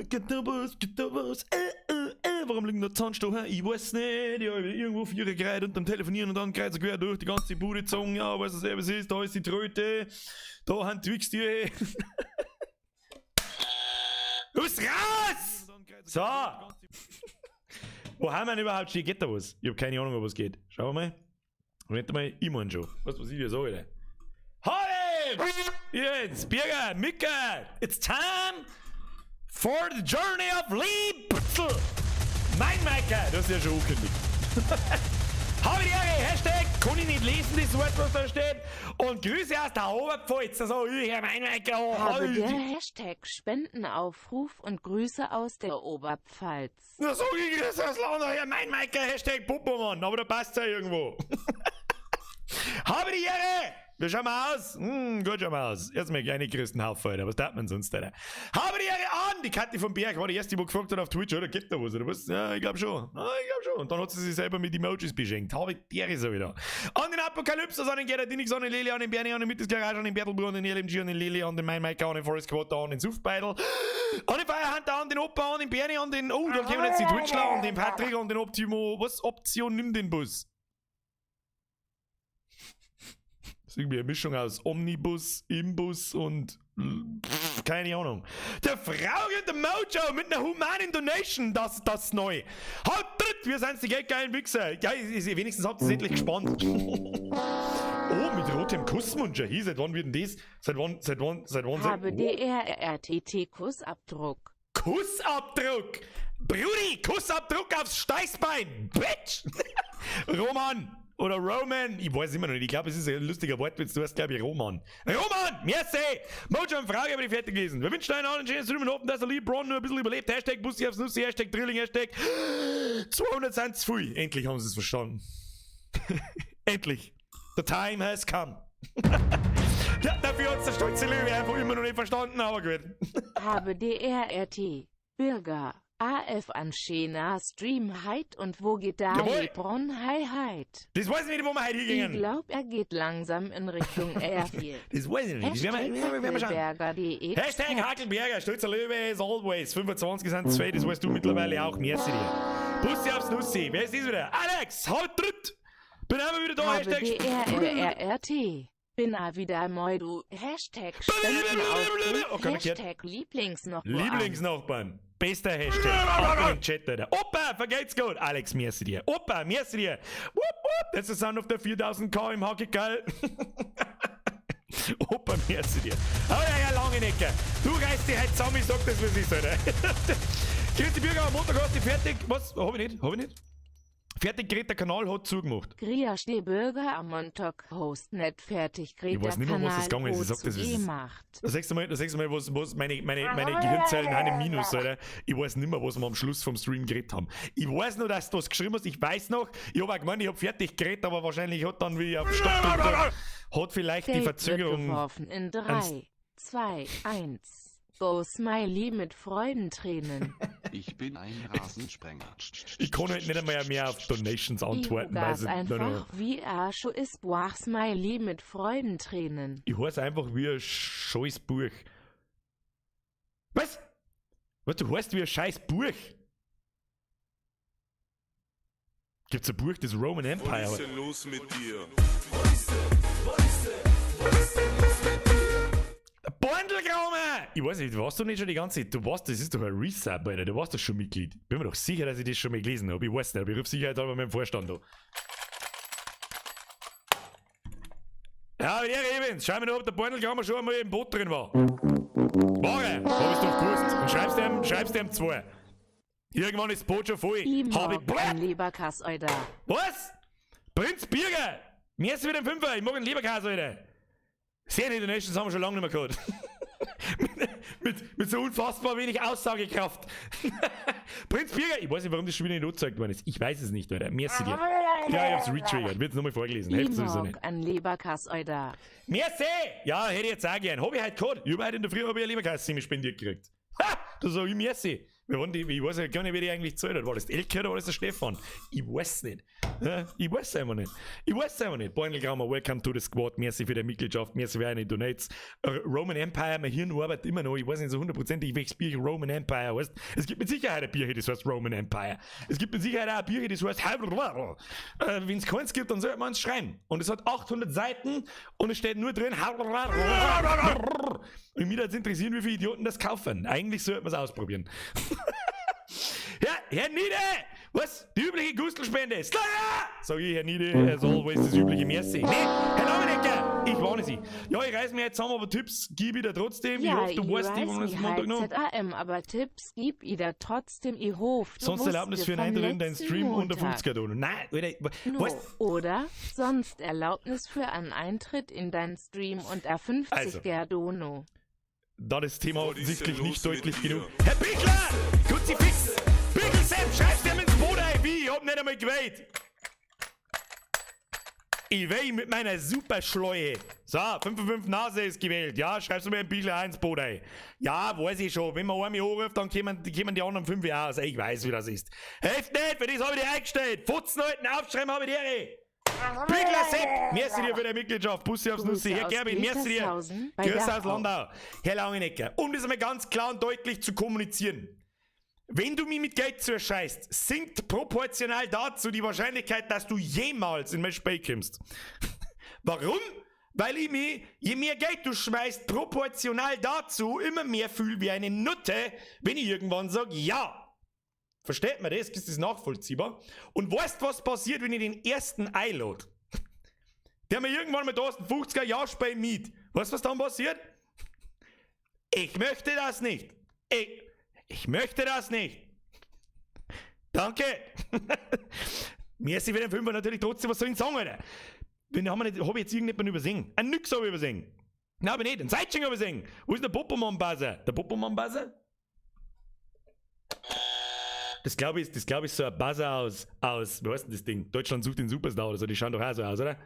Geht da was, geht da was, Warum liegen da Zahnstocher? Ich weiß nicht. Ja, ich bin irgendwo vier Grad und am Telefonieren und dann kreuz und quer durch die ganze Bude gezogen. Ja, weißt du selber, was ist? Da ist die Tröte. Da haben die Wichstüre. Los, raus! So! Wo haben wir denn überhaupt stehen? Geht da was? Ich hab keine Ahnung, ob was geht. Schauen wir mal. Moment mal, ich mein schon. Weißt du, was ich dir sage, Alter? Hallo! Jens, Birger, Micke! It's time for the journey of Lee Putzel! Mein Meiker! Das ist ja schon angekündigt. Habe die Ehre, Hashtag, kann ich nicht lesen, das Wort, was da steht. Und Grüße aus der Oberpfalz, das sag ich, Herr Meinmeiker. Oh, Habe der Hashtag Spendenaufruf und Grüße aus der Oberpfalz. Da sag ich Grüße aus London, Herr Meinmeiker, Hashtag Popomann, aber da passt's ja irgendwo. Habe die Ehre! Wie schauen wir aus? Gut schauen wir aus. Erstmal kleine Christenhaufen, Alter. Was tat man sonst, Alter? Habe die Ehre an! Die Kathi vom Berg war die erste, die gefragt hat auf Twitch, oder? Gibt da was, oder was? Ja, ich glaub schon. Ja, ich glaub schon. Und dann hat sie sich selber mit Emojis beschenkt. Habe die Ehre so wieder. An den Apokalypse, an den Gerardinix, an den Leli, an den Bernie, an den Mittelsgarage, an den Bertelbruder, an den LMG, an den Leli, an den Maimaker, an den Forest Quarter, an den Suffbeidel, an den Firehunter, an den Opa, an den Bernie, an den. Oh, da kommen jetzt die Twitchler, an den Patrick, an den Optimo. Was? Option, nimm den Bus. Das ist irgendwie eine Mischung aus Omnibus, Imbus und pff, keine Ahnung. Der Frau und der Mojo mit einer humanen Donation, das ist das neu. Haut tritt, wir sind's die geldgeilen Wichser. Ja, wenigstens habt ihr es endlich gespannt. Oh, mit rotem Kussmund schon. Hier, seit wann wird denn das? Seit wann, seit wann, seit wann? Habe DRRTT Kussabdruck. Kussabdruck! Brudi, Kussabdruck aufs Steißbein! Bitch! Roman! Oder Roman, ich weiß immer noch nicht, ich glaube, es ist ein lustiger Wortwitz, du heißt, glaube ich, Roman. Roman, merci! Mojo und Frage habe ich fertig gelesen. Wir wünschen allen einen schönen Stream und hoffen, dass der LeBron nur ein bisschen überlebt. Hashtag Bussi aufs Nussi, Hashtag Drilling, Hashtag 200 sind zu viel. Endlich haben sie es verstanden. Endlich. The time has come. Ja, dafür hat's der stolze Löwe einfach immer noch nicht verstanden, aber gut. Habe DRRT. Bürger. AF an Schena Stream heit und wo geht da Jawohl. Lebron hi heit? Das weiß ich nicht, wo wir heute Ich hingehen. glaub, er geht langsam in Richtung R4. Das weiß ich nicht. Das werden wir, werden wir schauen. Hackelberger.de. Hashtag Hackelberger, stolzer Löwe as always. 25 sind zwei, das weißt du mittlerweile auch. Merci dir. Bussi aufs Nussi. Wer ist das wieder? Alex, haut dritt! Bin einmal wieder da. Habe Hashtag DRRRT. Bin a wieder Moidu. Hashtag Spendenaufruf. Oh, keiner gehört. Hashtag Lieblingsnachbarn. Lieblingsnachbarn. Bester Hashtag. Ab in den Chat, Alter. Opa, vergelt's gut. Alex, merci dir. Opa, merci dir. Wupp, wupp. That's the sound of the 4000K im Hockey, geil. Opa, merci dir. Aber ja, ja, lange Necke. Du reißt dich heute zusammen, ich sag das, was ist, Alter. Grüß dich, Bürger, am Montag hast du fertig. Was? Hab ich nicht? Hab ich nicht? Fertig geredet, der Kanal hat zugemacht. Griasch die Bürger am Montag Host net fertig Ich weiß nicht mehr, was das gegangen ist. Ich sag das, was ist. gemacht. Das nächste Mal, das nächste Mal, was, was meine Gehirnzellen haben im Minus, Alter. Ich weiß nicht mehr, was wir am Schluss vom Stream geredet haben. Ich weiß nur, dass du was geschrieben hast. Ich weiß noch, ich hab auch gemeint, ich hab fertig geredet, aber wahrscheinlich hat dann, wie ich auf Stopp gedrückt hab, hat vielleicht die Geld wird Verzögerung. geworfen in 3, 2, 1. Go Smiley mit Freudentränen. Ich bin ein Rasensprenger. Ich kann halt nicht einmal mehr auf Donations antworten, weil Gas sie. Nein, nein. einfach wie Arscho ist Boah Smiley mit Freudentränen. Ich heiße einfach wie ein scheiß Buch. Was? Was, du heißt wie ein scheiß Buch? Gibt's ein Buch, das Roman Empire? Was ist denn los mit dir? Bandelgraume! Ich weiß nicht, warst du nicht schon die ganze Zeit? Du warst, das ist doch ein Resub, Alter. Du warst doch schon Mitglied. Bin mir doch sicher, dass ich das schon mal gelesen habe. Ich weiß nicht, aber ich rufe sicherheitshalber mit dem Vorstand an. Ja, aber der Evans, schau mir noch, ob der Bandelgraume schon einmal im Boot drin war. War er? Hab ich's doch gewusst. Und schreibst ihm zwei. Irgendwann ist das Boot schon voll. Ich Hab ich mag einen Leberkass, Alter. Was? Prinz Birger! Mir ist wieder ein Fünfer, ich mag einen Leberkäse, Alter. Sehr nette Donations haben wir schon lange nicht mehr gehabt. Mit so unfassbar wenig Aussagekraft. Prinz Birger, ich weiß nicht, warum das schon wieder nicht angezeigt worden ist. Ich weiß es nicht, Alter. Merci dir. Ja, ich hab's retriggert. Wird's nochmal vorgelesen. Ich Hilft sowieso mag nicht. einen Leberkass, Alter. Merci! Ja, hätte ich jetzt auch gern. Hab ich heute gehabt. Ich hab heute in der Früh hab ich einen Leberkäse ziemlich spendiert gekriegt. Ha! Da sag ich merci. Wir waren die, ich weiß ja gar nicht, wer die eigentlich gezahlt hat. War das Elke oder war das der Stefan? Ich weiß nicht. Ja, ich weiß einfach nicht. Ich weiß einfach nicht. Beutelgrammer, welcome to the squad. Merci für die Mitgliedschaft, merci für eine Donates. Roman Empire, mein Hirn arbeitet immer noch. Ich weiß nicht so hundertprozentig, welches Bier Roman Empire heißt. Es gibt mit Sicherheit ein Bier, das heißt Roman Empire. Es gibt mit Sicherheit auch ein Bier, das heißt, wenn es keins gibt, dann sollte man es schreiben. Und es hat 800 Seiten und es steht nur drin. Und mich würde interessieren, wie viele Idioten das kaufen. Eigentlich sollte man es ausprobieren. Ja, Herr Niede! Was? Die übliche Gustelspende. Slayer! Sag ich, Herr Niede, as always, das übliche Merci. Nee, Herr Langenecker, ich warne Sie. Ja, ich reiß mir jetzt zusammen, aber Tipps gib ich dir trotzdem. Ich Ja, hoffe, du ich weißt, die reiß wollen mich Montag halt noch. ZAM, aber Tipps gib ich dir trotzdem. Ich hoffe, du Sonst Erlaubnis wusste für einen vom Eintritt in deinen letzten Stream unter Montag. 50er Dono. Nein, Alter, No, weißt oder? Sonst Erlaubnis für einen Eintritt in deinen Stream und a 50 Also. Gerdono. Da das Thema Was ist offensichtlich denn nicht los mit deutlich dir? genug. Herr Bichler! Kruzifix! Bichel Sepp, schreibst dir ins Boot ein! Wie? Ich hab nicht einmal gewählt! Ich wähl mit meiner Superschleue. So, 5 von 5 Nase ist gewählt. Ja, schreibst du mir ein Bichler ins Boot ein. Ja, weiß ich schon. Wenn man einmal anruft, dann kommen die anderen 5 aus. Ich weiß, wie das ist. Helft nicht, für das habe ich dich eingestellt. Futzen halten, aufschreiben habe ich die Ehre. Bichler Sepp, merci dir für deine Mitgliedschaft. Bussi aufs Nussi. Grüße Herr aus Gerbin, merci dir. Petershausen bei Grüße aus Dachau. Landau. Herr Langenecker, um das einmal ganz klar und deutlich zu kommunizieren. Wenn du mich mit Geld zuscheißt, sinkt proportional dazu die Wahrscheinlichkeit, dass du jemals in mein Spiel kommst. Warum? Weil ich mich, je mehr Geld du schmeißt, proportional dazu immer mehr fühle wie eine Nutte, wenn ich irgendwann sage, ja. Versteht man das? Ist das nachvollziehbar? Und weißt, was passiert, wenn ich den ersten einlade? Der mir irgendwann mit 50er Jahr Spiel mit. Weißt du, was dann passiert? Ich möchte das nicht. Ich möchte das nicht. Danke. Mir ist für den Fünfer natürlich trotzdem, was soll ich sagen, Alter? Wenn haben wir nicht, hab ich jetzt irgendjemanden übersehen? Ein Nix hab ich übersehen. Nein, aber nicht. Ein Seitsching hab ich übersehen. Wo ist der Popoman-Buzzer? Der Popoman-Buzzer? Das glaube ich, das glaub ich, so ein Buzzer aus, wie heißt denn das Ding? Deutschland sucht den Superstar oder so, die schauen doch auch so aus, oder?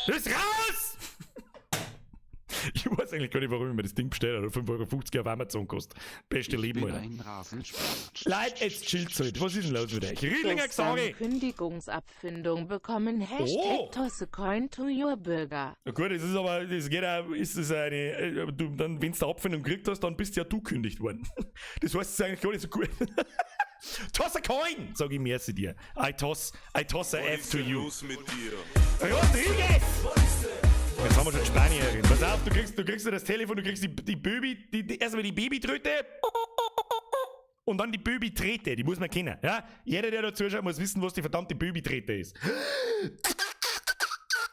Das ist raus! Ich weiß eigentlich gar nicht, warum ich mir das Ding bestellt habe. 5,50 Euro auf Amazon kostet. Beste Ich Leben, bin Alter. ein Rasensprenger. Leute, jetzt chillt's halt. Was ist denn los mit euch? Riedlinger Gestern Xari! Kündigungsabfindung bekommen. Hashtag Oh. Toss a Coin to your Burger. Na gut, das ist aber, das geht auch, ist das eine, du, dann, wenn du Abfindung gekriegt hast, dann bist ja du kündigt worden. Das heißt, es ist eigentlich gar nicht so gut. Toss a coin, sag ich merci dir. I toss a Was F ist to denn you. los mit dir? Rodriguez! Jetzt haben wir schon Spanierin. Pass auf, du kriegst ja das Telefon, du kriegst die Baby, erstmal die Babytröte und dann die Babytrete, die muss man kennen. Ja? Jeder, der da zuschaut, muss wissen, was die verdammte Babytrete ist.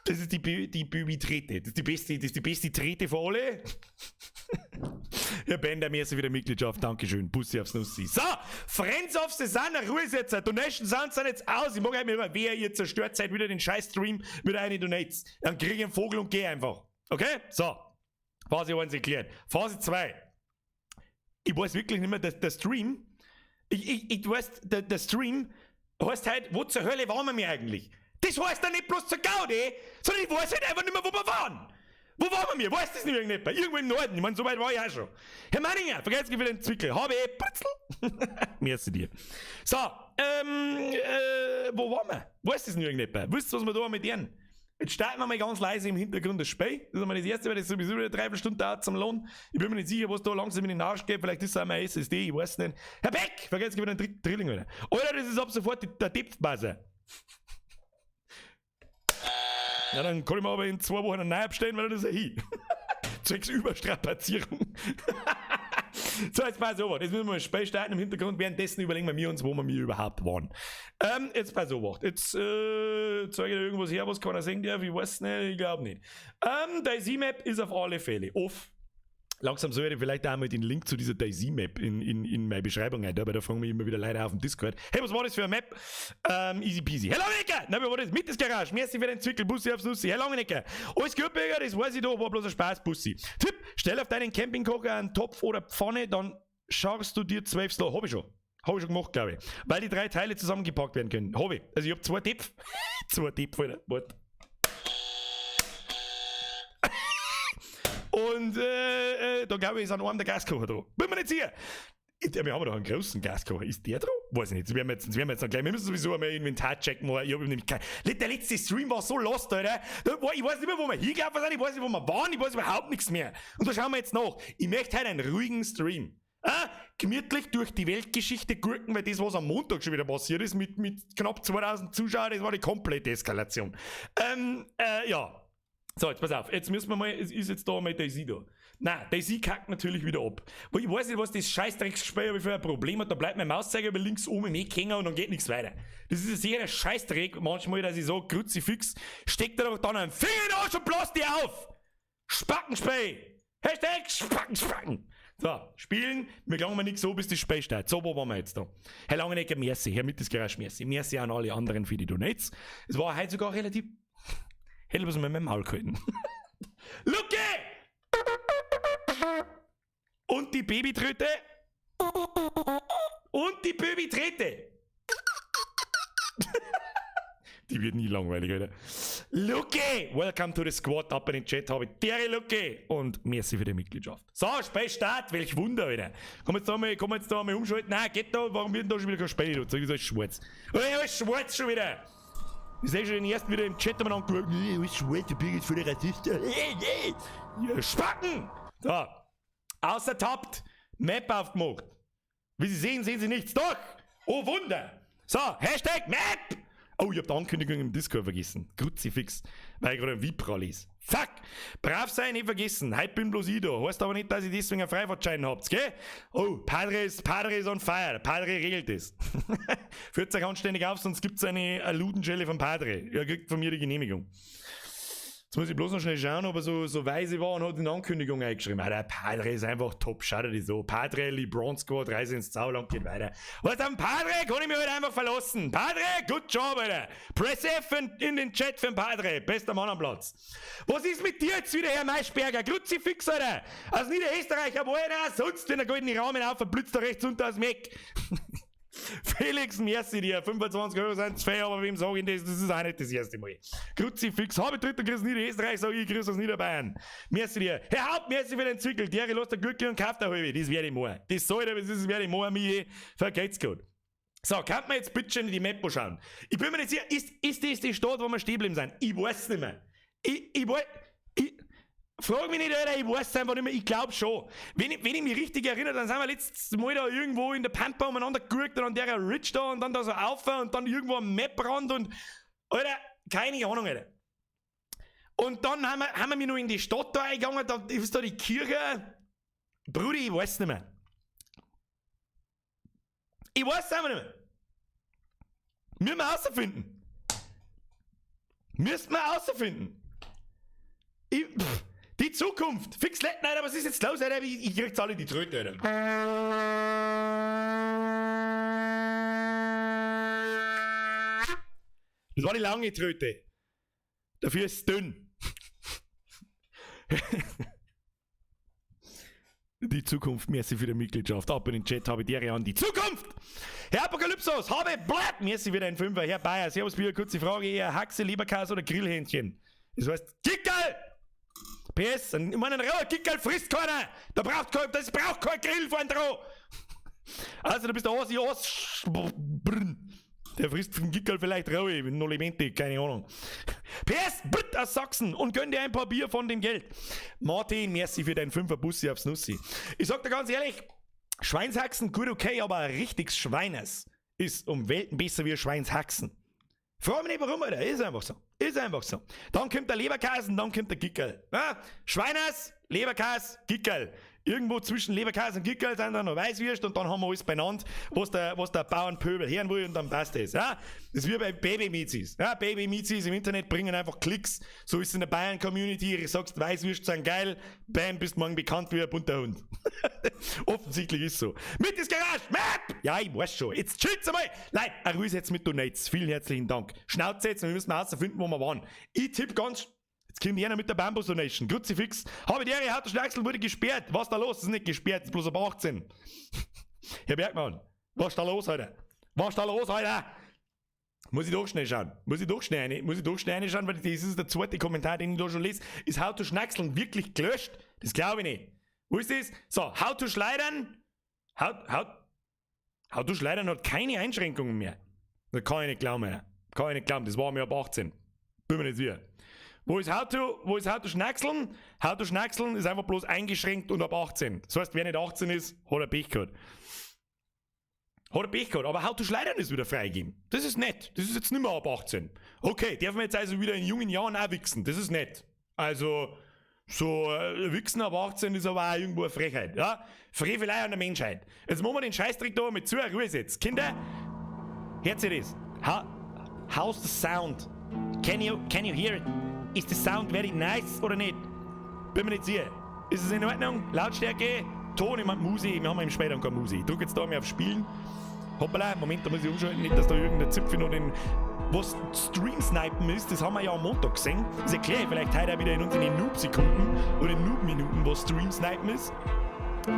Das ist die Babytrete. Das ist die beste Trete für alle. Herr Bender, merci für die Mitgliedschaft. Dankeschön. Bussi aufs Nussi. So, Friends of the Sun, Ruhe ist jetzt. Donation Sounds sind jetzt aus. Ich mag halt immer, wer ihr zerstört seid wieder den scheiß Stream mit einen Donates. Dann krieg ich einen Vogel und geh einfach. Okay? So. Phase 1 erklärt. Phase 2. Ich weiß wirklich nicht mehr, dass der Stream. Ich weiß, der Stream heißt halt, wo zur Hölle waren wir mir eigentlich? Das heißt ja nicht bloß zur Gaudi, sondern ich weiß halt einfach nicht mehr, wo wir waren. Wo waren wir? Weiß das nicht irgendjemand? Irgendwo im Norden. Ich meine, so weit war ich auch schon. Herr Manninger, vergesst nicht wieder den Zwickel. Habe ich Britzel. Merci dir. So, wo waren wir? Weiß das nicht irgendjemand? Wisst ihr, was wir da mit denen? Jetzt starten wir mal ganz leise im Hintergrund das Spiel. Das ist einmal das erste, weil das sowieso wieder dreiviertel Stunde dauert zum Lohn. Ich bin mir nicht sicher, was da langsam in den Arsch geht. Vielleicht ist es auch mein SSD, ich weiß nicht. Herr Beck, vergesst wieder den Drilling wieder. Alter, das ist ab sofort der Depth-Buzzer. Ja, dann kann ich mir aber in 2 Wochen einen neu bestellen, weil das ist ja hin. Zwecks Überstrapazierung. So, jetzt pass auf. Jetzt müssen wir mal ein Spiel starten im Hintergrund. Währenddessen überlegen wir uns, wo wir mir überhaupt waren. Jetzt pass auf. Jetzt zeige ich dir irgendwas her, was keiner sehen darf. Ich weiß nicht, ich glaube nicht. DayZ Map ist auf alle Fälle off. Langsam soll ich vielleicht auch mal den Link zu dieser DayZ-Map in meine Beschreibung rein, weil da fragen mich immer wieder Leute auf dem Discord: Hey, was war das für eine Map? Easy peasy. Hello, Langenecker! Na, wie war das? Mit das Garage. Merci für den Zwickel. Bussi aufs Nussi. Herr Langenecker. Alles gut, Bürger, das weiß ich doch, war bloß ein Spaß, Bussi. Tipp: Stell auf deinen Campingkocher einen Topf oder Pfanne, dann scharst du dir 12 Slow. Hab ich schon. Hab ich schon gemacht, glaube ich. Weil die drei Teile zusammengepackt werden können. Hab ich. Also ich hab zwei Töpfe. Zwei Töpfe, Alter. Warte. Und da glaube ich, ist an einem der Gaskocher dran. Bin mir nicht sicher. Wir haben doch einen großen Gaskocher. Ist der dran? Weiß ich nicht. Das werden wir jetzt noch gleich. Wir müssen sowieso einmal Inventar checken. Weil ich hab nämlich kein. Der letzte Stream war so lost, Alter. Ich weiß nicht mehr, wo wir hingelaufen sind. Ich weiß nicht, wo wir waren. Ich weiß überhaupt nichts mehr. Und da schauen wir jetzt nach. Ich möchte heute einen ruhigen Stream. Ah, gemütlich durch die Weltgeschichte gurken, weil das, was am Montag schon wieder passiert ist, mit knapp 2000 Zuschauern, das war die komplette Eskalation. Ja. So, jetzt pass auf. Jetzt müssen wir mal, es ist jetzt da mal DayZ da. Nein, DayZ kackt natürlich wieder ab. Weil ich weiß nicht, was das Scheißdrecksspiel für ein Problem hat. Da bleibt mein Mauszeiger über links oben im Eck hängen und dann geht nichts weiter. Das ist ein sehr Scheißdreck manchmal, dass ich so Kruzifix, steckt da doch dann einen Finger in den Arsch und blasst die auf! Spackenspray! Hashtag Spacken, Spacken! So, spielen, wir gelangen wir nicht so, bis das Spiel steht. So, wo waren wir jetzt da? Herr Langenegger, merci. Herr Mittelgeräusch, merci. Merci an alle anderen für die Donates. Es war heute sogar relativ. Hätte was mit meinem Maul gehalten. Lucke! Und die Babytröte. Und die Babytrete. Die wird nie langweilig, Alter. Lucky! Welcome to the squad. Ab in den Chat habe ich dere Lucky. Und merci für die Mitgliedschaft. So, Spiel Start. Welch Wunder, Alter. Komm jetzt da mal, komm jetzt da mal umschalten. Nein, geht da. Warum wird denn da schon wieder kein Spiel? Das ist alles schwarz. Oh, alles schwarz schon wieder. Ich sehe schon den ersten wieder im Chat umeinander geschaut. Nee, alles schwarz, der Birgit ist voll der Rassist. Ja, Spacken! So. Außer tappt. Map aufgemacht. Wie Sie sehen, sehen Sie nichts. Doch! Oh Wunder! So, Hashtag Map! Oh, ich hab die Ankündigung im Discord vergessen. Kruzifix. Weil ich gerade ein Vibra lese. Fuck! Brav sein, nicht vergessen. Heute bin bloß ich da. Heißt aber nicht, dass ich deswegen einen Freifahrtschein habt, gell? Oh, Padre ist on fire. Padre regelt das. Führt euch anständig auf, sonst gibt's eine Ludenschelle vom Padre. Er kriegt von mir die Genehmigung. Jetzt muss ich bloß noch schnell schauen, ob er so weise war und hat in Ankündigung eingeschrieben. Ah, der Padre ist einfach top, schaut dir das so. Padre, LeBron Squad, Reise ins Zauberland, geht weiter. Was am Padre kann ich mich heute einfach verlassen. Padre, good job, Alter. Press F in den Chat für den Padre. Bester Mann am Platz. Was ist mit dir jetzt wieder, Herr Maischberger? Kruzifix, Alter. Aus Niederösterreich, aber Alter, sonst, wenn der goldene Rahmen auf, blitzt da rechts unter aus dem Eck. Felix, merci dir. 25 Euro sind zu viel, aber wem sag ich das? Das ist auch nicht das erste Mal. Kruzifix, habe dritter Grüß Niederösterreich, sag ich, grüß aus Niederbayern. Merci dir. Herr Haupt, merci für den Zwickel. Der lass der Glücke und kauft eine halbe. Das werde ich machen. Das soll ich, das werde ich machen, Michi. Vergeht's gut. So, kann man jetzt bitte schon in die Map schauen? Ich bin mir nicht sicher, ist das die Stadt, wo wir stehen geblieben sind? Ich weiß nicht mehr. Ich weiß. Ich, frag mich nicht, Alter, ich weiß es einfach nicht mehr. Ich glaub schon. Wenn ich mich richtig erinnere, dann sind wir letztes Mal da irgendwo in der Pampa umeinander gegurkt und an der Ridge da und dann da so auf und dann irgendwo am Map-Rand und. Alter, keine Ahnung, Alter. Und dann haben wir mich noch in die Stadt da eingegangen, da ist da die Kirche. Brudi, ich weiß nicht mehr. Ich weiß es einfach nicht mehr. Müssen wir herausfinden. Müssen wir herausfinden. Ich, pff, die Zukunft. Fix Late Night, aber was ist jetzt los, Alter? Ich krieg's alle die Tröte, Alter. Das war die lange Tröte. Dafür ist es dünn. Die Zukunft, merci für die Mitgliedschaft. Ab in den Chat, habe die Ehre an die Zukunft! Herr Apokalypsos, habe bleibt! Merci für den Fünfer. Herr Bayer, Servus Bier, kurze Frage. Eher Haxe, Leberkäse oder Grillhähnchen? Das heißt, Kickerl! PS, ich meine, ein rauer Kickerl frisst keiner! Da braucht kein, das braucht kein Grill vorn dran! Also, du bist der Ossi Os. Der frisst den Kickerl vielleicht rau, noch lebendig, keine Ahnung. PS, Britt aus Sachsen und gönn dir ein paar Bier von dem Geld. Martin, merci für deinen 5er Bussi aufs Nussi. Ich sag dir ganz ehrlich, Schweinshaxen, gut okay, aber ein richtiges Schweines ist um Welten besser wie Schweinshaxen. Frag mich nicht warum, Alter. Ist einfach so. Ist einfach so. Dann kommt der Leberkäse und dann kommt der Gickerl. Ja? Schweines, Leberkäse, Gickerl. Irgendwo zwischen Leberkäse und Gickerl sind dann noch Weißwürst und dann haben wir alles beieinander, was der Bauernpöbel hören will und dann passt das. Ja? Das ist wie bei Baby-Mizis. Ja? Baby-Mizis im Internet bringen einfach Klicks. So ist es in der Bayern-Community. Du sagst, Weißwürste sind geil, bam, bist morgen bekannt wie ein bunter Hund. Offensichtlich ist so. Mit das Garage, Map! Ja, ich weiß schon. Jetzt chillt's einmal. Leute, ein Ruhe jetzt mit Donates. Vielen herzlichen Dank. Schnauze jetzt, wir müssen herausfinden, wo wir waren. Ich tippe ganz. Jetzt kommt einer mit der Bambus Donation. Kruzifix. Habe die Ehre, Harter Schnacksel wurde gesperrt. Was ist da los? Das ist nicht gesperrt, das ist bloß ab 18. Herr Bergmann, was ist da los heute? Was ist da los heute? Muss ich doch schnell schauen. Muss ich doch schnell reinschauen, weil das ist der zweite Kommentar, den ich da schon lese. Ist How to Schnackseln wirklich gelöscht? Das glaube ich nicht. Wo ist das? So, How to Schleidern. How to Schleudern hat keine Einschränkungen mehr. Das kann ich nicht glauben, Alter. Kann ich nicht glauben, das war mir ab 18. Bin mir nicht sicher. Wo ist How to Schnackseln? How to Schnackseln ist einfach bloß eingeschränkt und ab 18. Das heißt, wer nicht 18 ist, hat er Pech gehabt. Hat er Pech gehabt, aber How to Schleudern ist wieder freigegeben. Das ist nett. Das ist jetzt nicht mehr ab 18. Okay, darf man jetzt also wieder in jungen Jahren auch wichsen. Das ist nett. Also, so Wichsen ab 18 ist aber auch irgendwo eine Frechheit. Ja? Frevelei an der Menschheit. Jetzt machen wir den Scheißdreck da mit zu, Ruhe jetzt. Kinder, hört ihr das? How's the sound? Can you hear it? Is the sound very nice oder nicht? Bin mir nicht sicher. Ist es in Ordnung? Lautstärke? Ton, ich mein Musik, wir haben im später keine Musik. Ich drück jetzt da mal auf Spielen. Hoppala, Moment, da muss ich umschalten, nicht, dass da irgendein Zipfel noch den. Was Stream-Snipen ist, das haben wir ja am Montag gesehen. Das erkläre ich vielleicht heute auch wieder in unseren Noob-Sekunden oder Noob-Minuten, was Stream-Snipen ist.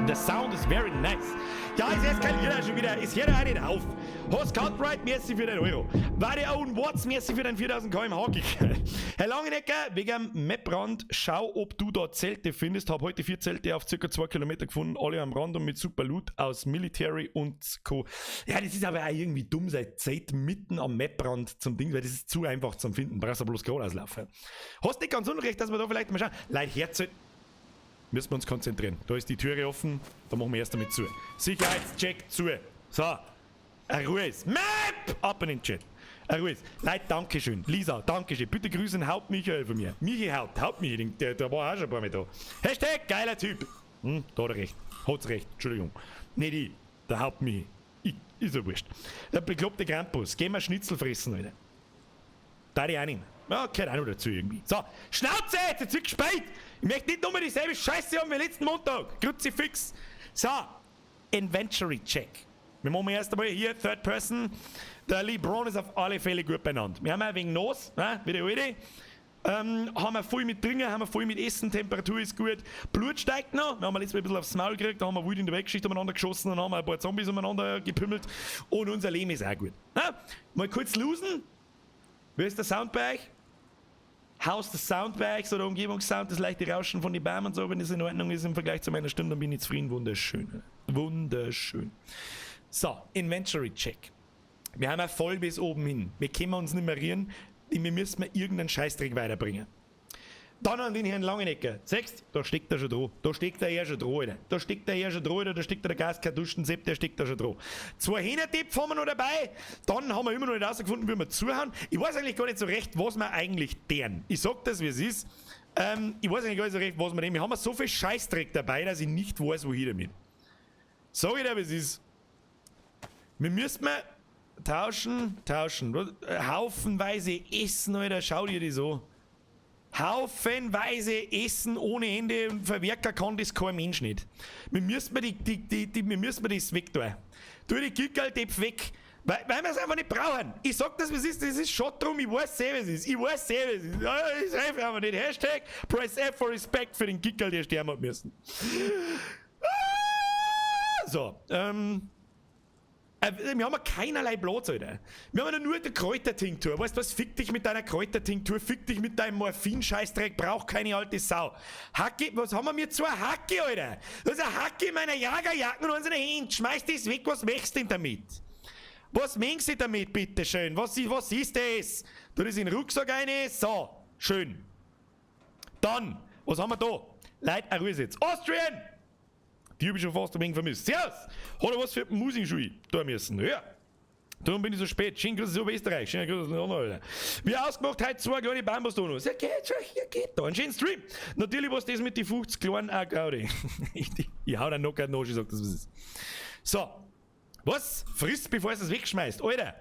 The sound is very nice. Ja, es eskaliert auch schon wieder. Es hört auch nicht auf. Hast Cartwright, merci für den Euro. Warte Owen Watts, merci für den 4000 kmh. Herr Langenecker, wegen Maprand, schau, ob du da Zelte findest. Hab heute vier Zelte auf circa 2 Kilometer gefunden, alle am Rand und mit super Loot aus Military und Co. Ja, das ist aber auch irgendwie dumm, sein Zelt mitten am Maprand zum Ding, weil das ist zu einfach zum Finden. Brauchst du bloß geradeaus laufen. Hast nicht ganz unrecht, dass wir da vielleicht mal schauen. Leute, Herz, müssen wir uns konzentrieren. Da ist die Türe offen, da machen wir erst damit zu. Sicherheitscheck zu. So, eine Ruhe ist. Map! Ab in den Chat. Eine Ruhe ist. Leute, Dankeschön. Lisa, Dankeschön. Bitte grüßen Haupt Michael von mir. Michi Haupt, Haupt Michi, der war auch schon ein paar Mal da. #geilerTyp. Da hat er recht. Hat's recht. Entschuldigung. Nicht ich, der Haupt Michi. Ich, ist ja wurscht. Der bekloppte Krampus. Gehen wir Schnitzel fressen, Alter. Da ich auch nicht. Ja, gehört auch noch dazu irgendwie. So, Schnauze jetzt, jetzt wird gespielt. Ich möchte nicht nochmal dieselbe Scheiße haben wie letzten Montag. Kruzifix. So, Inventory Check. Wir machen erst einmal hier Third Person. Der Lee Braun ist auf alle Fälle gut benannt. Wir haben ein wenig Nos, ne, wie die alte. Haben wir voll mit Trinken, haben wir voll mit Essen, Temperatur ist gut. Blut steigt noch. Wir haben letztes Mal ein bisschen aufs Maul gekriegt, da haben wir wild in der Weltgeschichte umeinander geschossen und haben ein paar Zombies umeinander gepümmelt. Und unser Leben ist auch gut. Na, mal kurz losen. Wie ist der Sound bei euch? How's the Sound bei euch? So der Umgebungssound, das leichte Rauschen von den Bäumen und so, wenn das in Ordnung ist im Vergleich zu meiner Stimme, dann bin ich zufrieden. Wunderschön. Wunderschön. So, Inventory Check. Wir haben ja voll bis oben hin. Wir können uns nicht mehr rühren. Wir müssen irgendeinen Scheißdreck weiterbringen. Dann an den Herrn Langenecker. Siehst, da steckt er schon dran. Da steckt er ja schon dran, Alter. Da steckt er ja schon dran, Alter. Da steckt der Gaskartuschen-Sepp, der steckt da schon dran. Zwei Hähnertöpfe haben wir noch dabei. Dann haben wir immer noch nicht rausgefunden, wie wir zuhauen. Ich weiß eigentlich gar nicht so recht, was wir eigentlich deren. Ich sag das, wie es ist. Ich weiß eigentlich gar nicht so recht, was wir nehmen. Wir haben so viel Scheißdreck dabei, dass ich nicht weiß, wohin damit. Sag ich dir, wie es ist. Wir müssen mal tauschen, tauschen. Haufenweise Essen, Alter. Schau dir das an. Haufenweise Essen ohne Ende und verwerken kann das kein Mensch nicht. Wir müssen das weg tun. Tu die Gickerl weg. Weil wir es einfach nicht brauchen. Ich sag das, was ist, das ist schon drum, ich weiß eh, was es ist. Ich weiß eh, was es ist. Ja, das hilft einfach nicht. #PressFforRespect für den Gickerl, der sterben hat müssen. Ah, so, wir haben ja keinerlei Platz, Alter. Wir haben ja nur die Kräutertinktur. Weißt du was? Fick dich mit deiner Kräutertinktur, fick dich mit deinem Morphin-Scheißdreck, brauch keine alte Sau. Hacke, was haben wir mir zwei Hacke, Alter? Das ist eine Hacke in meiner Jagerjacken und unsere Hände. Schmeiß das weg, was möchtest du denn damit? Was meinst du damit, bitteschön? Was ist das? Tu das in den Rucksack rein. So, schön. Dann, was haben wir da? Leute, eine Ruhe jetzt. Austrian! Die habe ich schon fast ein wenig vermisst. Servus! Hat er was für die Musikschule da müssen? Ja. Darum bin ich so spät. Schönen Grüße aus Österreich. Schönen Grüße aus London, Alter. Wie ausgemacht, heute zwei kleine Bambus da noch. Ja, geht schon, ja, geht da. Ein schönen Stream. Natürlich was das mit die 50 kleinen auch Gaudi. Ich hau dann noch keinen nach, ich sag das, was ist. So. Was? Friss, bevor es wegschmeißt. Alter.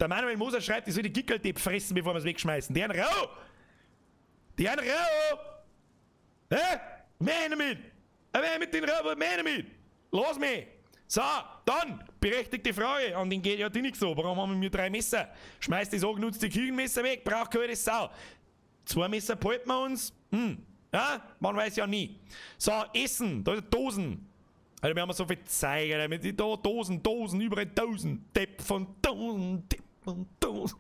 Der Manuel Moser schreibt, ich soll die Gickerl fressen, bevor wir es wegschmeißen. Der Rau! Der Rau! Hä? Mehr damit! Mehr mit den Rau, mehr damit! Lass mich! So, dann, berechtigte Frage, an den geht ja die nicht so. Warum haben wir drei Messer? Schmeißt das angenutzte Küchenmesser weg, braucht keine Sau. Zwei Messer behalten wir uns. Ja, man weiß ja nie. So, Essen, da ist Dosen. Alter, wir haben so viel Zeug, Alter, mit da Dosen, Dosen, überall Dosen. Depp von Dosen, Depp von Dosen.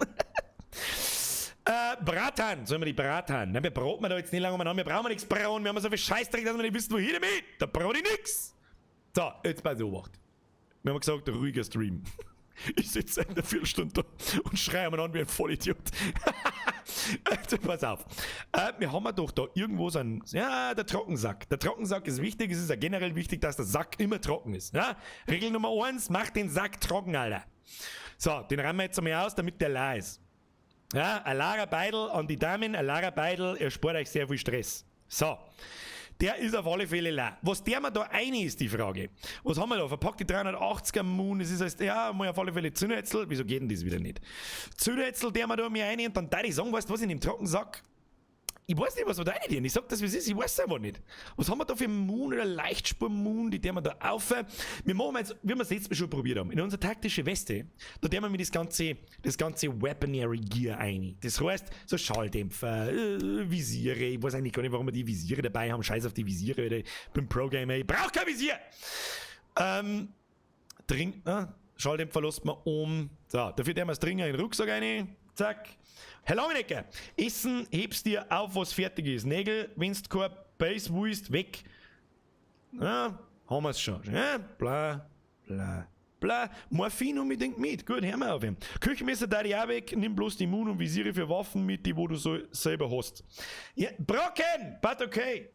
Bratan, sollen wir die Bratan? Nein, wir braten wir da jetzt nicht lange umeinander, wir brauchen nichts brauen, wir haben so viel Scheißdreck, dass wir nicht wissen, wohin damit. Da brauche ich nix. So, jetzt bei Obacht. Wir haben gesagt, ruhiger Stream. Ich sitze seit einer Viertelstunde da und schreie mir an wie ein Vollidiot. Also, pass auf. Wir haben ja doch da irgendwo so ein, ja, der Trockensack. Der Trockensack ist wichtig. Es ist ja generell wichtig, dass der Sack immer trocken ist. Ja? Regel Nummer 1, mach den Sack trocken, Alter. So, den räumen wir jetzt einmal aus, damit der leer ist. Ja, ein leerer Beidel an die Damen, ein leerer Beidel erspart euch sehr viel Stress. So. Der ist auf alle Fälle leer. Was der mir da ein ist, die Frage. Was haben wir da? Verpackt die 380er Mun, das ist heißt, ja, mal auf alle Fälle Zündhölzl. Wieso geht denn das wieder nicht? Zündhölzl, der mir da mir rein und dann da ich sagen, weißt du was, in dem Trockensack? Ich weiß nicht, was wir da rein tun. Ich sag das, wie es ist, ich weiß es einfach nicht. Was haben wir da für Mun oder Leichtspur-Mun, die der wir da auf? Wir machen jetzt, wie wir es letztes Mal schon probiert haben, in unsere taktische Weste, da der wir mir das ganze Weaponry Gear ein. Das heißt, so Schalldämpfer, Visiere, ich weiß eigentlich gar nicht, warum wir die Visiere dabei haben. Scheiß auf die Visiere, Alter. Ich bin Pro-Gamer, ich brauch kein Visier! Schalldämpfer lässt man um. So, dafür der wir das Dringer in den Rucksack rein. Zack. Herr Langenecker, Essen hebst dir auf, was fertig ist. Nägel, wenn's kein Base willst, weg. Ja, haben wir's schon. Ja, bla, bla, bla. Morphin unbedingt mit. Gut, hören wir auf ihn. Küchenmesser da die auch weg. Nimm bloß die Mun und Visiere für Waffen mit, die wo du so selber hast. Ja, Brocken! But okay.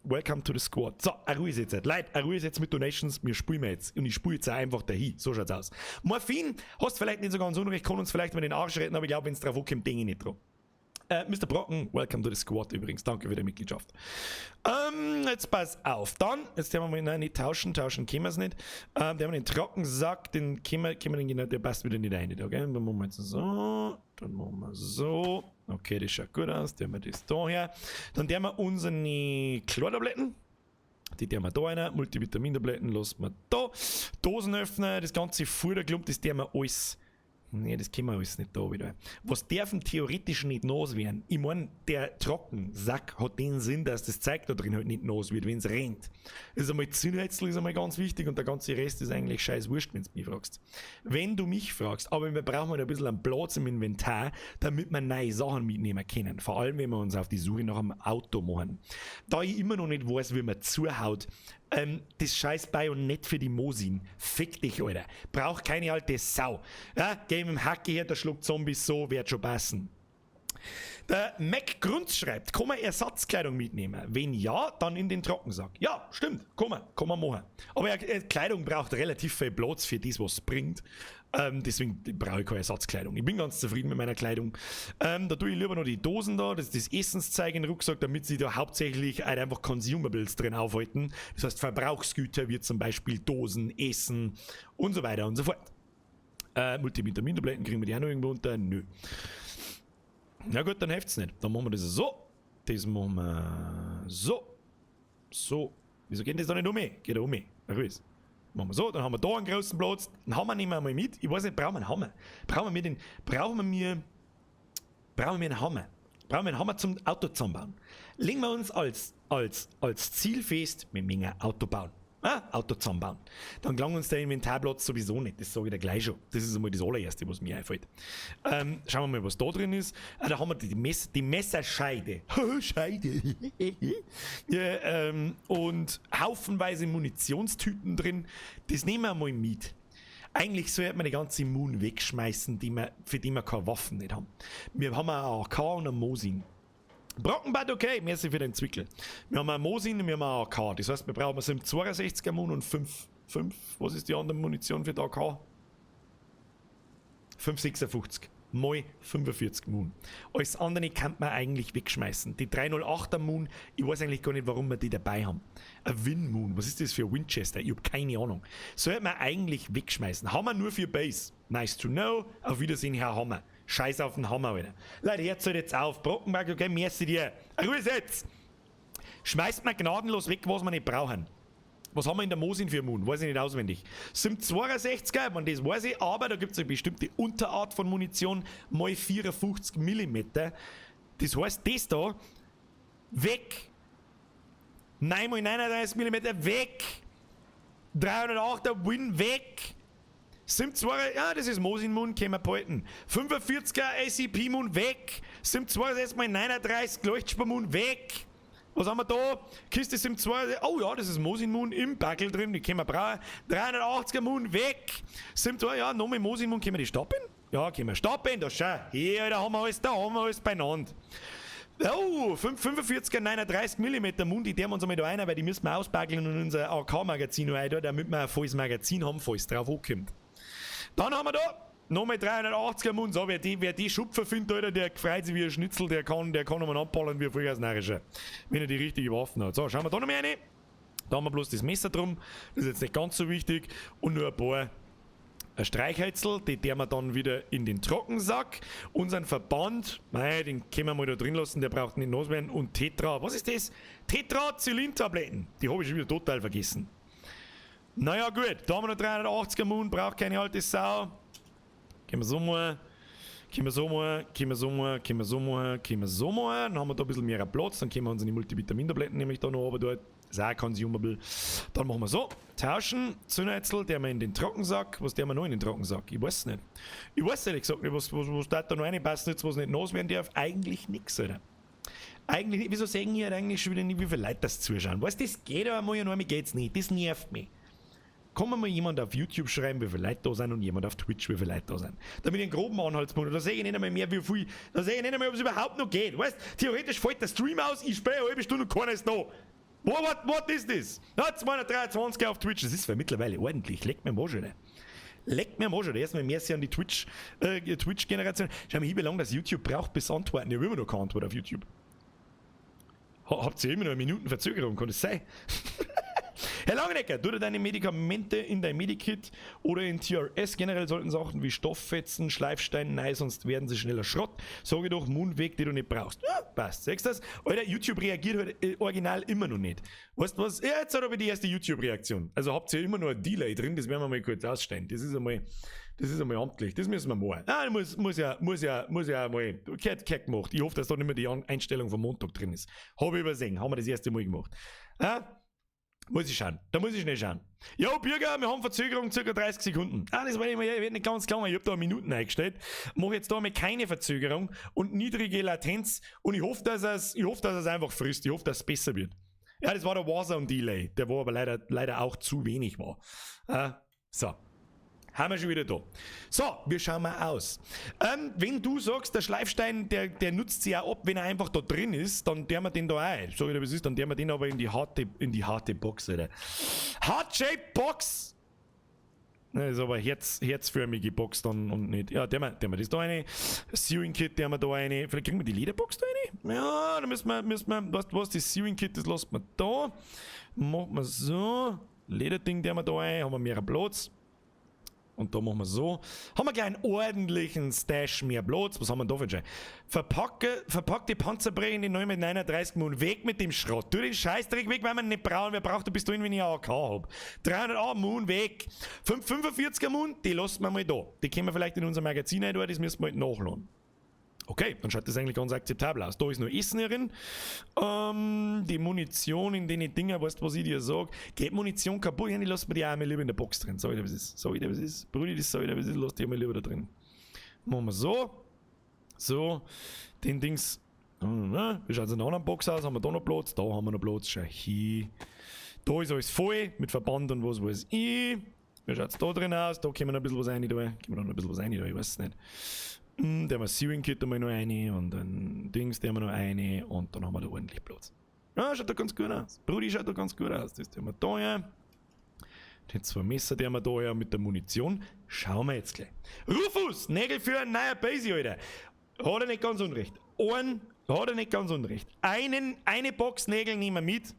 Welcome to the squad. So, a Ruhe ist jetzt. Leute, a Ruhe ist jetzt mit Donations. Wir spielen wir jetzt. Und ich spiele jetzt auch einfach dahin. So schaut's aus. Morphin, hast vielleicht nicht so ganz unrecht, kann uns vielleicht mal den Arsch retten, aber ich glaube, wenn es drauf ankommt, denke ich nicht dran. Mr. Brocken, welcome to the squad übrigens. Danke für die Mitgliedschaft. Jetzt pass auf. Dann, jetzt haben wir mal, nein, nicht tauschen, tauschen können wir es nicht. Der haben wir den Trockensack, den können wir den, genau, der passt wieder nicht rein, okay? Dann machen wir jetzt so, dann machen wir so. Okay, das schaut gut aus. Der haben wir das da her. Dann der wir unsere Chlortabletten. Die der wir da rein. Multivitamintabletten lassen wir da. Dosenöffner, das ganze Futterklump, das der wir alles. Nee, das können wir alles nicht da wieder. Was dürfen theoretisch nicht nass werden? Ich meine, der Trockensack hat den Sinn, dass das Zeug da drin halt nicht nass wird, wenn es rennt. Das ist einmal Zündhölzl ist einmal ganz wichtig und der ganze Rest ist eigentlich scheiß wurscht, wenn du mich fragst. Wenn du mich fragst, aber wir brauchen halt ein bisschen einen Platz im Inventar, damit wir neue Sachen mitnehmen können. Vor allem, wenn wir uns auf die Suche nach einem Auto machen. Da ich immer noch nicht weiß, wie man zuhaut, das scheiß Bajonett für die Mosin. Fick dich, Alter. Brauch keine alte Sau. Ja, geh mit dem Hacke her, der schluckt Zombies so, wird schon passen. Der Mac Grunz schreibt, kann man Ersatzkleidung mitnehmen? Wenn ja, dann in den Trockensack. Ja, stimmt, kann man machen. Aber ja, Kleidung braucht relativ viel Platz für das, was es bringt. Deswegen brauche ich keine Ersatzkleidung. Ich bin ganz zufrieden mit meiner Kleidung. Da tue ich lieber noch die Dosen da, das ist das Essenszeug in den Rucksack, damit sie da hauptsächlich halt einfach Consumables drin aufhalten. Das heißt Verbrauchsgüter wie zum Beispiel Dosen, Essen und so weiter und so fort. Multivitamintabletten kriegen wir die auch noch irgendwo unter? Nö. Na gut, dann hilft's nicht. Dann machen wir das so. Das machen wir so. So. Wieso geht das da nicht um? Geht da um. Na gut. Machen wir so, dann haben wir da einen großen Platz. Den Hammer nehmen wir mal mit. Ich weiß nicht, brauchen wir einen Hammer? Brauchen wir einen Hammer? Brauchen wir einen Hammer zum Auto zusammenbauen? Legen wir uns als Ziel fest, wir müssen ein Auto bauen. Ah, Auto zusammenbauen. Dann gelangt uns der Inventarplatz sowieso nicht. Das sage ich dir gleich schon. Das ist einmal das allererste, was mir einfällt. Schauen wir mal, was da drin ist. Ah, da haben wir die Messerscheide. Scheide. Ja, und haufenweise Munitionstüten drin. Das nehmen wir mal mit. Eigentlich sollte man die ganze Mun wegschmeißen, für die wir keine Waffen nicht haben. Wir haben auch AK und einen Mosin. Brockenbad, okay, merci für den Zwickel. Wir haben einen Mosin und wir haben einen AK. Das heißt, wir brauchen so 62er Mun und 5, 5, was ist die andere Munition für die AK? 5,56 mal 45 Mun. Alles andere kann man eigentlich wegschmeißen. Die 308er Mun, ich weiß eigentlich gar nicht, warum wir die dabei haben. Ein Win Mun, was ist das für Winchester? Ich hab keine Ahnung. Sollte man eigentlich wegschmeißen. Haben wir nur für Base. Nice to know. Auf Wiedersehen, Herr Hammer. Scheiß auf den Hammer, Alter. Leute, hört halt jetzt auf. Brockenberg, okay, merci dir. Ruhe jetzt! Schmeißt mal gnadenlos weg, was wir nicht brauchen. Was haben wir in der Mosin für Mun? Weiß ich nicht auswendig. 762er, man, das weiß ich, aber da gibt es eine bestimmte Unterart von Munition, mal 54 mm. Das heißt, das da, weg. 9 mal 39 mm, weg. 308er Win, weg. 72, ja, das ist Mosin Mun, können wir behalten. 45er ACP Mun, weg. 762 mal 39 Leuchtspur Mun, weg. Was haben wir da? Kiste SIM 2. Oh ja, das ist Mosin Moon im Backel drin. Die können wir brauchen. 380er Moon weg. SIM 2, ja, nochmal Mosin Moon. Können wir die stoppen? Ja, können wir stoppen. Da schau. Hier, da haben wir alles, da haben wir alles beieinander. Oh, 545er 39 mm Mund, die der wir uns einmal da rein, weil die müssen wir ausbackeln und unser AK-Magazin rein, da, damit wir ein volles Magazin haben, falls drauf ankommt. Dann haben wir da nochmal 380er Mund. So, wer die Schupfer findet, Alter, der freut sich wie ein Schnitzel, der kann nochmal abballern wie ein Vollgasnarischer, wenn er die richtige Waffen hat. So, schauen wir da noch mal rein. Da haben wir bloß das Messer drum, das ist jetzt nicht ganz so wichtig. Und nur ein paar Streichhölzl, die der wir dann wieder in den Trockensack. Unseren Verband, mei, den können wir mal da drin lassen, der braucht nicht nass werden. Und Tetra, was ist das? Tetrazylintabletten, die habe ich schon wieder total vergessen. Naja gut, da haben wir noch 380er Moon, braucht keine alte Sau. Können wir so mal, können wir so mal, können wir so mal, können wir so mal, können wir so mal. Dann haben wir da ein bisschen mehr Platz, dann können wir unsere Multivitamintabletten nämlich da noch runter dort. Ist auch consumable. Dann machen wir so. Tauschen, Zündhölzl, der wir in den Trockensack. Was der wir noch in den Trockensack? Ich weiß nicht. Ich weiß ehrlich gesagt nicht, was da noch reinpassen jetzt, was nicht nass werden darf. Eigentlich nix, Alter. Eigentlich nicht. Wieso sagen hier eigentlich schon wieder nicht, wie viele Leute das zuschauen? Weißt du, das geht aber mal ja noch, mir geht's nicht. Das nervt mich. Kann mir mal jemand auf YouTube schreiben, wie viele Leute da sind, und jemand auf Twitch, wie viele Leute da sind? Damit ich einen groben Anhaltspunkt habe. Da sehe ich nicht einmal mehr, wie viel. Da sehe ich nicht einmal, ob es überhaupt noch geht. Weißt, theoretisch fällt der Stream aus, ich spiele eine halbe Stunde und keiner ist da. What is this? Ja, 223 auf Twitch, das ist zwar mittlerweile ordentlich. Leckt mir am Arsch, Alter. Leckt mir am Arsch, Alter. Erstmal mehr an die Twitch-Generation. Schau mal hier, wie lange das YouTube braucht, bis antworten. Ich habe immer noch keine Antwort auf YouTube. Ha, habt ihr immer noch eine Minuten Verzögerung? Kann das sein? Herr Langenecker, tu dir deine Medikamente in dein Medikit oder in TRS. Generell sollten Sachen wie Stofffetzen, Schleifstein, nein, sonst werden sie schneller Schrott. Sag ich doch, Moon weg, die du nicht brauchst. Ja, passt. Siehst du das? Alter, YouTube reagiert halt original immer noch nicht. Weißt du was? Ja, jetzt hat aber die erste YouTube-Reaktion. Also habt ihr immer noch ein Delay drin, das werden wir mal kurz ausstellen. Das ist einmal amtlich. Das müssen wir machen. Ah, muss ja mal, gehört gemacht. Ich hoffe, dass da nicht mehr die Einstellung vom Montag drin ist. Habe ich übersehen. Haben wir das erste Mal gemacht. Ah? Muss ich schauen. Da muss ich schnell schauen. Jo, Bürger, wir haben Verzögerung ca. 30 Sekunden. Ah, das war nicht, mehr, nicht ganz klar. Ich habe da Minuten eingestellt. Mache jetzt da mal keine Verzögerung und niedrige Latenz und ich hoffe, dass es einfach frisst. Ich hoffe, dass es besser wird. Ja, das war der Warzone Delay, der wo aber leider, leider auch zu wenig war. Ah, so. Haben wir schon wieder da. So, wir schauen mal aus. Wenn du sagst, der Schleifstein, der nutzt sich ja ab, wenn er einfach da drin ist, dann der wir den da ein. Sag ich dir, was ist, dann der wir den aber in die harte Box, Alter. Heart-Shaped Box! Das ist aber herzförmige Box dann und nicht. Ja, der das da eine. Sewing Kit, der wir da eine. Vielleicht kriegen wir die Lederbox da eine? Ja, da müssen wir, weißt du was, das Sewing Kit, das lassen wir da. Machen wir so. Lederding, der wir da ein, haben wir mehr Platz. Und da machen wir so. Haben wir gleich einen ordentlichen Stash mehr Platz. Was haben wir da für einen Scheiß? Verpackte Panzerbrei in die 9 mit 39 Moon. Weg mit dem Schrott. Tu den Scheißdreck weg, weil wir ihn nicht brauchen. Wer braucht bis dahin, wenn ich eine AK hab? 300 Moon weg. 545er Moon, die lassen wir mal da. Die können wir vielleicht in unser Magazin rein, das müssen wir halt nachladen. Okay, dann schaut das eigentlich ganz akzeptabel aus. Da ist noch Essen drin. Die Munition in den Dinger, weißt du, was ich dir sag? Geht Munition kaputt? Ja, ich lass mir die auch mal lieber in der Box drin. Sag ich dir, was ist. Sag ich dir, was ist. Brudi, das sag ich dir, was ist. Lass die mal lieber da drin. Machen wir so. So. Den Dings. Wie schaut es in der anderen Box aus? Haben wir da noch Platz? Da haben wir noch Platz. Schau hier. Da ist alles voll mit Verband und was weiß ich. Wie schaut es da drin aus? Da können wir noch ein bisschen was rein da. Können wir noch ein bisschen was rein da? Ich weiß es nicht. Da haben wir Sewing Kit einmal noch eine und ein Dings, der haben wir noch eine und dann haben wir da ordentlich Platz. Ja, schaut da ganz gut aus. Brudi, schaut da ganz gut aus. Das tun wir da her. Die zwei Messer, die haben wir da her mit der Munition. Schauen wir jetzt gleich. Rufus, Nägel für ein neuer Basi, Alter. Hat er nicht ganz unrecht. Einen, hat er nicht ganz unrecht. Eine Box Nägel nehmen wir mit.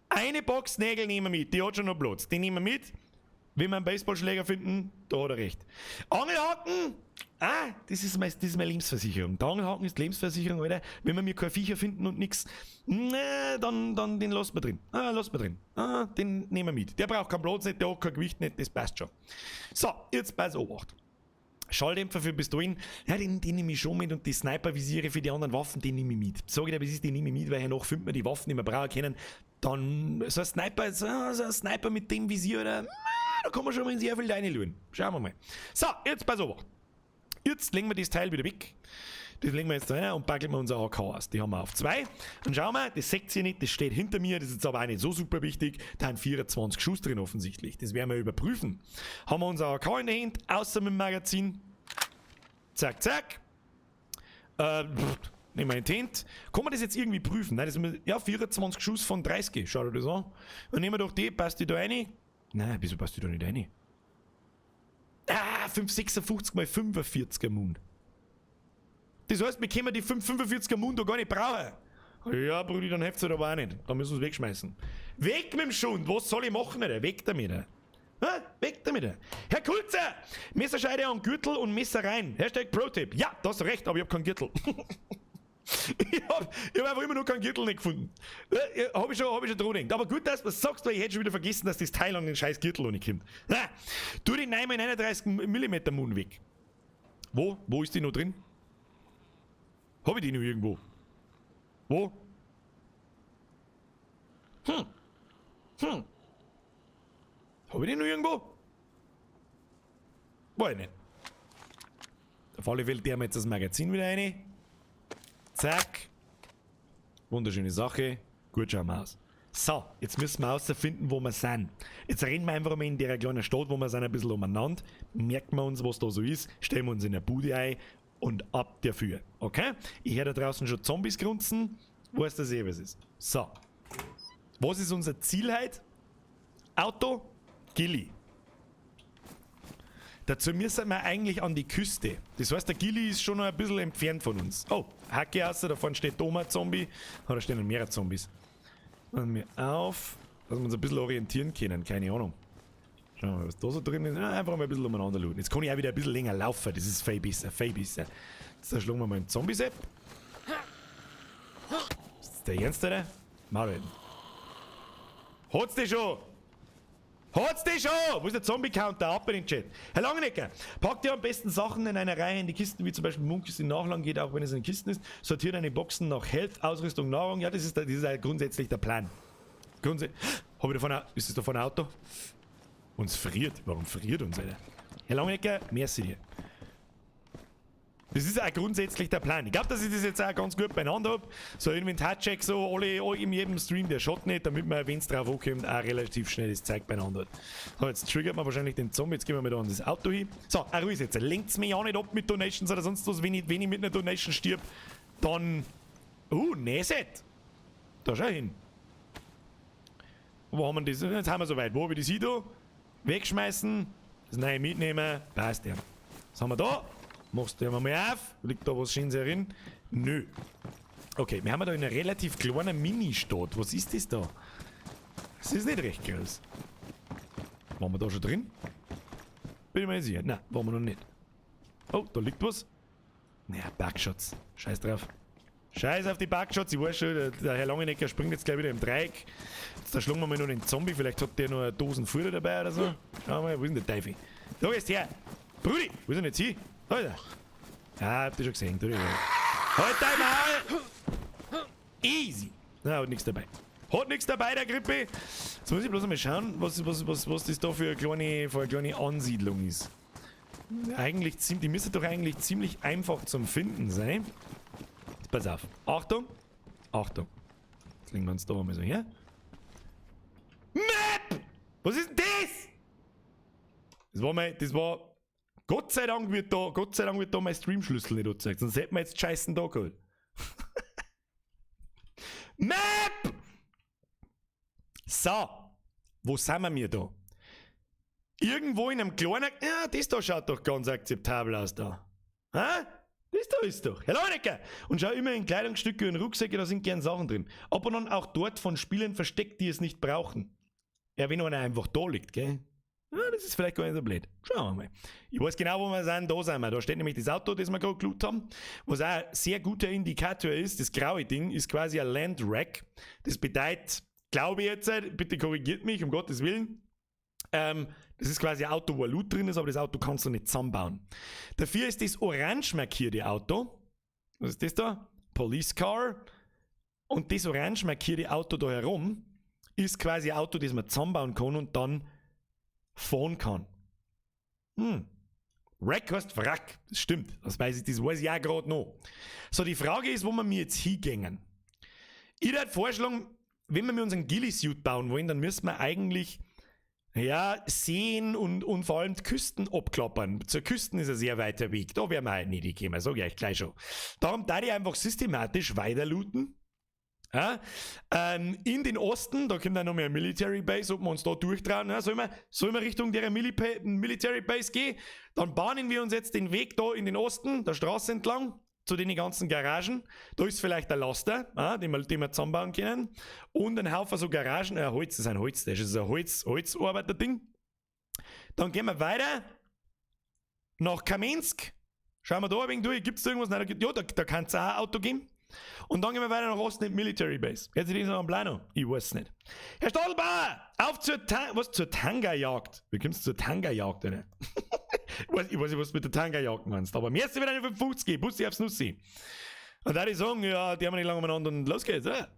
Eine Box Nägel nehmen wir mit. Die hat schon noch Platz. Die nehmen wir mit. Wenn wir einen Baseballschläger finden, da hat er recht. Angelhaken, ah, das ist meine Lebensversicherung. Der Angelhaken ist Lebensversicherung, Alter. Wenn wir mir keine Viecher finden und nix, ne, dann den lassen wir drin. Ah, lassen wir drin. Ah, den nehmen wir mit. Der braucht keinen Platz nicht, der hat kein Gewicht nicht, das passt schon. So, jetzt pass Obacht. Schalldämpfer für Pistolen, ja, den nehme ich schon mit und die Sniper-Visiere für die anderen Waffen, den nehme ich mit. Sag ich dir, was ist, den nehme ich mit, weil hernach findet man die Waffen, die wir brauchen können. Dann so ein Sniper mit dem Visier, oder, da kann man schon mal in sehr viel reinschauen. Schauen wir mal. So, jetzt pass auf. Jetzt legen wir das Teil wieder weg. Das legen wir jetzt da rein und packeln wir unser AK aus. Die haben wir auf 2. Dann schauen wir, das seht ihr nicht, das steht hinter mir, das ist jetzt aber auch nicht so super wichtig. Da sind 24 Schuss drin offensichtlich. Das werden wir überprüfen. Haben wir unser AK in der Hand, außer mit dem Magazin. Zack, zack. Pff, nehmen wir in die Hand. Kann man das jetzt irgendwie prüfen? Nein, das ist, ja, 24 Schuss von 30. Schau dir das an. Dann nehmen wir doch die, passt die da rein? Nein, wieso passt die da nicht rein? Ah, 5,56 mal 45er Mun. Das heißt, wir können die 5,45er Mun da gar nicht brauchen. Ja, Brudi, dann hilft's halt aber auch nicht. Dann müssen wir es wegschmeißen. Weg mit dem Schund! Was soll ich machen, Alter? Weg damit. Hä? Weg damit. Herr Kulzer! Messerscheide an Gürtel und Messer rein. #ProTip. Ja, da hast du recht, aber ich hab keinen Gürtel. Ich hab einfach immer noch keinen Gürtel nicht gefunden. Hab ich schon dran gedacht. Aber gut, dass du was sagst, weil ich hätte schon wieder vergessen, dass das Teil an den scheiß Gürtel noch nicht kommt. Na, tu den 9 x 39 mm Mun weg. Wo? Wo ist die noch drin? Hab ich die noch irgendwo? Wo? Hm. Hab ich die noch irgendwo? Weiß ich nicht. Auf alle Fälle der wir jetzt das Magazin wieder rein. Zack. Wunderschöne Sache. Gut schauen wir aus. So, jetzt müssen wir herausfinden, wo wir sind. Jetzt rennen wir einfach mal in der kleinen Stadt, wo wir sind, ein bisschen umeinander. Merken wir uns, was da so ist. Stellen wir uns in der Bude ein und ab dafür. Okay? Ich höre da draußen schon Zombies grunzen. Weiß, dass eh was ist. So. Was ist unser Ziel heute? Auto, Ghillie. Dazu müssen wir eigentlich an die Küste. Das heißt, der Ghillie ist schon noch ein bisschen entfernt von uns. Oh, Hacke aus, da vorne steht Doma Zombie. Oh, da stehen noch mehrere Zombies. Machen wir auf, dass wir uns ein bisschen orientieren können. Keine Ahnung. Schauen wir mal, was da so drin ist. Ja, einfach mal ein bisschen umeinander looten. Jetzt kann ich auch wieder ein bisschen länger laufen. Das ist viel besser, viel besser. Jetzt schlagen wir mal einen Zombie-Sepp. Ist das der Ernst, oder? Marvin. Hat's die schon? Hat's die schon? Wo ist der Zombie-Counter? Ab in den Chat. Herr Langenecker, packt ihr am besten Sachen in einer Reihe in die Kisten, wie zum Beispiel Munks in Nachladen geht, auch wenn es in Kisten ist. Sortiert deine Boxen nach Health, Ausrüstung, Nahrung. Ja, das ist halt grundsätzlich der Plan. Hab ich davon, ist das da vorne ein Auto? Uns friert. Warum friert uns, Alter? Herr Langenecker, merci dir. Das ist auch grundsätzlich der Plan. Ich glaube, dass ich das jetzt auch ganz gut beieinander hab. So Inventarcheck, so alle in jedem Stream, der schaut nicht, damit man, wenn es drauf ankommt, auch relativ schnell das Zeug beieinander hat. So, jetzt triggert man wahrscheinlich den Zombie. Jetzt gehen wir mal da an das Auto hin. So, auch ruhig jetzt. Lenkt's mich auch nicht ab mit Donations oder sonst was. Wenn ich mit einer Donation stirb, dann. Neset! Da schau hin. Wo haben wir das? Jetzt haben wir soweit. Wo habe ich das hin da? Wegschmeißen. Das neue mitnehmen. Passt ja. Was haben wir da? Machst du mal auf? Liegt da was Schönes herin? Nö. Okay, wir haben da in einer relativ kleinen Ministadt. Was ist das da? Das ist nicht recht groß. Waren wir da schon drin? Bin ich mir nicht sicher. Nein, waren wir noch nicht. Oh, da liegt was. Naja, Buckshots. Scheiß drauf. Scheiß auf die Buckshots. Ich weiß schon, der Herr Langenecker springt jetzt gleich wieder im Dreieck. Jetzt da schlagen wir mal noch den Zombie. Vielleicht hat der noch eine Dosen Futter dabei oder so. Schauen wir mal, wo ist denn der Teufel? Da gehst her. Brudi, wo ist denn jetzt hin? Da ist er. Ja, habt ihr schon gesehen. Tu dich halt dein Maul! Easy. Na, hat nichts dabei. Hat nichts dabei, der Grippe. Jetzt muss ich bloß einmal schauen, was das da für eine kleine Ansiedlung ist. Eigentlich ziemlich, die müsste doch eigentlich ziemlich einfach zum Finden sein. Jetzt pass auf. Achtung. Achtung. Jetzt legen wir uns da mal so her. Map! Was ist denn das? Das war, Gott sei Dank wird da mein Streamschlüssel nicht angezeigt, sonst hätten wir jetzt Scheißen da geholt. Map! So, wo sind wir mir da? Irgendwo in einem kleinen, ja, das da schaut doch ganz akzeptabel aus da. Ha? Das da ist doch. Herr Leunecker! Und schau immer in Kleidungsstücke und Rucksäcke, da sind gern Sachen drin. Aber dann auch dort von Spielern versteckt, die es nicht brauchen. Ja, wenn einer einfach da liegt, gell? Ja, das ist vielleicht gar nicht so blöd. Schauen wir mal. Ich weiß genau, wo wir sind. Da sind wir. Da steht nämlich das Auto, das wir gerade gelootet haben. Was auch ein sehr guter Indikator ist, das graue Ding ist quasi ein Land Rack. Das bedeutet, glaube ich jetzt, bitte korrigiert mich, um Gottes Willen, das ist quasi ein Auto, wo ein Loot drin ist, aber das Auto kannst du nicht zusammenbauen. Dafür ist das orange markierte Auto. Was ist das da? Police Car. Und das orange markierte Auto da herum ist quasi ein Auto, das man zusammenbauen kann und dann fahren kann. Wreck heißt Wrack. Das stimmt. Das weiß ich auch gerade noch. So, die Frage ist, wo wir mir jetzt hingängen. Ich würde vorschlagen, wenn wir uns einen Ghillie-Suit bauen wollen, dann müssen wir eigentlich, ja, sehen und vor allem die Küsten abklappern. Zur Küsten ist ein sehr weiter Weg. Da werden wir halt nicht hinkommen, sag ich euch gleich schon. Darum da ich einfach systematisch weiter looten. Ja, in den Osten, da kommt dann noch mehr Military Base, ob wir uns da durchtrauen. Ja, sollen wir Richtung der Military Base gehen? Dann bahnen wir uns jetzt den Weg da in den Osten, der Straße entlang, zu den ganzen Garagen. Da ist vielleicht der Laster, ja, den wir zusammenbauen können. Und ein Haufen so Garagen, Holz, das ist ein Holz, das ist ein Holzarbeiter-Ding. Dann gehen wir weiter nach Kamensk. Schauen wir da ein wenig durch, gibt's da irgendwas? Nein, da kann's auch ein Auto geben. Und dann gehen wir weiter nach Osten in die Military Base. Jetzt ist das noch am Plano. Ich weiß nicht. Herr Stadelbauer, auf zur zur Tanga-Jagd. Wie kommst du zur Tanga-Jagd, oder? Ich weiß nicht, was du mit der Tanga-Jagd meinst. Aber mir ist wieder eine 55 gehen. Bussi aufs Nussi. Und da die sagen, ja, die haben wir nicht lange umeinander und los geht's, oder?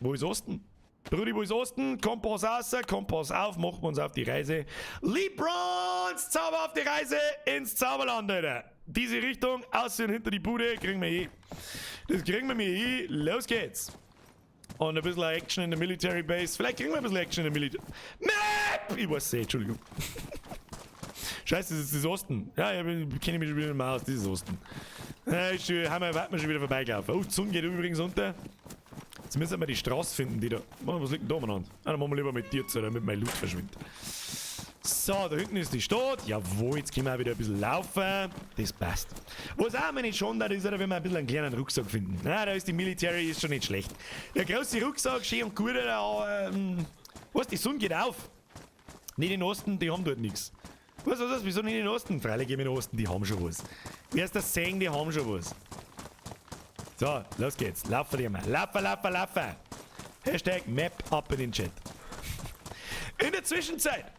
Wo ist Osten? Brudi, wo ist Osten? Kompass raus, Kompass auf, machen wir uns auf die Reise. Lebrons Zauber auf die Reise ins Zauberland, Alter. Diese Richtung, außen und hinter die Bude, kriegen wir eh. Das kriegen wir mir eh. Los geht's. Und ein bisschen Action in der Military Base. Vielleicht kriegen wir ein bisschen Action in der Military... Map! Ich weiß es, Entschuldigung. Scheiße, das ist das Osten. Ja, ich kenne mich schon wieder nicht mehr aus. Das ist Osten. Ja, haben wir schon wieder vorbeigelaufen. Oh, die Sonne geht übrigens unter. Jetzt müssen wir die Straße finden, die da... Oh, was liegt denn da umeinander? Ah, dann machen wir lieber mit dir zu, damit mein Loot verschwindet. So, da hinten ist die Stadt. Jawohl, jetzt können wir auch wieder ein bisschen laufen. Das passt. Was auch immer nicht schon da ist, wenn wir ein bisschen einen kleinen Rucksack finden. Na, da ist die Military ist schon nicht schlecht. Der große Rucksack, schön und gut, da, was, die Sonne geht auf. Nicht in den Osten, die haben dort nichts. Was, wieso nicht in den Osten? Freilich gehen wir in den Osten, die haben schon was. Wer ist das sehen, die haben schon was. So, los geht's. Laufen die mal. Laufen, laufen, laufen. Hashtag Map up in den Chat. In der Zwischenzeit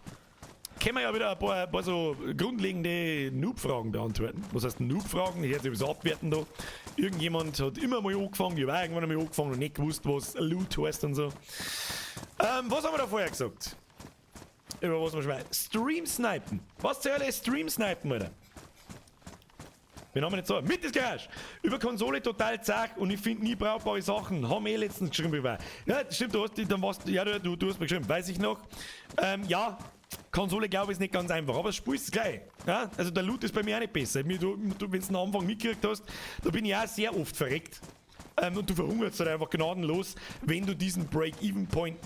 können wir ja wieder ein paar so grundlegende Noob-Fragen beantworten. Was heißt Noob-Fragen? Ich hätte sowieso abwerten da. Irgendjemand hat immer mal angefangen, ich habe auch irgendwann einmal angefangen und nicht gewusst, was Loot heißt und so. Was haben wir da vorher gesagt? Über was wir schon mal. Stream snipen. Was zur Hölle ist Stream snipen, Alter? Wir haben nicht so. Mit das Garage! Über Konsole total zach und ich finde nie brauchbare Sachen. Haben wir eh letztens geschrieben. Ja, stimmt, du hast, dann warst, ja, du hast mir geschrieben, weiß ich noch. Ja, Konsole glaube ich ist nicht ganz einfach, aber das Spiel ist gleich. Ja? Also der Loot ist bei mir auch nicht besser. Wenn du am Anfang mitgekriegt hast, da bin ich auch sehr oft verreckt. Und du verhungerst halt einfach gnadenlos, wenn du diesen Break-Even-Point.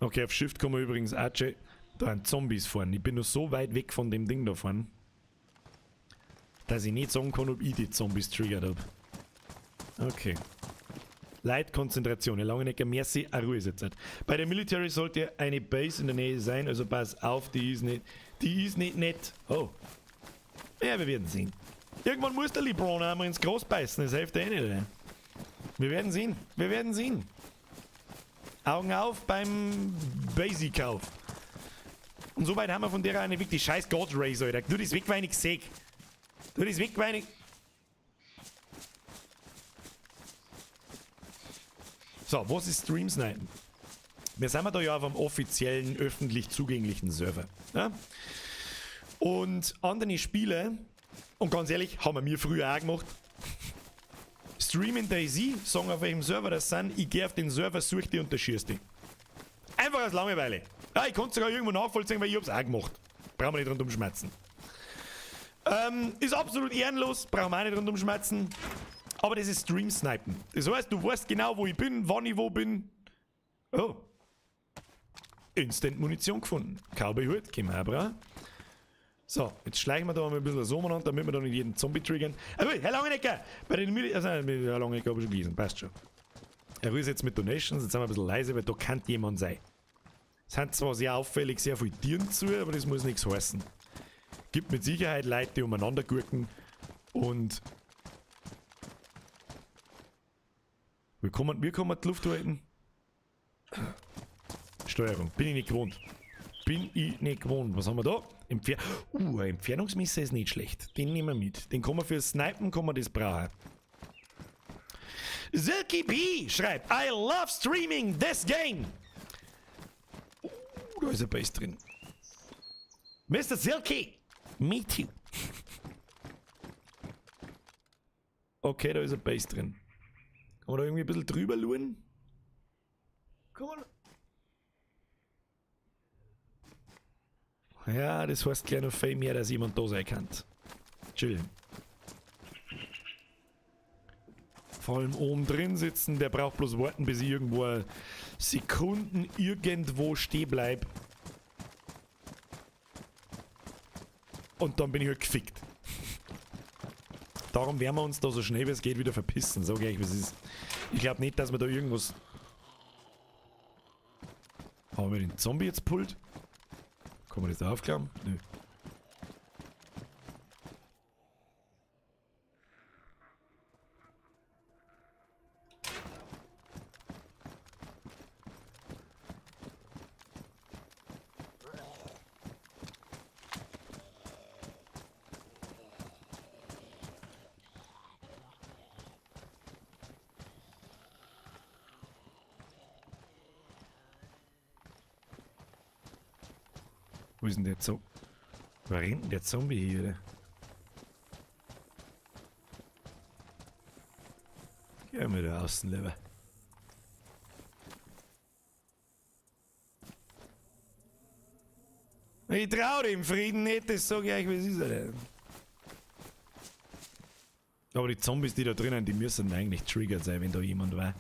Okay, auf Shift kommen wir übrigens auch schon. Da sind Zombies fahren. Ich bin nur so weit weg von dem Ding da vorne, dass ich nicht sagen kann, ob ich die Zombies triggert habe. Okay. Leitkonzentration. Herr Langenecker, merci, eine Ruhe ist jetzt. Bei der Military sollte eine Base in der Nähe sein, also pass auf, die ist nicht nett. Oh. Ja, wir werden sehen. Irgendwann muss der LeBron einmal ins Gras beißen, das hilft eh nicht. Oder? Wir werden sehen. Wir werden sehen. Augen auf beim Basic-Kauf. Und soweit haben wir von der eine wirklich scheiß God Race, Alter. Du das weg, weil ich seh. Du das weg, weil ich. So, was ist Stream Snipen? Wir sind da ja auf einem offiziellen, öffentlich zugänglichen Server. Ja? Und andere Spiele, und ganz ehrlich, haben wir früher auch gemacht. Streamen DayZ, sagen auf welchem Server das sind, ich gehe auf den Server, suche die und schieße die. Einfach aus Langeweile. Ja, ich konnte sogar irgendwo nachvollziehen, weil ich hab's auch gemacht. Brauchen wir nicht rundum schmerzen. Ist absolut ehrenlos, brauchen wir auch nicht rundum schmerzen. Aber das ist Stream-Snipen. Das heißt, du weißt genau, wo ich bin, wann ich wo bin. Oh. Instant-Munition gefunden. Cowboy-Hut, können wir auch brauchen. So, jetzt schleichen wir da mal ein bisschen so umeinander, damit wir da nicht jeden Zombie triggern. Aber Herr Langenecker! Bei den Mili... Also, Herr Langenecker habe ich schon gelesen, passt schon. Er ist jetzt mit Donations, jetzt sind wir ein bisschen leise, weil da kann jemand sein. Es sind zwar sehr auffällig sehr viele Tieren zu, aber das muss nichts heißen. Gibt mit Sicherheit Leute, die umeinander gurken und... Wie kann man die Luft halten? Steuerung. Bin ich nicht gewohnt. Bin ich nicht gewohnt. Was haben wir da? Ein Entfernungsmesser ist nicht schlecht. Den nehmen wir mit. Den kann man fürs Snipen, kann man das brauchen. Silky B schreibt, I love streaming this game. Da ist ein Base drin. Mr. Silky, me too. Okay, da ist ein Base drin. Kann man da irgendwie ein bisschen drüber luren? Kann man... Ja, das heißt gleich noch viel mehr, dass jemand da sein kann. Chillen. Vor allem oben drin sitzen, der braucht bloß warten, bis ich irgendwo Sekunden irgendwo stehen bleib. Und dann bin ich halt gefickt. Darum werden wir uns da so schnell wie es geht wieder verpissen. Sag ich euch, was ist. Ich glaub nicht, dass wir da irgendwas... Haben wir den Zombie jetzt pullt? Kann man das da aufklappen? Nö. Wo ist denn der Zombie? Wo rennt denn der Zombie hier? Oder? Gehen wir da außen lieber. Ich trau dem Frieden nicht, das sag ich euch, was ist er denn? Aber die Zombies, die da drinnen, die müssen eigentlich triggert sein, wenn da jemand war.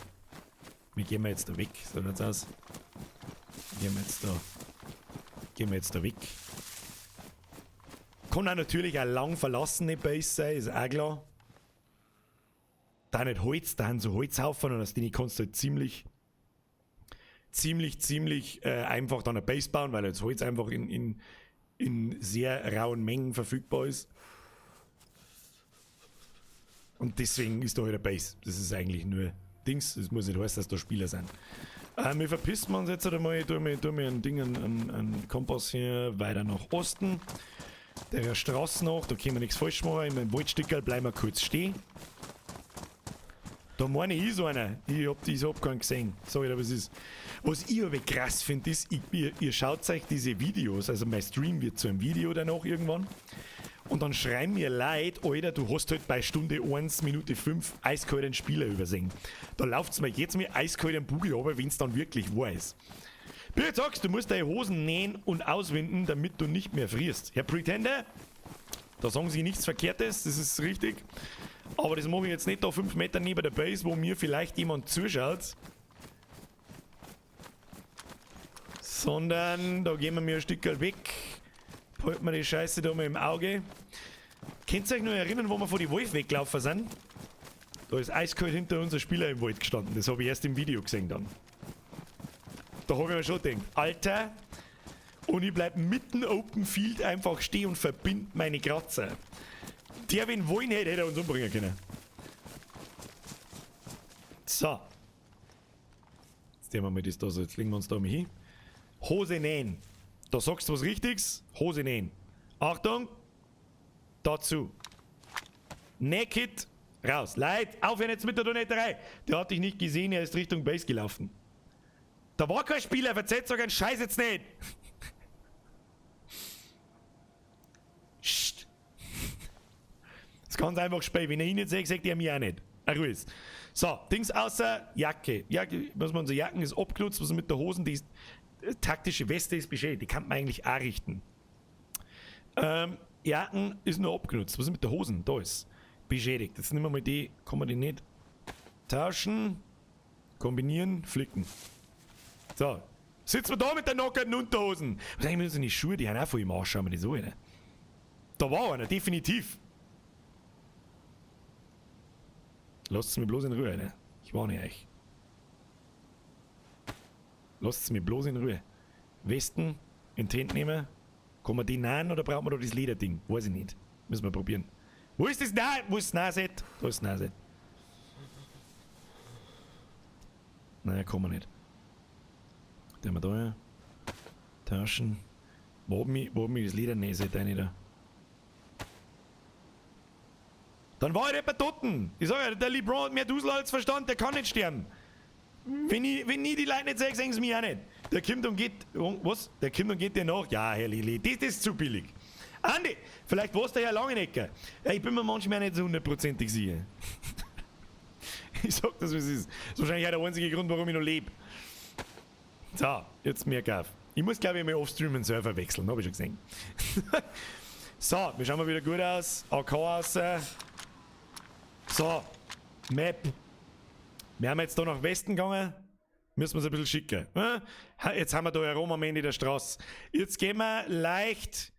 Wir gehen jetzt da weg, so schaut's aus. Gehen wir jetzt da. Gehen wir jetzt da weg. Kann auch natürlich auch lang verlassene Base sein, ist auch klar. Da nicht Holz, da haben so Holzhaufen und aus denen kannst du halt ziemlich, ziemlich, ziemlich einfach dann eine Base bauen, weil das Holz einfach in sehr rauen Mengen verfügbar ist. Und deswegen ist da halt eine Base. Das ist eigentlich nur Dings, das muss nicht heißen, dass da Spieler sind. Wir verpissen uns jetzt einmal, tun wir ein Ding, einen Kompass hier weiter nach Osten. Der Straße nach, da können wir nichts falsch machen. Im Waldstückerl bleiben wir kurz stehen. Da meine ich so einer. Ich hab keinen gesehen. Sag ich dir, was ist. Was ich aber krass finde, ist, ihr schaut euch diese Videos, also mein Stream wird zu einem Video danach irgendwann. Und dann schreien mir Leute, Alter, du hast halt bei Stunde 1, Minute 5 eiskalt einen Spieler übersehen. Da läuft's mir jetzt mir eiskalt einen Bugel runter, wenn's dann wirklich wahr ist. Bitte sagst, du musst deine Hosen nähen und auswinden, damit du nicht mehr frierst. Herr Pretender, da sagen sie nichts Verkehrtes, das ist richtig. Aber das mache ich jetzt nicht da 5 Meter neben der Base, wo mir vielleicht jemand zuschaut. Sondern da gehen wir mir ein Stückchen weg. Halten wir die Scheiße da mal im Auge. Könnt ihr euch noch erinnern, wo wir vor die Wolf weggelaufen sind? Da ist eiskalt hinter unser Spieler im Wald gestanden. Das habe ich erst im Video gesehen dann. Da habe ich mir schon gedacht, Alter, und ich bleib mitten Open Field einfach stehen und verbind meine Kratzer. Der, wenn wollen hätte, hätte er uns umbringen können. So. Jetzt nehmen wir mal das da so. Jetzt legen wir uns da mal hin. Hose nähen. Da sagst du was Richtiges. Hose nähen. Achtung. Dazu. Naked. Raus. Leid, aufhören jetzt mit der Donetterei. Der hat dich nicht gesehen, er ist Richtung Base gelaufen. Da war kein Spieler, verzeiht sogar einen Scheiß jetzt nicht. Psst. Das ist ganz einfach gespielt. Wenn er ihn nicht sagt, sagt er mir auch nicht. Ach, ruhig. So, Dings außer Jacke. Jacke, was man unsere Jacken ist abgenutzt, was mit der Hosen, die ist, taktische Weste ist beschädigt. Die kann man eigentlich auch richten. Jacken ist nur abgenutzt. Was ist mit der Hosen? Da ist beschädigt. Jetzt nehmen wir mal die, kann man die nicht tauschen, kombinieren, flicken. So. Sitzen wir da mit den nackerten Unterhosen. Was eigentlich mit unseren Schuhe? Die haben auch voll im Arsch, schauen wir die so rein. Da war einer, definitiv. Lasst mich bloß in Ruhe, ne? Ich warne euch. Lasst mich bloß in Ruhe. Westen in die Hände nehmen. Kann man die nähen oder braucht man da das Lederding? Weiß ich nicht. Müssen wir probieren. Wo ist das Nah? Wo ist das Nahset? Da ist das Nahset. Nein, kann man nicht. Den haben wir da ja. Taschen. Wo hab ich das Ledernähset rein da? Dann war halt jemand toten. Ich sag ja, der LeBron hat mehr Dusel als Verstand, der kann nicht sterben. Wenn ich die Leute nicht sehe, sehen sie mich auch nicht. Der kommt und geht. Was? Der kommt und geht dir nach. Ja, Herr Lili, das ist zu billig. Andi, vielleicht war's der Herr Langenecker. Ja, ich bin mir manchmal nicht so hundertprozentig sicher. Ich sag das, wie es ist. Das ist wahrscheinlich auch der einzige Grund, warum ich noch lebe. So, jetzt merk auf. Ich muss, glaube ich, mal off-stream einen Server wechseln, hab ich schon gesehen. So, wir schauen mal wieder gut aus. AK aus. So, Map. Wir haben jetzt da nach Westen gegangen. Müssen wir uns ein bisschen schicken. Jetzt haben wir da herum am Ende der Straße. Jetzt gehen wir leicht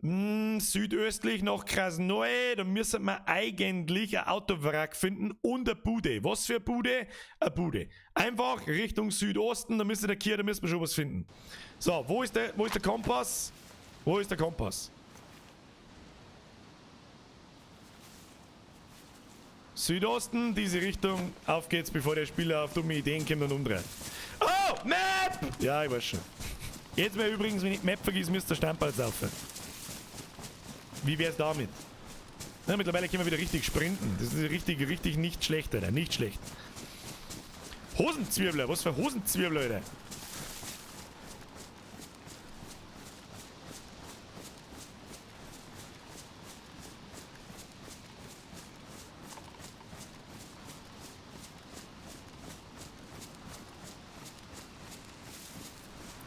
südöstlich nach Krasnoe. Da müssen wir eigentlich ein Autowrack finden und eine Bude. Was für eine Bude? Eine Bude. Einfach Richtung Südosten, da müsste der Kier, da müssen wir schon was finden. So, wo ist der Kompass? Wo ist der Kompass? Südosten, diese Richtung. Auf geht's, bevor der Spieler auf dumme Ideen kommt und umdreht. Oh, Map! Ja, ich weiß schon. Jetzt mal übrigens, wenn ich die Map vergiss, müsste der Stammball saufen. Wie wär's damit? Na, mittlerweile können wir wieder richtig sprinten. Das ist richtig, richtig nicht schlecht, Alter. Nicht schlecht. Hosenzwirbler. Was für Hosenzwirbler, Alter?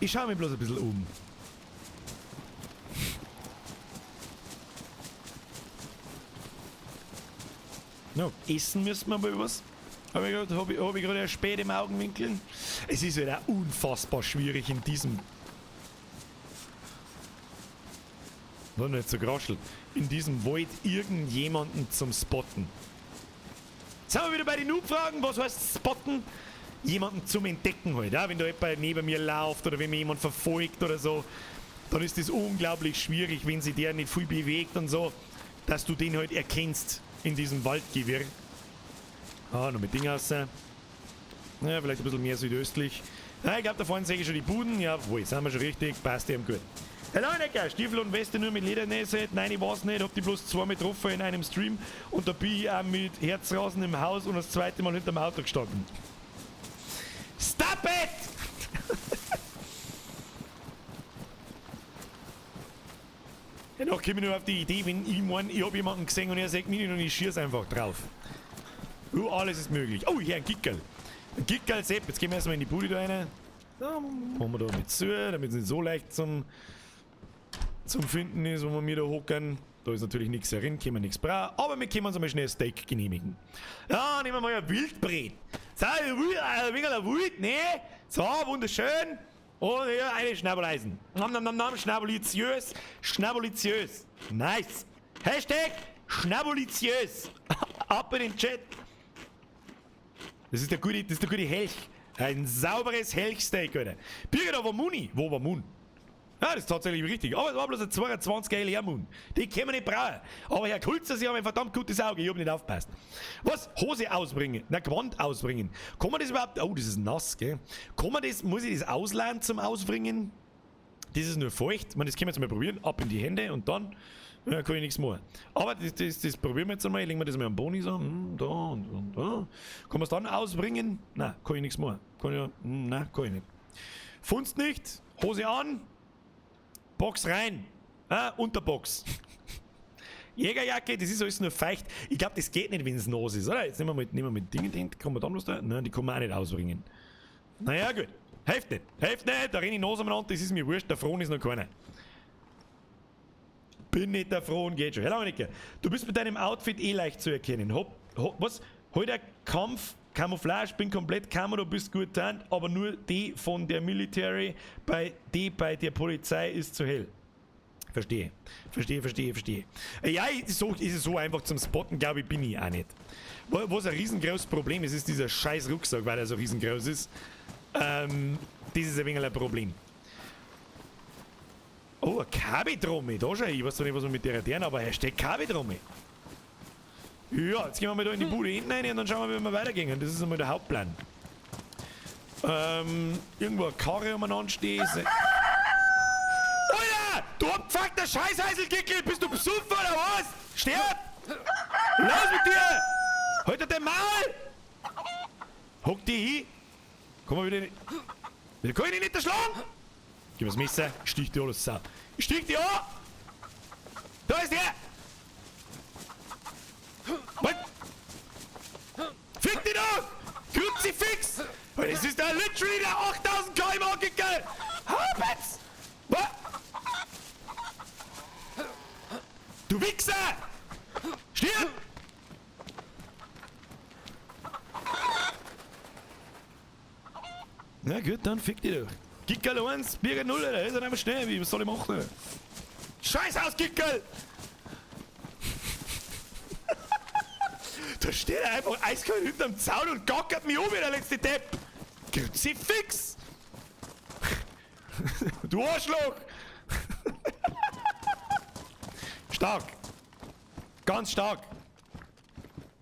Ich schaue mich bloß ein bisschen um. No, essen müssen wir mal was. Hab ich gerade erspät im Augenwinkel. Es ist halt auch unfassbar schwierig in diesem... War nicht so geraschelt. In diesem Wald irgendjemanden zum Spotten. Jetzt sind wir wieder bei den Noob-Fragen. Was heißt Spotten? Jemanden zum Entdecken halt. Ja? Wenn da jemand neben mir läuft oder wenn mich jemand verfolgt oder so, dann ist das unglaublich schwierig, wenn sich der nicht viel bewegt und so, dass du den halt erkennst in diesem Waldgewirr. Ah, noch mit Ding raus. Ja, vielleicht ein bisschen mehr südöstlich. Ja, ich glaube, da vorne sehe ich schon die Buden. Jawohl, sind wir schon richtig. Passt eben gut. Hallo, Necker. Stiefel und Weste nur mit Ledernäse. Nein, ich weiß nicht. Hab die bloß zweimal getroffen in einem Stream. Und da bin ich auch mit Herzrasen im Haus und das zweite Mal hinterm Auto gestanden. Stop it! Ja, noch komme ich nur auf die Idee, wenn ich meine, ich hab jemanden gesehen und er sagt mir nicht und ich schieß einfach drauf. Oh, alles ist möglich. Oh, hier ein Kickerl. Ein Kickerl, Sepp. Jetzt gehen wir erstmal in die Bude da rein. So, machen wir da mit zu, damit es nicht so leicht zum Finden ist, wo wir mir da hocken. Da ist natürlich nichts herin, können wir nichts brauchen. Aber wir können uns einmal schnell ein Steak genehmigen. Ja, nehmen wir mal ein Wildbret. So, ein wenig ein Wild, ne? So, wunderschön. Und hier eine Schnabeleisen. Nam, nam, nam, nam, schnabuliziös. Schnabuliziös. Nice. Hashtag schnabuliziös. Ab in den Chat. Das ist der gute Helch. Ein sauberes Helchsteak, Alter. Birgit, da war Muni. Wo war Mun? Ja, das ist tatsächlich richtig. Aber es war bloß ein 22er LR-Mun. Die können wir nicht brauchen. Aber Herr Kulzer, Sie haben ein verdammt gutes Auge. Ich hab nicht aufgepasst. Was? Hose ausbringen. Na, Gewand ausbringen. Kann man das überhaupt... Oh, das ist nass, gell? Kann man das... Muss ich das ausleihen zum Ausbringen? Das ist nur feucht. Ich meine, das können wir jetzt mal probieren. Ab in die Hände und dann... Ja, kann ich nichts machen. Aber das probieren wir jetzt einmal. Legen wir das mal am Boni so. Da und da. Kann man es dann ausbringen? Nein, kann ich nichts machen. Kann ich... Nein, kann ich nicht. Funzt nicht. Hose an. Box rein. Ah, Unterbox. Jägerjacke, das ist alles nur feucht. Ich glaube, das geht nicht, wenn es nass ist, oder? Jetzt nehmen wir mit Dingen, den kann man dann was da? Nein, die kann man auch nicht ausbringen. Naja, gut. Hilft nicht. Hilft nicht. Da renne ich nass umeinander, das ist mir wurscht. Der Frohn ist noch keiner. Bin nicht der Frohn, geht schon. Hallo, Annika. Du bist mit deinem Outfit eh leicht zu erkennen. Hopp, hopp, was? Heute Kampf, Camouflage, bin komplett Camo, du bist gut tarnt, aber nur die von der Military, bei der Polizei ist zu hell. Verstehe. Verstehe, verstehe, verstehe. Ja, so ist es so einfach zum Spotten, glaube ich, bin ich auch nicht. Was ein riesengroßes Problem ist, ist dieser scheiß Rucksack, weil er so riesengroß ist. Das ist ein wenig ein Problem. Oh, eine Kabedromme. Da schau ich. Ich weiß zwar nicht, was wir mit der erklären, aber Hashtag Kabedromme. Ja, jetzt gehen wir mal da in die Bude hinten rein und dann schauen wir, wie wir weitergehen. Das ist einmal der Hauptplan. Irgendwo eine Karre umeinander stehen. Alter! Du abgefuckter Scheißheiselkickel! Bist du besoffen oder was? Sterb! Los mit dir! Halt dir den Maul! Hock dich hin! Komm mal wieder. Wieder kann ich dich nicht erschlagen! Gib mir das Messer, ich stich dir alles sau. Ich stich dich an! Da ist er! Was? Fick dich doch! Kruzifix! Das ist da literally der 8000 km gegangen! Habet's! Was? Du Wichser! Stirb! Na gut, dann fick dich doch. Gickerl 1, Birger 0, Alter. Ist er einfach schnell. Wie, was soll ich machen? Scheiß aus, Gickerl! Da steht er einfach eiskalt hinterm Zaun und gackert mich um, wie der letzte Depp. Kruzifix! Du Arschloch! Stark! Ganz stark!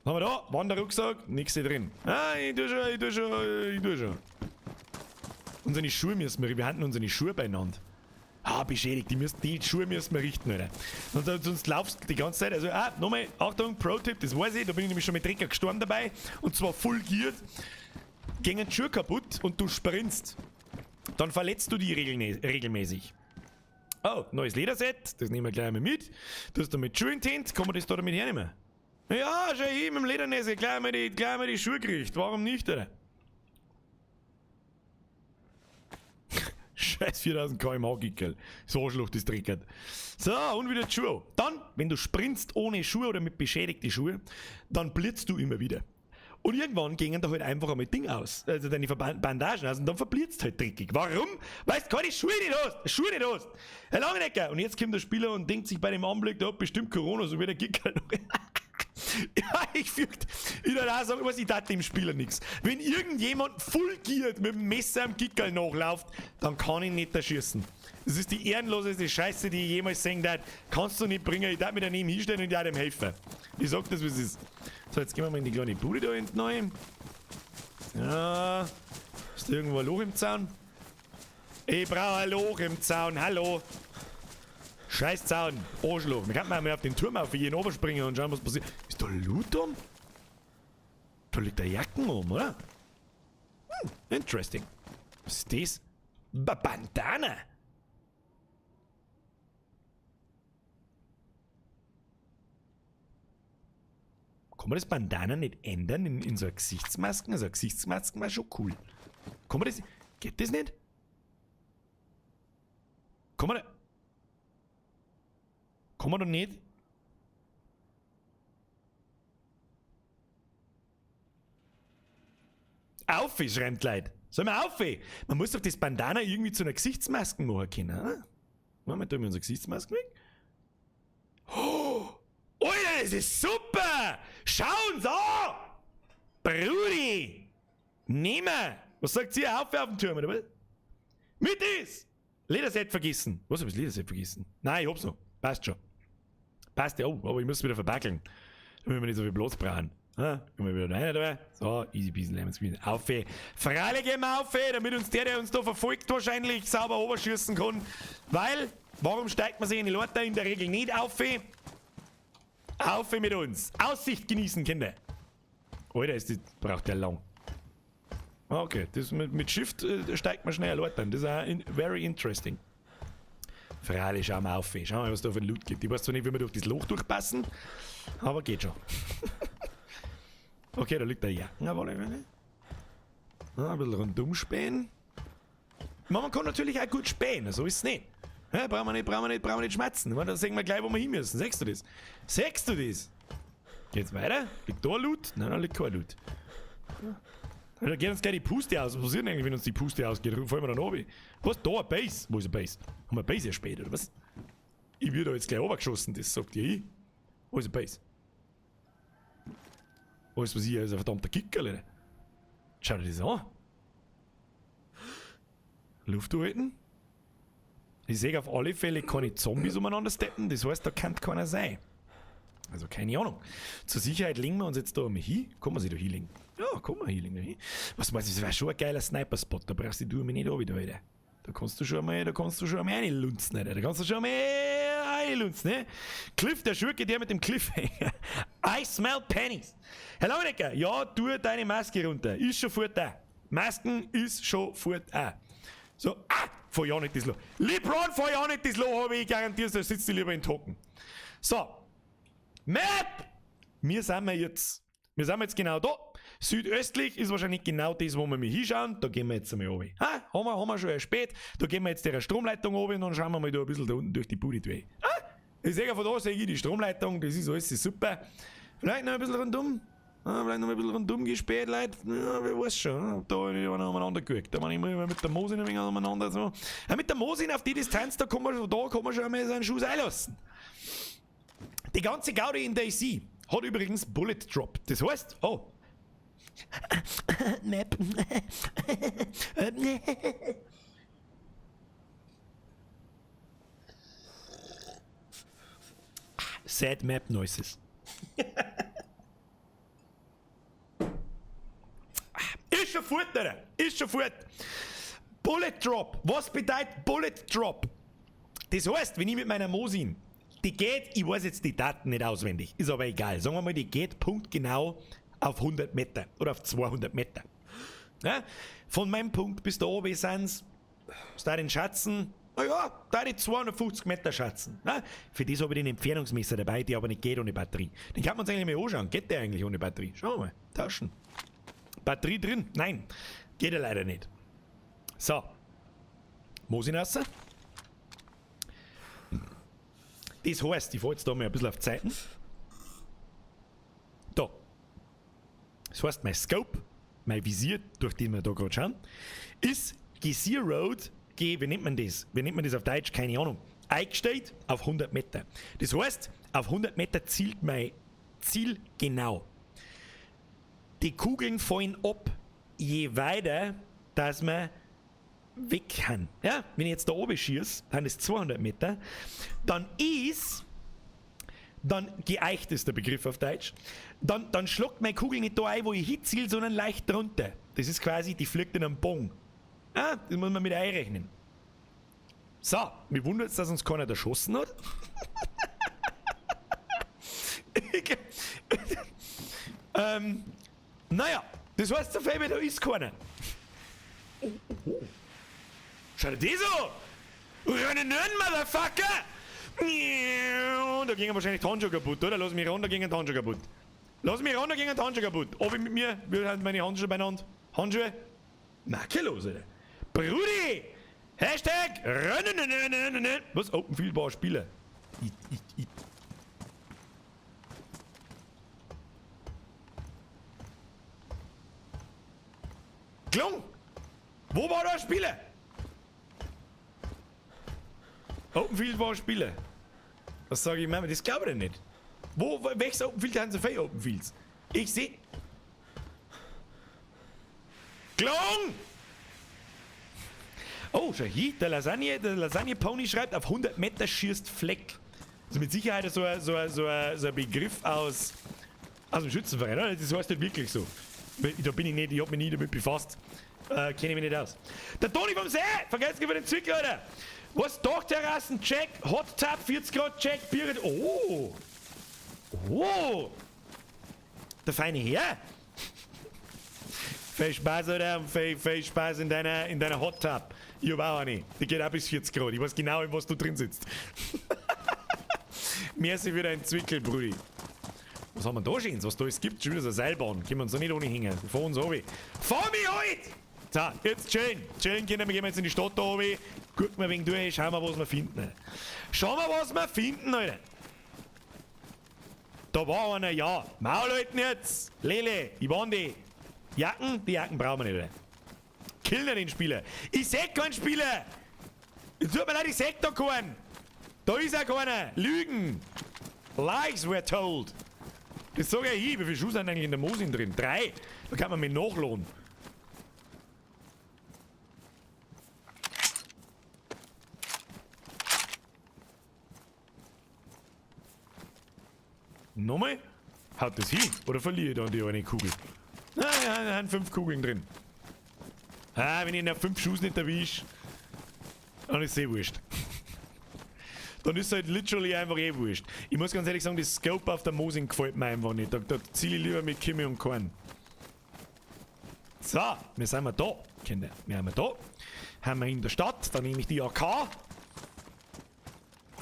Was haben wir da? Wanderrucksack, nix hier drin. Ah, ich tu schon, ich tu schon, ich tu schon. Unsere Schuhe müssen wir, wir haben unsere Schuhe beieinander. Ah, beschädigt, die Schuhe müssen wir richten, Alter. Und dann, sonst laufst du die ganze Zeit. Also, nochmal, Achtung, Pro-Tipp, das weiß ich, da bin ich nämlich schon mit Drecker gestorben dabei. Und zwar full geared. Gehen die Schuhe kaputt und du sprintst. Dann verletzt du die regelmäßig. Oh, neues Lederset, das nehmen wir gleich einmal mit. Du hast damit Schuhe in die Hand, kann man das da damit hernehmen? Ja, schau hin, mit dem Ledernäse, gleich einmal die Schuhe gekriegt. Warum nicht, oder? Scheiß 4000 km/h Gickel. So Arschloch, das Dreckert. So, und wieder die Schuhe. Dann, wenn du sprintst ohne Schuhe oder mit beschädigten Schuhen, dann blitzt du immer wieder. Und irgendwann gingen da halt einfach einmal Ding aus. Also deine Bandagen aus und dann verblitzt halt dreckig. Warum? Weil du keine Schuhe nicht hast. Schuhe nicht hast. Herr Langenecker. Und jetzt kommt der Spieler und denkt sich bei dem Anblick, der hat bestimmt Corona, so wie der Gickel noch. Ja, ich fürchte, ich würde auch sagen, was ich tat dem Spieler nix. Wenn irgendjemand full geared mit dem Messer am Gickel nachläuft, dann kann ich nicht erschießen. Das ist die ehrenloseste Scheiße, die ich jemals sehen darf. Kannst du nicht bringen, ich darf mich daneben hinstellen und ich darf ihm helfen. Ich sag das, wie es ist. So, jetzt gehen wir mal in die kleine Bude da hinten rein. Ja, ist da irgendwo ein Loch im Zaun? Ich brauche ein Loch im Zaun, hallo. Scheiß Zaun, Arschloch. Wir könnten mal auf den Turm auf jeden runterspringen und schauen, was passiert. Ist da Loot um? Da liegt der Jacken um, oder? Interesting. Was ist das? Bandana! Kann man das Bandana nicht ändern in so eine Gesichtsmasken? Also eine Gesichtsmasken war schon cool. Kann man das... Geht das nicht? Kann man da... Kann man da nicht? Auf, schreibt Leute. Sollen wir auf? Man muss doch das Bandana irgendwie zu einer Gesichtsmaske machen können, oder? Machen wir da mal unsere Gesichtsmaske weg. Oh, Alter, das ist super! Schauen Sie an! Brudi! Nehmen! Was sagt ihr? Auf auf den Turm, oder was? Mit ist! Lederset vergessen. Was hab ich das Lederset vergessen? Nein, ich hab's noch. Passt schon. Passt ja, oh, aber ich muss wieder verbackeln. Damit wir nicht so viel Platz brauchen. Ja, kommen wir wieder rein da. So, easy peasy lemon squeezy. Auf, Freilich gehen wir auf, damit uns der uns da verfolgt, wahrscheinlich sauber oberschießen kann. Weil, warum steigt man sich in die Leute in der Regel nicht auf? Auf mit uns. Aussicht genießen, Kinder. Alter, ist das, braucht der lang. Okay, das mit Shift steigt man schnell Leute an. Das ist auch very interesting. Freilich, schauen wir auf. Schauen wir mal, was da für ein Loot gibt. Ich weiß zwar nicht, wie wir durch das Loch durchpassen, aber geht schon. Okay, da liegt der Jacken auf alle Fälle. Ja, ein bisschen rundum spähen. Man kann natürlich auch gut spähen, so ist es nicht. Ja, brauchen wir nicht, brauchen wir nicht, brauchen wir nicht schmatzen. Ich meine, da sehen wir gleich, wo wir hin müssen. Siehst du das? Siehst du das? Geht's weiter? Liegt da Loot? Nein, da liegt kein Loot. Ja, da geht uns gleich die Puste aus. Was passiert denn eigentlich, wenn uns die Puste ausgeht? Fallen wir dann runter. Was? Da eine Base? Wo ist eine Base? Haben wir eine Base ja später, oder was? Ich werde da jetzt gleich runtergeschossen, das sagt ihr ich. Wo ist eine Base? Alles, was ich ist ein verdammter Kicker, Alter. Schau dir das an. Luft halten. Ich sehe auf alle Fälle keine Zombies umeinander steppen, das heißt, da kann keiner sein. Also keine Ahnung. Zur Sicherheit legen wir uns jetzt da einmal hin. Kann man sich da hinlegen? Ja, kann man hinlegen. Hin. Was meinst du, das wäre schon ein geiler Sniper-Spot. Da brauchst du die nicht wieder, Alter. Da kannst du schon einmal, da kannst du schon einmal reinlunzen, Alter. Da kannst du schon einmal geile Lunz, ne? Cliff, der Schurke, der mit dem Cliffhanger. I smell pennies. Herr Langenecker, ja, tu deine Maske runter. Ist schon fort da. Masken ist schon fort da. So, ah, fahr ja nicht das Loch. LeBron, fahr ja nicht das Loch, habe ich garantiert, da sitzt du lieber in Token. So. Map! Wir sind wir jetzt. Wir sind jetzt genau da. Südöstlich ist wahrscheinlich genau das, wo wir mal hinschauen. Da gehen wir jetzt einmal runter. Ha? Haben wir schon spät. Da gehen wir jetzt der Stromleitung runter und dann schauen wir mal da ein bisschen da unten durch die Bude durch. Ha? Ich sehe von da, sehe ich die Stromleitung, das ist alles super. Vielleicht noch ein bisschen rundum. Ah, vielleicht noch ein bisschen rundum gespäht, Leute. Ja, wer weiß schon. Da habe ich einer umeinander geguckt. Da war ich immer mit der Mosin ein wenig umeinander. So. Ja, mit der Mosin auf die Distanz, da kann man schon einmal seinen Schuss einlassen. Die ganze Gaudi in DayZ hat übrigens Bullet Drop. Das heißt, oh. Map. Sad Map Noises. Ist schon fort, Alter. Ist schon fort. Bullet Drop. Was bedeutet Bullet Drop? Das heißt, wenn ich mit meiner Mosin, die geht, ich weiß jetzt die Daten nicht auswendig, ist aber egal. Sagen wir mal, die geht punktgenau auf 100 Meter oder auf 200 Meter. Ja? Von meinem Punkt bis da oben sind's, da den Schatzen, naja, da die 250 Meter schatzen. Ja? Für das habe ich den Entfernungsmesser dabei, der aber nicht geht ohne Batterie. Den kann man sich eigentlich mal anschauen. Geht der eigentlich ohne Batterie? Schauen wir mal. Taschen. Batterie drin? Nein. Geht er leider nicht. So. Mosin raus. Das heißt, ich fahr jetzt da mal ein bisschen auf Zeiten. Da. Das heißt, mein Scope, mein Visier, durch den wir da gerade schauen, ist gezeroed, wie nennt man das? Wie nennt man das auf Deutsch? Keine Ahnung. Eingestellt auf 100 Meter. Das heißt, auf 100 Meter zielt mein Ziel genau. Die Kugeln fallen ab, je weiter, dass man weg kann. Ja, wenn ich jetzt da oben schieße, dann ist 200 Meter, dann geeicht ist der Begriff auf Deutsch, dann schlagt meine Kugel nicht da ein, wo ich hinziele, sondern leicht drunter. Das ist quasi, die fliegt in einen Bogen. Ah, das muss man mit einrechnen. So, mich wundert es, dass uns keiner erschossen hat. Naja, das heißt, der Fabi, da ist keiner. Oh, oh. Schau dir das an! Rennen, Motherfucker! Da gingen wahrscheinlich die Handschuhe kaputt, oder? Lass mich ran, da gingen die Handschuhe kaputt. Lass mich ran, da gingen die Handschuhe kaputt. Ob ich mit mir, wie sind meine Handschuhe beieinander? Handschuhe? Makellos, Alter. Brudi! Hashtag Rennen! Was? Open Field war Spieler. Ich. Klung! Wo war der Spieler? Open Field war Spieler. Was sage ich mir? Das glaube ich nicht. Welches Open Field haben sie für Open Fields? Ich seh. Klung! Oh, schau hier, der Lasagne Pony schreibt, auf 100 Meter schießt Fleck. Das ist mit Sicherheit so ein Begriff aus dem Schützenverein, oder? Das heißt nicht wirklich so. Da bin ich nicht, ich hab mich nie damit befasst. Kenne ich mich nicht aus. Der Toni vom See! Vergesst nicht über den Zwickel, Alter! Was? Dachterrassen, check! Hot Tub, 40 Grad, check! Bier. Oh! Oh! Der feine Herr! Viel Spaß, Alter! Viel Spaß in deiner Hot Tub. Ich hab auch eine. Die geht auch bis 40 Grad. Ich weiß genau, in was du drin sitzt. Merci für deinen Zwickel, Brudi. Was haben wir da schön? Was da alles gibt? Schon wieder so eine Seilbahn. Können wir uns da nicht ohne hängen. Fahr uns runter. Fahr mich halt! So, jetzt chillen. Chillen, Kinder, wir gehen jetzt in die Stadt da runter. Gucken wir wegen durch, schauen wir, was wir finden. Schauen wir, was wir finden, Alter. Da war einer, ja. Maul halten jetzt. Lele, ich warn die. Jacken? Die Jacken brauchen wir nicht, Alter. Kill den Spieler. Ich seh keinen Spieler. Es tut mir leid, ich seh da keinen. Da ist ja keiner. Lügen. Lies were told. Das sag ich hier. Wie viele Schuhe sind eigentlich in der Mosin drin? 3. Da kann man mich nachladen. Nochmal? Haut das hin? Oder verliere ich dann die eine Kugel? Nein, da sind 5 Kugeln drin. Ah, wenn ich nach 5 Schuss nicht erwische, dann ist es eh wurscht. Dann ist halt literally einfach eh wurscht. Ich muss ganz ehrlich sagen, das Scope auf der Mosin gefällt mir einfach nicht. Da ziele ich lieber mit Kimi und Korn. So, wir sind wir da, Kinder. Wir haben wir da. Haben wir in der Stadt. Dann nehme ich die AK.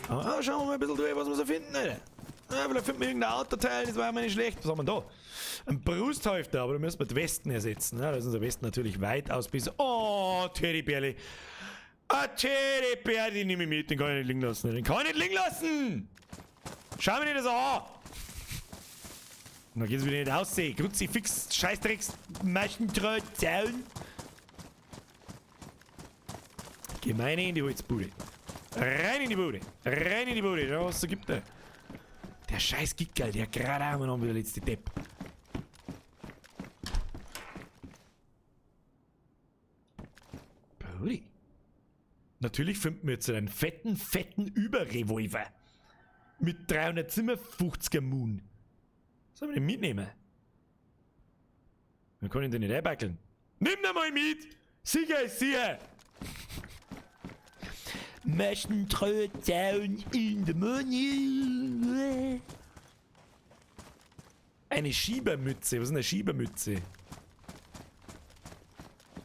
Ah, schauen wir mal ein bisschen durch, was wir so finden. Alter. Ah, vielleicht finden wir irgendein Autoteil, das war mir nicht schlecht. Was haben wir da? Ein Brusthalfter, aber da müssen wir die Westen ersetzen. Ja, da ist unser Westen natürlich weitaus besser. Oh, Teddybärli. Ah, Teddybär, den nehme ich mit, den kann ich nicht liegen lassen. Den kann ich nicht liegen lassen! Schau mir nicht das an! Und dann geht's wieder nicht aussehen. Kruzifix, Scheißdrecks, Maschendraht, Zaun. Gemeine in die Holzbude. Rein in die Bude. Rein in die Bude. Schau, was es so gibt da. Der scheiß Gickerl, der gerade auch noch wieder letzte Depp. Brudi. Natürlich finden wir jetzt einen fetten, fetten Überrevolver. Mit 357er Moon. Sollen wir den mitnehmen? Wir können den nicht einbackeln. Nimm den mal mit! Sicher ist sicher! Möchten down in the money. Eine Schiebermütze. Was ist eine Schiebermütze?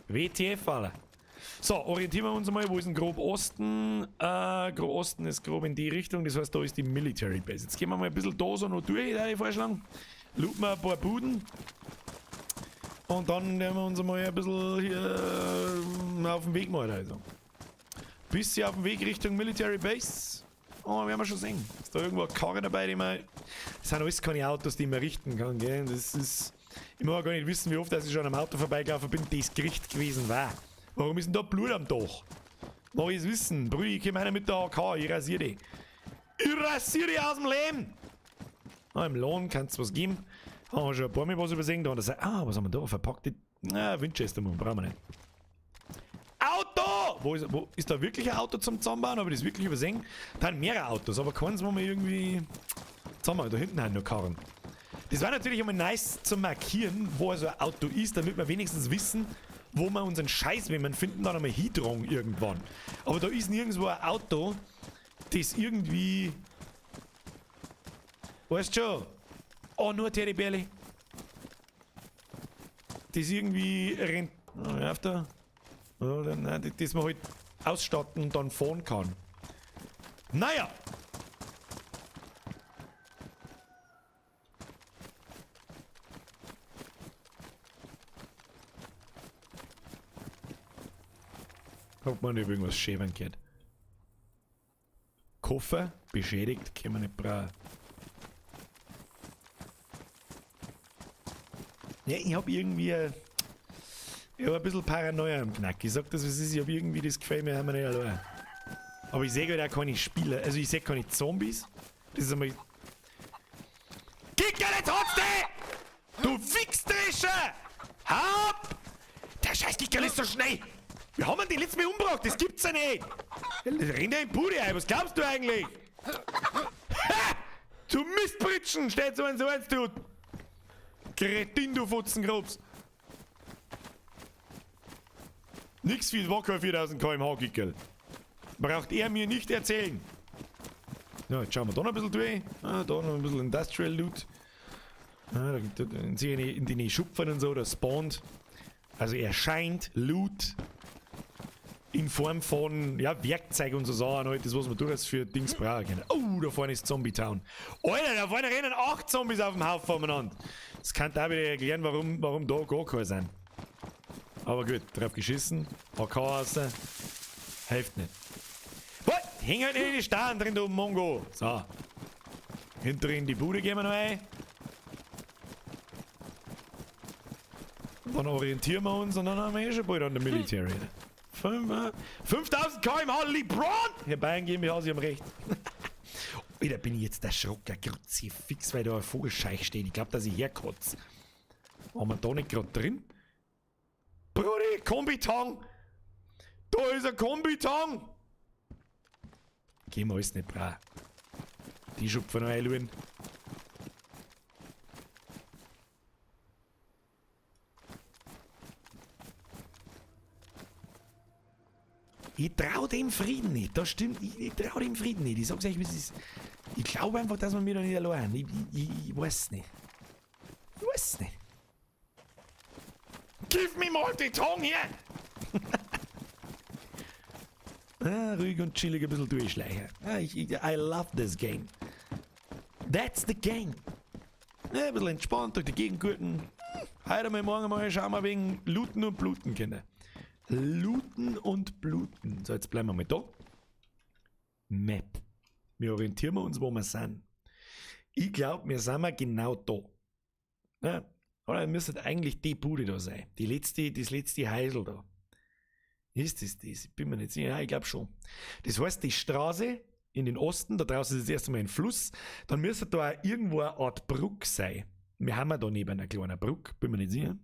WTF, Alter. So, orientieren wir uns mal. Wo ist denn grob Osten? Grob Osten ist grob in die Richtung. Das heißt, da ist die Military Base. Jetzt gehen wir mal ein bisschen da so noch durch, würde ich vorschlagen. Looten wir ein paar Buden. Und dann werden wir uns mal ein bisschen hier auf den Weg machen. Also. Bisschen auf dem Weg Richtung Military Base. Oh, werden wir schon sehen. Ist da irgendwo eine Karre dabei, die man. Das sind alles keine Autos, die man richten kann, gell? Das ist. Ich mag gar nicht wissen, wie oft dass ich schon am Auto vorbeigelaufen bin, das Gericht gewesen war. Warum ist denn da Blut am Dach? Mag ich's wissen. Brudi, ich komm einer mit der AK, ich rasiere die. Ich rasiere die aus dem Leben! Na, im Lohn kann's was geben. Haben wir schon ein paar Mal was übersehen. Da hat er ah, was haben wir da? Verpackte. Na, Winchester brauchen wir nicht. Auto! Wo ist da wirklich ein Auto zum Zusammenbauen? Habe ich das wirklich übersehen? Da sind mehrere Autos, aber keins, wo wir irgendwie zusammen. Da hinten haben noch Karren. Das war natürlich immer nice zu markieren, wo so ein Auto ist, damit wir wenigstens wissen, wo wir unseren Scheiß, wenn wir ihn finden, dann einmal hintragen irgendwann. Aber da ist nirgendwo ein Auto, das irgendwie. Weißt du schon? Oh, nur Teddybärli. Das irgendwie rennt. Auf da. Oder, nein, das man halt ausstatten und dann fahren kann. Naja! Ob man über irgendwas schämen kann. Koffer beschädigt, kann man nicht brauchen. Ja, ich hab irgendwie. Ich hab ein bisschen Paranoia im Knack. Ich sag das, was ist, ich hab irgendwie das Gefühl, wir haben nicht allein. Aber ich sehe halt auch keine Spieler. Also ich sehe keine Zombies. Das ist einmal. Kicker, jetzt hat's dich! Du Wichsdrescher! Hau ab! Der scheiß Kicker ist so schnell! Wir haben ihn letztes Mal umgebracht, das gibt's ja nicht! Renn dir in die Bude ein, was glaubst du eigentlich? Ha! Du Mistbritschen, steht so eins, so eins, du! Kretin, du Fotzengrobs! Nix wie Wacker 4000 km/h, Kickerl. Braucht er mir nicht erzählen. Ja, jetzt schauen wir da noch ein bisschen durch. Ah, da noch ein bisschen Industrial Loot. Ah, da, in den Schupfern und so, da spawnt. Also erscheint Loot in Form von, ja, Werkzeug und so Sachen halt, das was man durchaus für Dings brauchen kann. Oh, da vorne ist Zombie Town. Alter, da vorne rennen 8 Zombies auf dem Haufen voneinander. Das kann da wieder erklären, warum da gar keine sind. Aber gut, drauf geschissen. AK raus. Hilft nicht. Was? Häng halt nicht in die Starren drin, du Mongo. So. Hinter in die Bude gehen wir noch rein. Dann orientieren wir uns und dann haben wir eh schon bald an der Military. 5000 km/h LeBron! Herr Bayern GmbH, Sie haben recht. Alter, bin ich jetzt der Schrocker Kruzifix, weil da ein Vogelscheich steht. Ich glaub, dass ich herkotze. Waren wir da nicht grad drin? Brudi, Kombitang! Da ist ein Kombitang! Gehen wir alles nicht brauchen. Die Schupfen noch einlösen. Ich trau dem Frieden nicht. Das stimmt, ich trau dem Frieden nicht. Ich sag's euch, wie es ist. Ich glaube einfach, dass wir mir da nicht allein. Ich weiß nicht. Ich weiß nicht. Gib mir mal die Zunge her! Ah, ruhig und chillig ein bisschen durchschleichen. Ah, I love this game. That's the game. Ja, ein bisschen entspannt durch die Gegend gurken. Heute mal morgen mal schauen wir wegen Looten und Bluten, Kinder. Looten und Bluten. So, jetzt bleiben wir mal da. Map. Wir orientieren uns, wo wir sind. Ich glaub, wir sind mal genau da. Ja, oder müsste eigentlich die Bude da sein. Die letzte, das letzte Heisel da. Ist das das? Ich bin mir nicht sicher. Ja, ich glaub schon. Das heißt, die Straße in den Osten, da draußen ist das erste Mal ein Fluss, dann müsste da auch irgendwo eine Art Brücke sein. Wir haben ja da neben einer kleinen Brücke, bin mir nicht sicher.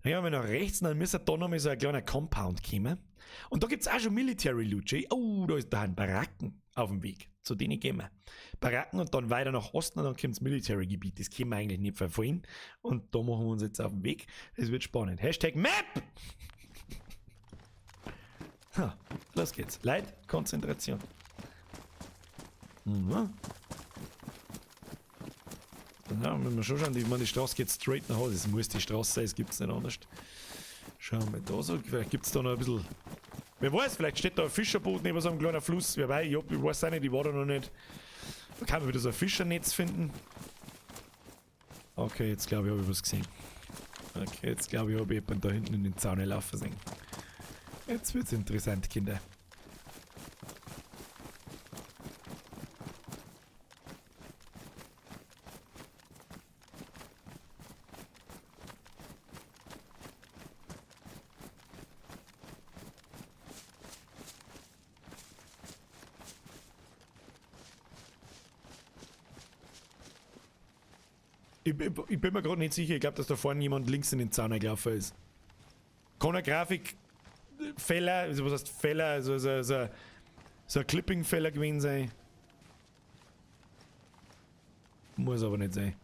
Dann gehen wir nach rechts und dann müsste da nochmal so ein kleiner Compound kommen. Und da gibt's auch schon Military Loot. Oh, da ist da ein Baracken auf dem Weg. Zu denen gehen wir. Baracken und dann weiter nach Osten und dann kommt's Military-Gebiet. Das können wir eigentlich nicht verfolgen. Und da machen wir uns jetzt auf den Weg. Das wird spannend. Hashtag Map! Ha, los geht's. Leid, Konzentration. Mhm. Ja, wenn wir schon schauen, die Straße geht straight nach Hause. Es muss die Straße sein, es gibt's nicht anders. Schauen wir da so, vielleicht gibt's da noch ein bisschen. Wer weiß, vielleicht steht da ein Fischerboot neben so einem kleinen Fluss. Wer weiß, ich weiß auch nicht, ich war da noch nicht. Da kann man wieder so ein Fischernetz finden. Okay, jetzt glaube ich, habe ich was gesehen. Okay, jetzt glaube ich, habe ich jemanden da hinten in den Zaun laufen sehen. Jetzt wird's interessant, Kinder. Ich bin mir grad nicht sicher, ich glaub, dass da vorne jemand links in den Zaun gelaufen ist. Kann ein Grafikfehler, also was heißt Fehler, also so ein Clipping-Fehler gewesen sein. Muss aber nicht sein.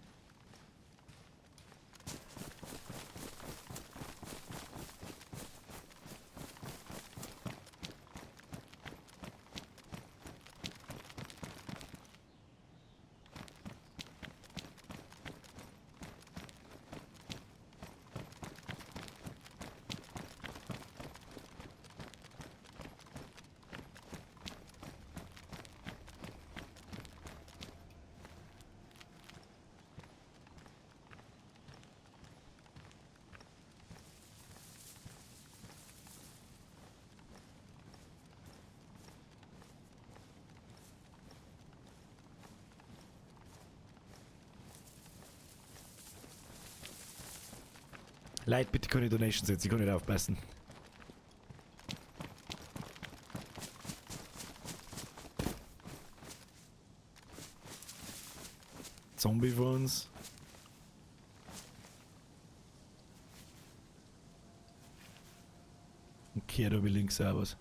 Leute, bitte keine Donations jetzt, ich kann nicht aufpassen. Zombie vor uns. Okay, da will links auch was.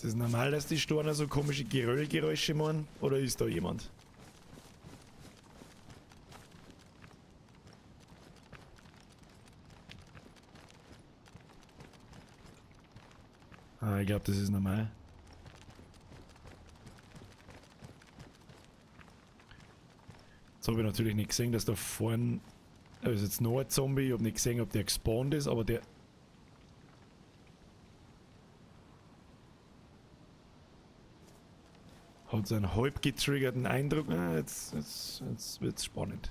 Ist das normal, dass die Storner so komische Geröllgeräusche machen? Oder ist da jemand? Ah, ich glaub, das ist normal. Jetzt hab ich natürlich nicht gesehen, dass da vorne... Da ist jetzt noch ein Zombie, ich hab nicht gesehen, ob der gespawnt ist, aber der... Hat so einen halb getriggerten Eindruck. Ah, jetzt wird's spannend.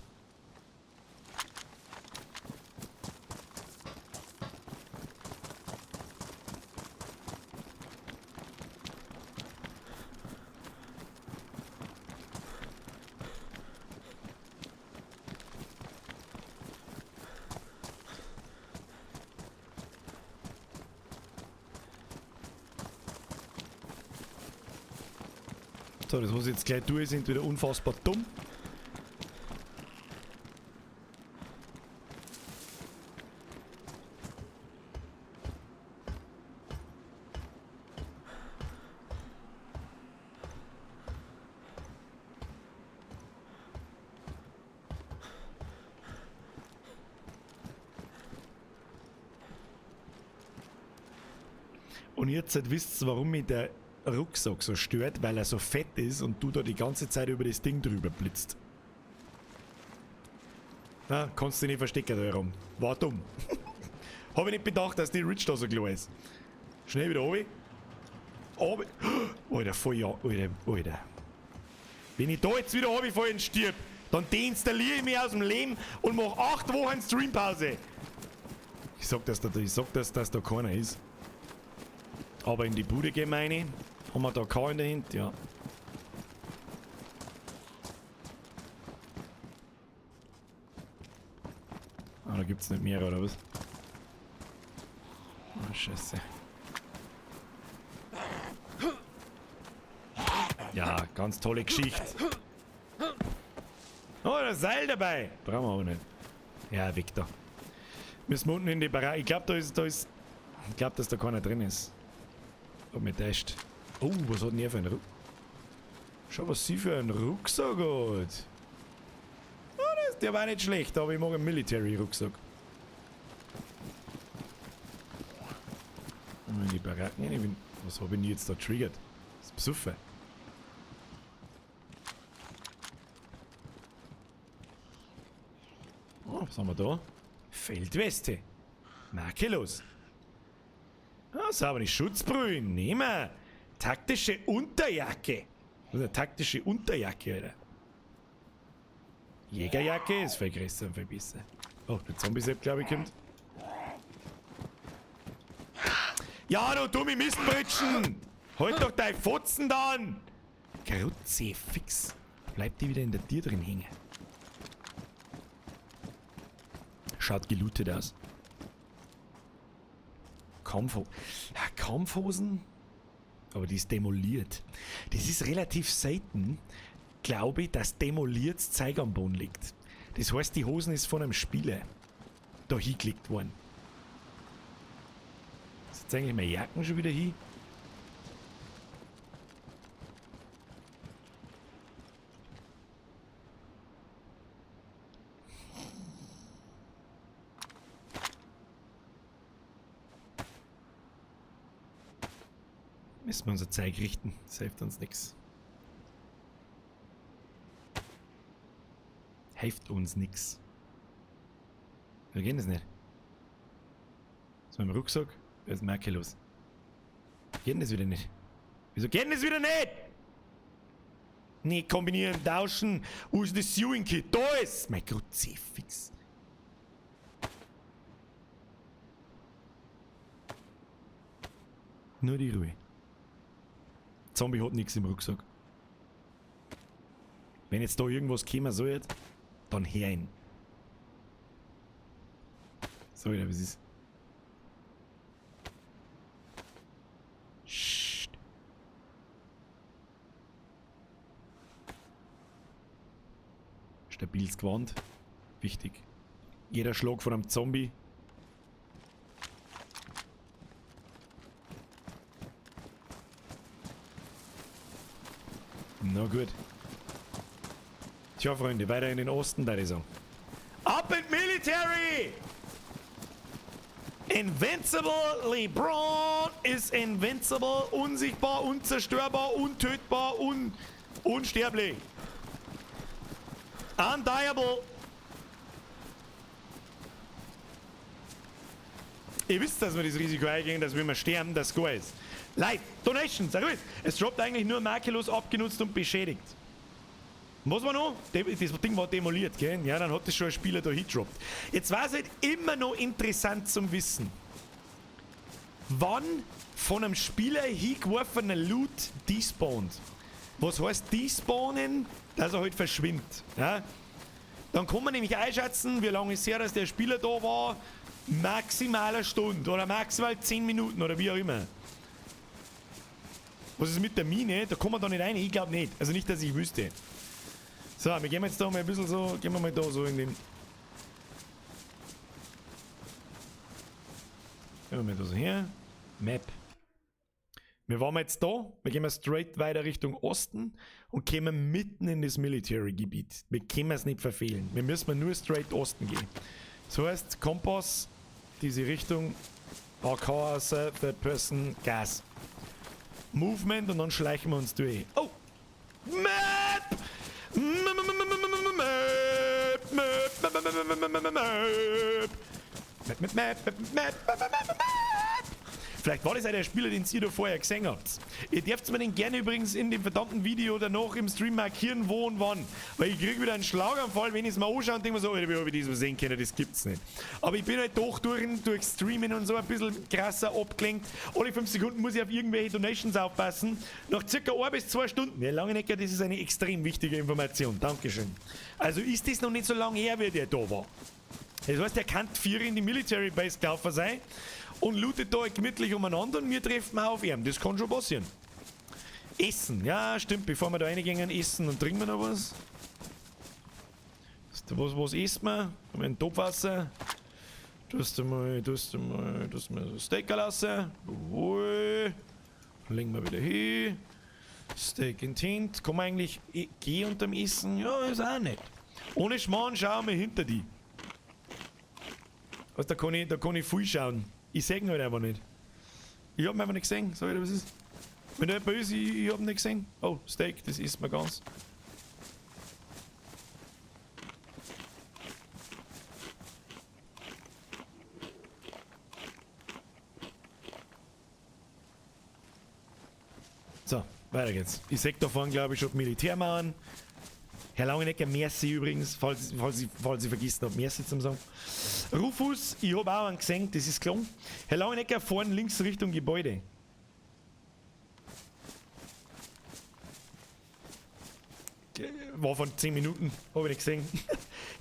So, das, was ich jetzt gleich tue, ist entweder unfassbar dumm. Und jetzt halt wisst ihr, warum mich der Rucksack so stört, weil er so fett ist und du da die ganze Zeit über das Ding drüber blitzt. Na, kannst du dich nicht verstecken da herum. War dumm. Hab ich nicht bedacht, dass die Ridge da so klar ist. Schnell wieder runter. Runter. Alter, voll ja. Alter, Alter. Wenn ich da jetzt wieder runterfalle und stirb, dann deinstalliere ich mich aus dem Leben und mach 8 Wochen Streampause. Ich sag, dass da keiner ist. Aber in die Bude gehen wir rein. Haben wir da keinen dahinter? Ja. Ah, da gibt's nicht mehr, oder was? Ah, scheiße. Ja, ganz tolle Geschichte. Oh, das Seil dabei. Brauchen wir aber nicht. Ja, weg da. Müssen wir unten in die Baracke. Ich glaube, da ist. Ich glaube, dass da keiner drin ist. Ob mir täuscht. Oh, was hat denn er für einen Rucksack? Schau, was sie für einen Rucksack hat. Oh, der war nicht schlecht, aber ich mag einen Military-Rucksack. In die Baracken. Was habe ich denn jetzt da triggert? Das Psuffe. Oh, was haben wir da? Feldweste. Makellos. Ah, saubere Schutzbrühen. Nehmen wir. Taktische Unterjacke. Was ist eine taktische Unterjacke, Alter? Jägerjacke ist viel größer und viel besser. Oh, der Zombie-Sepp, glaube ich, kommt. Ja, du dumme Mistbritschen! Halt doch dein Fotzen da an! Kruzifix. Bleibt die wieder in der Tür drin hängen. Schaut gelootet aus. Kampfhosen? Aber die ist demoliert. Das ist relativ selten, glaube ich, dass demoliertes Zeug am Boden liegt. Das heißt, die Hosen ist von einem Spieler da hingelegt worden. Ist jetzt eigentlich meine Jacken schon wieder hin? Müssen wir unser Zeug richten. Das hilft uns nix. Hilft uns nix. Wir gehen das nicht. Was ist mit dem Rucksack? Der ist makellos. Geht das wieder nicht? Wieso geht das wieder nicht? Nee, kombinieren, tauschen. Wo ist das Sewing Kit? Da ist! Mein Kruzifix. Nur die Ruhe. Zombie hat nichts im Rucksack. Wenn jetzt da irgendwas kommen soll, dann her ihn. So, wieder, was ist? Scht. Stabiles Gewand. Wichtig. Jeder Schlag von einem Zombie. Na gut. Tja, Freunde, weiter in den Osten, da ich sagen. Up in Military! Invincible LeBron ist invincible, unsichtbar, unzerstörbar, untötbar, unsterblich. Undiable. Ihr wisst, dass wir das Risiko eingehen, dass wenn wir sterben, das gut ist. Leute, Donations, sag ich. Es droppt eigentlich nur makellos, abgenutzt und beschädigt. Was war noch? Das Ding war demoliert, gell? Ja, dann hat das schon ein Spieler da hingedroppt. Jetzt war es halt immer noch interessant zum Wissen, wann von einem Spieler hingeworfener Loot despawnt. Was heißt despawnen? Dass er halt verschwindet. Ja? Dann kann man nämlich einschätzen, wie lange es her, dass der Spieler da war. Maximal eine Stunde oder maximal 10 Minuten oder wie auch immer. Was ist mit der Mine? Da kommt man da nicht rein. Ich glaube nicht. Also nicht, dass ich wüsste. So, wir gehen jetzt da mal ein bisschen so, gehen wir mal da so in den... Gehen wir mal da so her. Map. Wir waren jetzt da, wir gehen straight weiter Richtung Osten und kommen mitten in das Military-Gebiet. Wir können es nicht verfehlen. Wir müssen nur straight Osten gehen. Das heißt, Kompass, diese Richtung AK raus, Third Person, Gas. Movement und dann schleichen wir uns durch. Oh! Map! Map! Map! Map! Map! Map! Map! Map! Map! Map! Map! Map! Map! Map! Vielleicht war das auch der Spieler, den ihr da vorher gesehen habt. Ihr dürft mir den gerne übrigens in dem verdammten Video danach im Stream markieren, wo und wann. Weil ich krieg wieder einen Schlaganfall, wenn ich es mir anschaue und denke mir so, Alter, wie hab ich das sehen können, das gibt's nicht. Aber ich bin halt doch durch Streamen und so ein bisschen krasser abgelenkt. Alle 5 Sekunden muss ich auf irgendwelche Donations aufpassen. Nach circa 1 bis 2 Stunden. Ja, Langenecker, das ist eine extrem wichtige Information. Dankeschön. Also ist das noch nicht so lange her, wie der da war. Das heißt, der kann 4 in die Military Base gelaufen sein und lootet da gemütlich umeinander und wir treffen auf ihn. Das kann schon passieren. Essen, ja stimmt, bevor wir da reingehen, essen und trinken wir noch was. Was essen wir? Ein Topfwasser. Tust du mal so Steak lassen. Jawohl. Legen wir wieder hin. Steak in Tint. Kann man eigentlich gehen unterm Essen? Ja, ist auch nicht. Ohne Schmarrn schauen wir hinter die. Also, da kann ich viel schauen. Ich seh ihn halt einfach nicht. Ich hab ihn einfach nicht gesehen. Sag ich dir, was ist? Wenn da jemand ist, ich hab ihn nicht gesehen. Oh, Steak, das isst man ganz. So, weiter geht's. Ich seh da vorne, glaub ich, schon Militärmauern. Herr Langenecker, merci übrigens, falls ich vergessen hab, merci zum sagen. Rufus, ich hab auch einen gesehen, das ist klar. Herr Langenecker, vorne links Richtung Gebäude. War von 10 Minuten, hab ich nicht gesehen.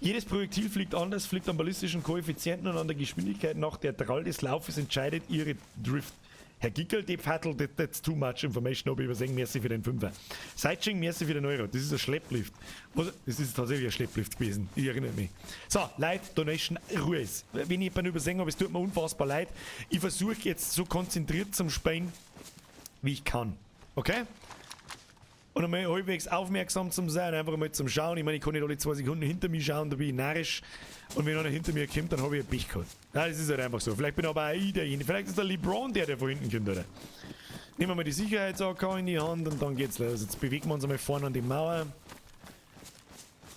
Jedes Projektil fliegt anders, fliegt am ballistischen Koeffizienten und an der Geschwindigkeit nach der Drall des Laufes entscheidet ihre Drift. Herr Gickel, die Pfattel, that's too much information, ob ich übersehen, merci für den Fünfer. Sideching, merci für den Euro. Das ist ein Schlepplift. Was, das ist tatsächlich ein Schlepplift gewesen, ich erinnere mich. So, Leute, Donation, Ruhe ist. Wenn ich jemanden übersehen habe, es tut mir unfassbar leid. Ich versuche jetzt so konzentriert zum Spielen, wie ich kann. Okay? Und einmal halbwegs aufmerksam zum sein, einfach mal zum Schauen. Ich meine, ich kann nicht alle 2 Sekunden hinter mir schauen, da bin ich narrisch. Und wenn einer hinter mir kommt, dann habe ich ein Pech gehabt. Ja, das ist halt einfach so. Vielleicht bin aber auch ich derjenige. Vielleicht ist der LeBron der, der von hinten kommt, oder? Nehmen wir mal die Sicherheits-AK in die Hand und dann geht's los. Jetzt bewegen wir uns einmal vorne an die Mauer.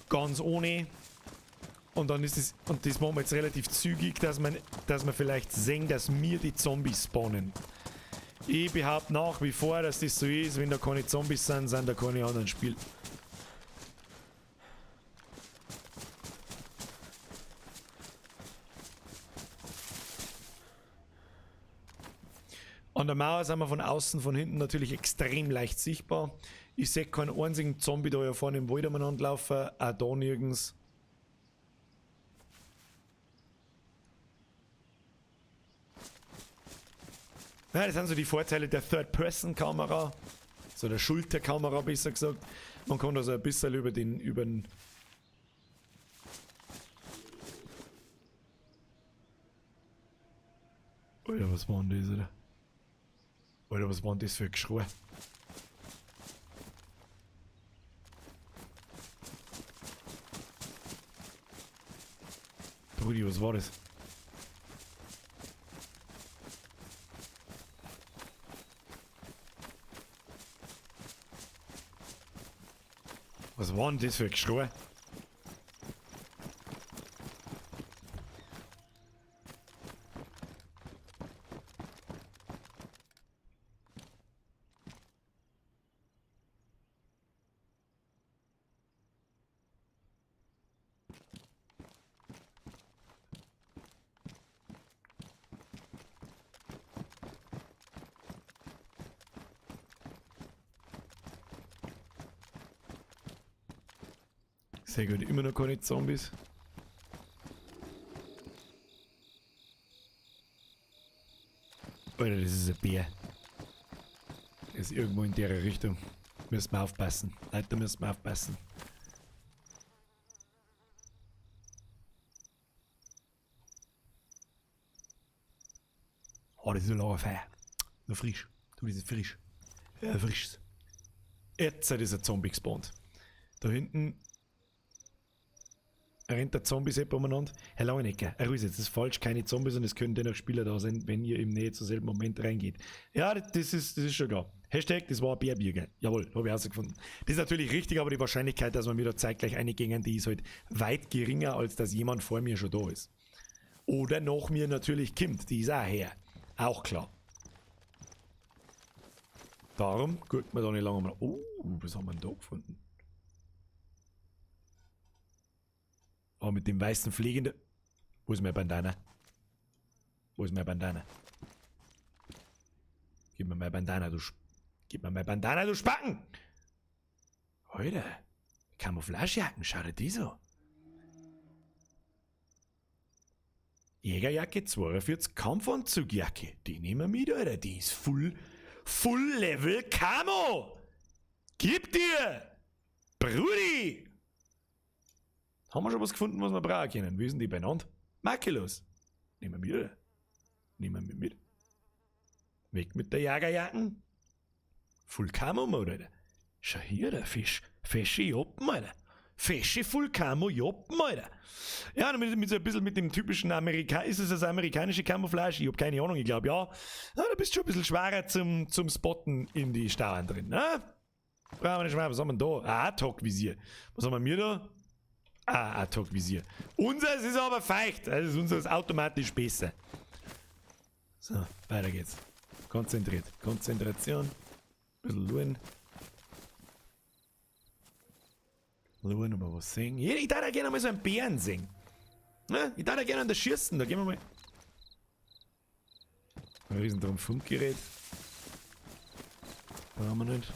Ganz ohne. Und dann ist es, und das machen wir jetzt relativ zügig, dass man vielleicht sehen, dass mir die Zombies spawnen. Ich behaupte nach wie vor, dass das so ist, wenn da keine Zombies sind, sind da keine anderen Spiele. An der Mauer sind wir von außen, von hinten natürlich extrem leicht sichtbar. Ich sehe keinen einzigen Zombie da ja vorne im Wald umeinander laufen, auch da nirgends. Ja, das sind so die Vorteile der Third-Person-Kamera, so der Schulterkamera besser gesagt. Man kann da so ein bisschen über den Alter, was war denn das, Alter? Alter, was war denn das für ein Geschrei? Brudi, was war das? Was war denn das für ein Geschrei? Sehr gut, immer noch keine Zombies. Alter, das ist ein Bär. Der ist irgendwo in der Richtung. Müssen wir aufpassen. Leute, müssen wir aufpassen. Oh, das ist ein langer Feuer. Noch frisch. Du, das ist frisch. Ja, frisch. Jetzt ist ein Zombie gespawnt. Da hinten. Rennt der Zombie-Sepp umeinander. Herr Langenecker, Herr Ruiz, das ist falsch, keine Zombies und es können dennoch Spieler da sein, wenn ihr im Nähe zu selben Moment reingeht. Ja, das ist schon klar. Hashtag, das war ein Bärbürger. Jawohl, habe ich herausgefunden. Das ist natürlich richtig, aber die Wahrscheinlichkeit, dass wir mir da zeitgleich eingehen, die ist halt weit geringer, als dass jemand vor mir schon da ist. Oder nach mir natürlich kommt, die ist auch her. Auch klar. Darum guckt man da nicht lange mal. Oh, was haben wir denn da gefunden? Oh, mit dem weißen fliegenden. Wo ist mein Bandana? Wo ist mein Bandana? Gib mir mein Bandana, du Gib mir mein Bandana, du Spacken! Alter, Camouflagejacken, schau dir die so. Jägerjacke 42, Kampfanzugjacke. Die nehmen wir mit, Alter. Die ist full Level Camo! Gib dir! Brudi! Haben wir schon was gefunden, was wir brauchen können? Wie sind die benannt? Makellos. Nehmen wir mit, oder? Nehmen wir mit. Weg mit der Jagerjacken. Full Camo Mode, Alter. Schau hier, der Fisch. Fische Joppen, Alter. Fesche Full Camo Joppen, Alter. Ja, mit so ein bisschen mit dem typischen Amerika. Ist es das amerikanische Camouflage? Ich hab keine Ahnung, ich glaube ja. Ja, da bist du schon ein bisschen schwerer zum Spotten in die Stauen drin, ne? Brauchen wir nicht mehr. Was haben wir denn da? Ein Ad-Hoc-Visier. Was haben wir da? Ah, Ad-Hoc-Visier. Unseres ist aber feucht. Also unseres ist automatisch besser. So, weiter geht's. Konzentriert. Konzentration. Ein bisschen schauen. Schauen, ob wir was sehen. Ich darf ja gerne mal so einen Bären sehen. Ne? Ich darf ja gerne an der Schießen. Da gehen wir mal. Ein Riesendrum-Funkgerät. Brauchen wir nicht.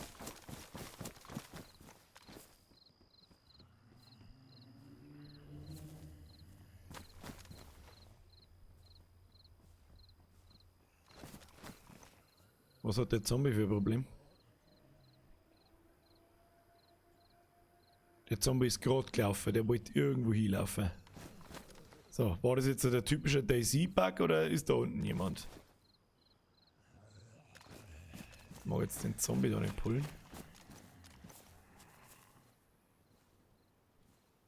Was hat der Zombie für ein Problem? Der Zombie ist gerade gelaufen, der wollte irgendwo hinlaufen. So, war das jetzt der typische DayZ-Bug oder ist da unten jemand? Ich mag jetzt den Zombie da nicht pullen.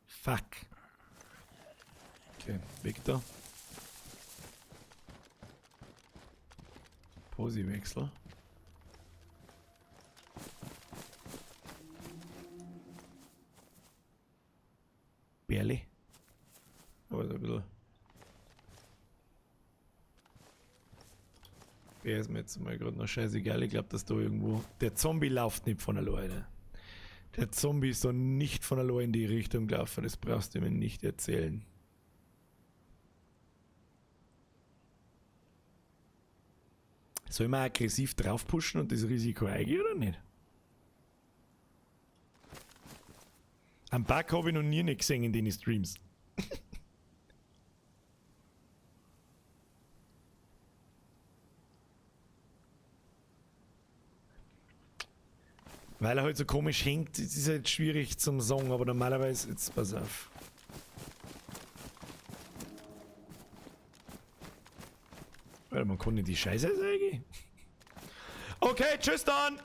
Fuck. Okay, weg da. Posi-Wechsel. Bärli. Aber so ein bisschen. Bär ist mir jetzt mal gerade noch scheißegal. Ich glaub, dass da irgendwo. Der Zombie läuft nicht von alleine. Der Zombie ist doch nicht von alleine in die Richtung gelaufen. Das brauchst du mir nicht erzählen. Soll man aggressiv draufpushen und das Risiko eingehen oder nicht? Am Bug habe ich noch nie nicht gesehen in den Streams. Weil er halt so komisch hängt, es ist halt schwierig zum Sagen, aber normalerweise, jetzt pass auf. Weil man kann nicht die Scheiße sagen. Okay, tschüss dann!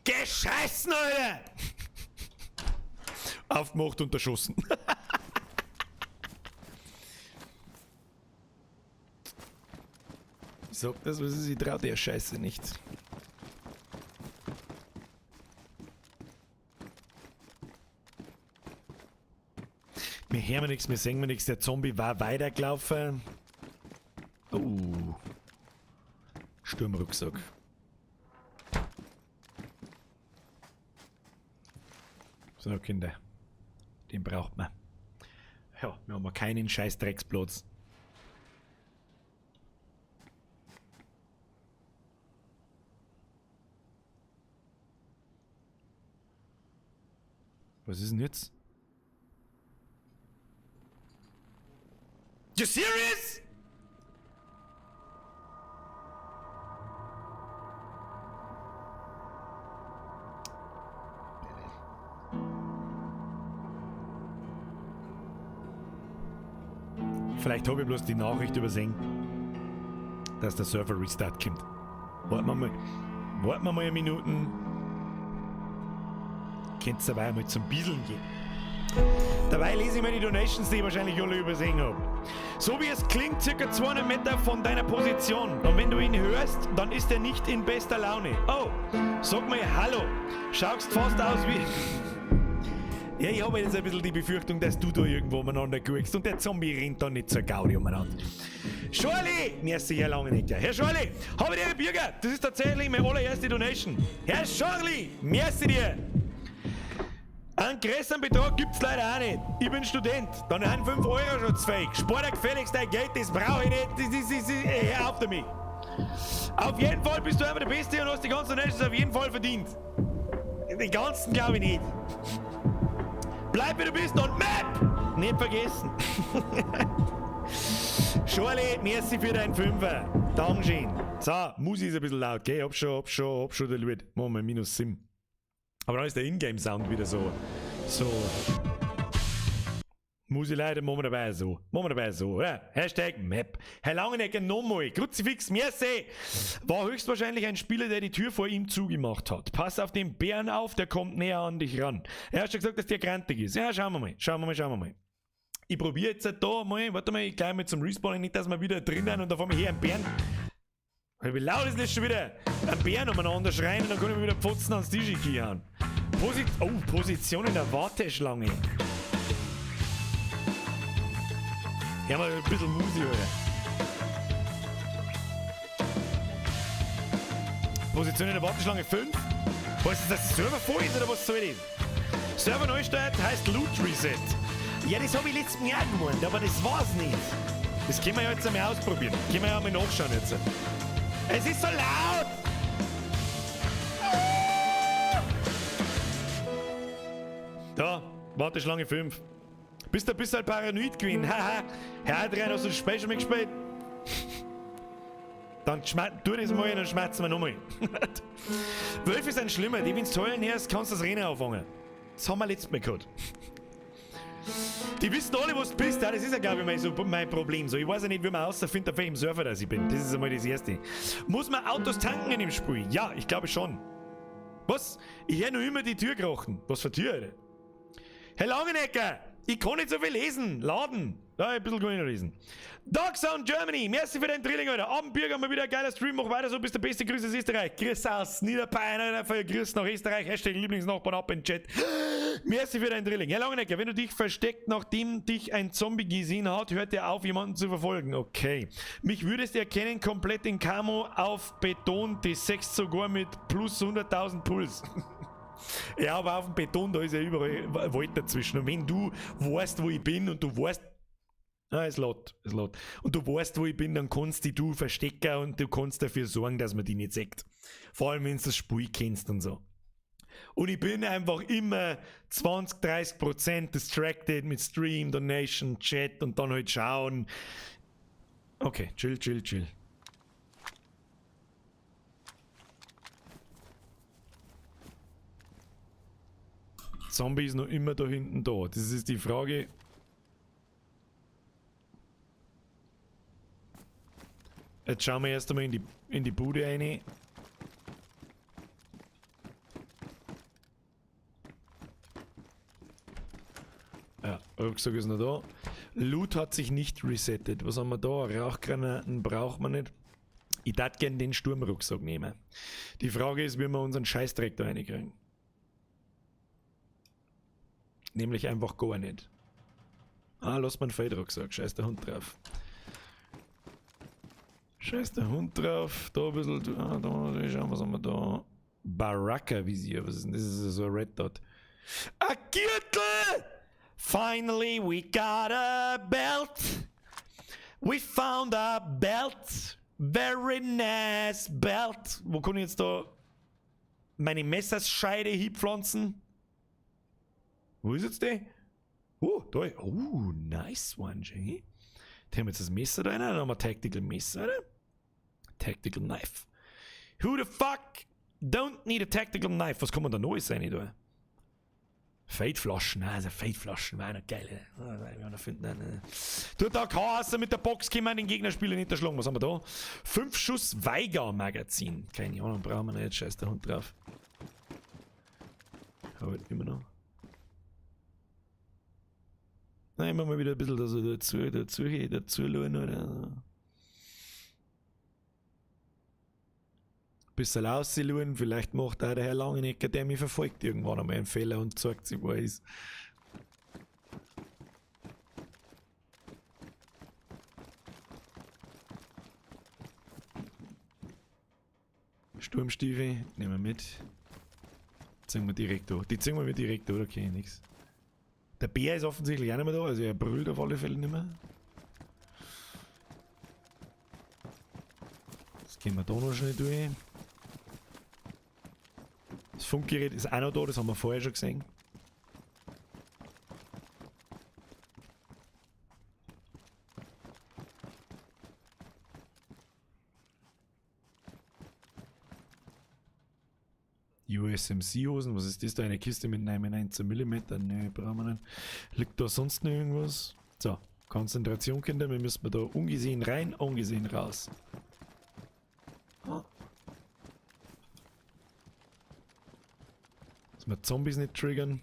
Gescheißen, Alter! Aufgemacht und erschossen. Ich sag das, was ist, ich trau der Scheiße nicht. Wir hören nichts, wir sehen nichts. Der Zombie war weitergelaufen. Oh. Sturmrucksack. So, Kinder. Den braucht man. Ja, wir haben keinen scheiß Drecksplatz. Was ist denn jetzt? You serious? Vielleicht habe ich bloß die Nachricht übersehen, dass der Server Restart kommt. Warten wir mal, warten wir mal eine Minute. Könnt's dabei mal zum Bieseln gehen. Dabei lese ich mir die Donations, die ich wahrscheinlich alle übersehen habe. So wie es klingt, circa 200 Meter von deiner Position. Und wenn du ihn hörst, dann ist er nicht in bester Laune. Oh, sag mal Hallo. Schaust fast aus wie... Ja, ich habe jetzt ein bisschen die Befürchtung, dass du da irgendwo umeinander guckst und der Zombie rennt da nicht zur Gaudi umeinander. Schorli! Merci, Herr Langenecker. Herr Schorli, habe dir Bürger! Das ist tatsächlich meine allererste Donation. Herr Schorli, merci dir! Einen größeren Betrag gibt's leider auch nicht. Ich bin Student. Dann sind 5 Euro schon zu viel. Spar dir gefälligst dein Geld, das brauche ich nicht. Hör auf damit. Auf jeden Fall bist du einfach der Beste und hast die ganzen Donations auf jeden Fall verdient. Die ganzen glaube ich nicht. Bleib wie du bist und Map! Nicht vergessen. Schorli, merci für deinen Fünfer. Dankeschön. So, Musi ist ein bisschen laut, gell? Ich hab schon den Loot. Machen wir minus 7. Aber dann ist der Ingame-Sound wieder so. So. Muss ich leider, machen wir dabei so. Machen wir dabei so, oder? Hashtag Map. Herr Langenecker, nochmal. Kruzifix, merci. War höchstwahrscheinlich ein Spieler, der die Tür vor ihm zugemacht hat. Pass auf den Bären auf, der kommt näher an dich ran. Er hat schon gesagt, dass der grantig ist. Ja, schauen wir mal. Schauen wir mal, schauen wir mal. Ich probiere jetzt da mal, warte mal, ich gleich mal zum Respawnen, nicht, dass wir wieder drin sind und da vor mir her ein Bären. Wie laut ist das schon wieder? Ein Bären umeinander schreien und dann kann ich mir wieder Pfotzen ans Tisch hauen. Oh, Position in der Warteschlange. Ja, mal ein bisschen Musik, oder? Position in der Warteschlange 5. Heißt das, dass der Server voll ist oder was soll das? Server Neustart heißt Loot Reset. Ja, das hab ich letztes Jahr gemeint, aber das war's nicht. Das können wir ja jetzt einmal ausprobieren. Können wir ja einmal nachschauen jetzt. Es ist so laut! Da, Warteschlange 5. Bist du ein bisschen paranoid gewesen? Haha. Herr Adrian, hast du das Spiel schon mal gespielt? Dann tu das mal, dann schmerzen wir nochmal. Wölfe sind schlimmer, die, wenn du heulen hörst, kannst du das Rennen auffangen. Das haben wir letztes Mal gehabt. Die wissen alle, wo du bist. Ja, das ist ja, glaube ich, mein Problem. So, ich weiß ja nicht, wie man außerfindet, auf welchem Server das ich bin. Das ist einmal das Erste. Muss man Autos tanken in dem Spiel? Ja, ich glaube schon. Was? Ich höre nur immer die Tür krachen. Was für Tür, Alter? Herr Langenecker! Ich kann nicht so viel lesen. Laden. Ja, ein bisschen kann ich noch lesen. Dark Sound Germany. Merci für deinen Drilling, Alter. Abendbürger, mal wieder ein geiler Stream. Mach weiter so, bist der Beste. Grüße aus Österreich. Grüße aus Niederbayern, Alter. Grüße nach Österreich. Hashtag Lieblingsnachbarn ab in den Chat. Merci für deinen Drilling. Herr Langenecker, wenn du dich versteckt, nachdem dich ein Zombie gesehen hat, hört er auf, jemanden zu verfolgen. Okay. Mich würdest erkennen, komplett in Camo auf Beton, die 6 sogar mit plus 100.000 Puls. Ja, aber auf dem Beton, da ist ja überall Wald dazwischen. Und wenn du weißt, wo ich bin und du weißt... Ah, es lädt, es lädt. Und du weißt, wo ich bin, dann kannst dich du verstecken und du kannst dafür sorgen, dass man dich nicht sieht. Vor allem, wenn du das Spiel kennst und so. Und ich bin einfach immer 20, 30% distracted mit Stream, Donation, Chat und dann halt schauen. Okay, chill, chill, chill. Zombie ist noch immer da hinten da. Das ist die Frage. Jetzt schauen wir erst einmal in die Bude rein. Ja, Rucksack ist noch da. Loot hat sich nicht resettet. Was haben wir da? Rauchgranaten braucht man nicht. Ich darf gern den Sturmrucksack nehmen. Die Frage ist, wie wir unseren Scheißdreck da reinkriegen. Nämlich einfach gar nicht. Ah, lass mal einen Feldrucksack. Scheiß der Hund drauf. Scheiß der Hund drauf. Da ein bisschen. Ah, da, schauen, was haben wir da? Baraka-Visier. Was ist denn das? Das ist so ein Red Dot. A Gürtel! Finally we got a belt. We found a belt. Very nice belt. Wo kann ich jetzt da meine Messerscheide hinpflanzen? Wo ist jetzt die? Oh, da. Oh, nice one, Jay. Da haben wir jetzt das Messer da rein. Dann haben wir Tactical Messer, oder? Tactical Knife. Who the fuck don't need a tactical knife? Was kann man da Neues rein da? Feldflaschen, also Feldflaschen waren noch geil. Tut da kein mit der Box können wir den Gegnerspieler nicht erschlagen. Was haben wir da? 5 Schuss Weiger Magazin. Keine Ahnung, brauchen wir nicht. Scheiß der Hund drauf. Aber immer noch. Nein, immer mal wieder ein bisschen da so dazu schauen, oder? Bisschen ausschauen, vielleicht macht auch der Herr Langenecker, der mich verfolgt, irgendwann einmal einen Fehler und zeigt sich, wo er ist. Sturmstiefel, nehmen wir mit. Ziehen wir direkt durch. Die ziehen wir mit direkt durch, okay, nix. Der Bär ist offensichtlich auch nicht mehr da, also er brüllt auf alle Fälle nicht mehr. Das gehen wir da noch schnell durch. Das Funkgerät ist auch noch da, das haben wir vorher schon gesehen. USMC-Hosen, was ist das da? Eine Kiste mit 9,19 mm? Nö, brauchen wir nicht. Liegt da sonst noch irgendwas? So, Konzentration, Kinder, wir müssen da ungesehen rein, ungesehen raus. Oh. Dass wir Zombies nicht triggern.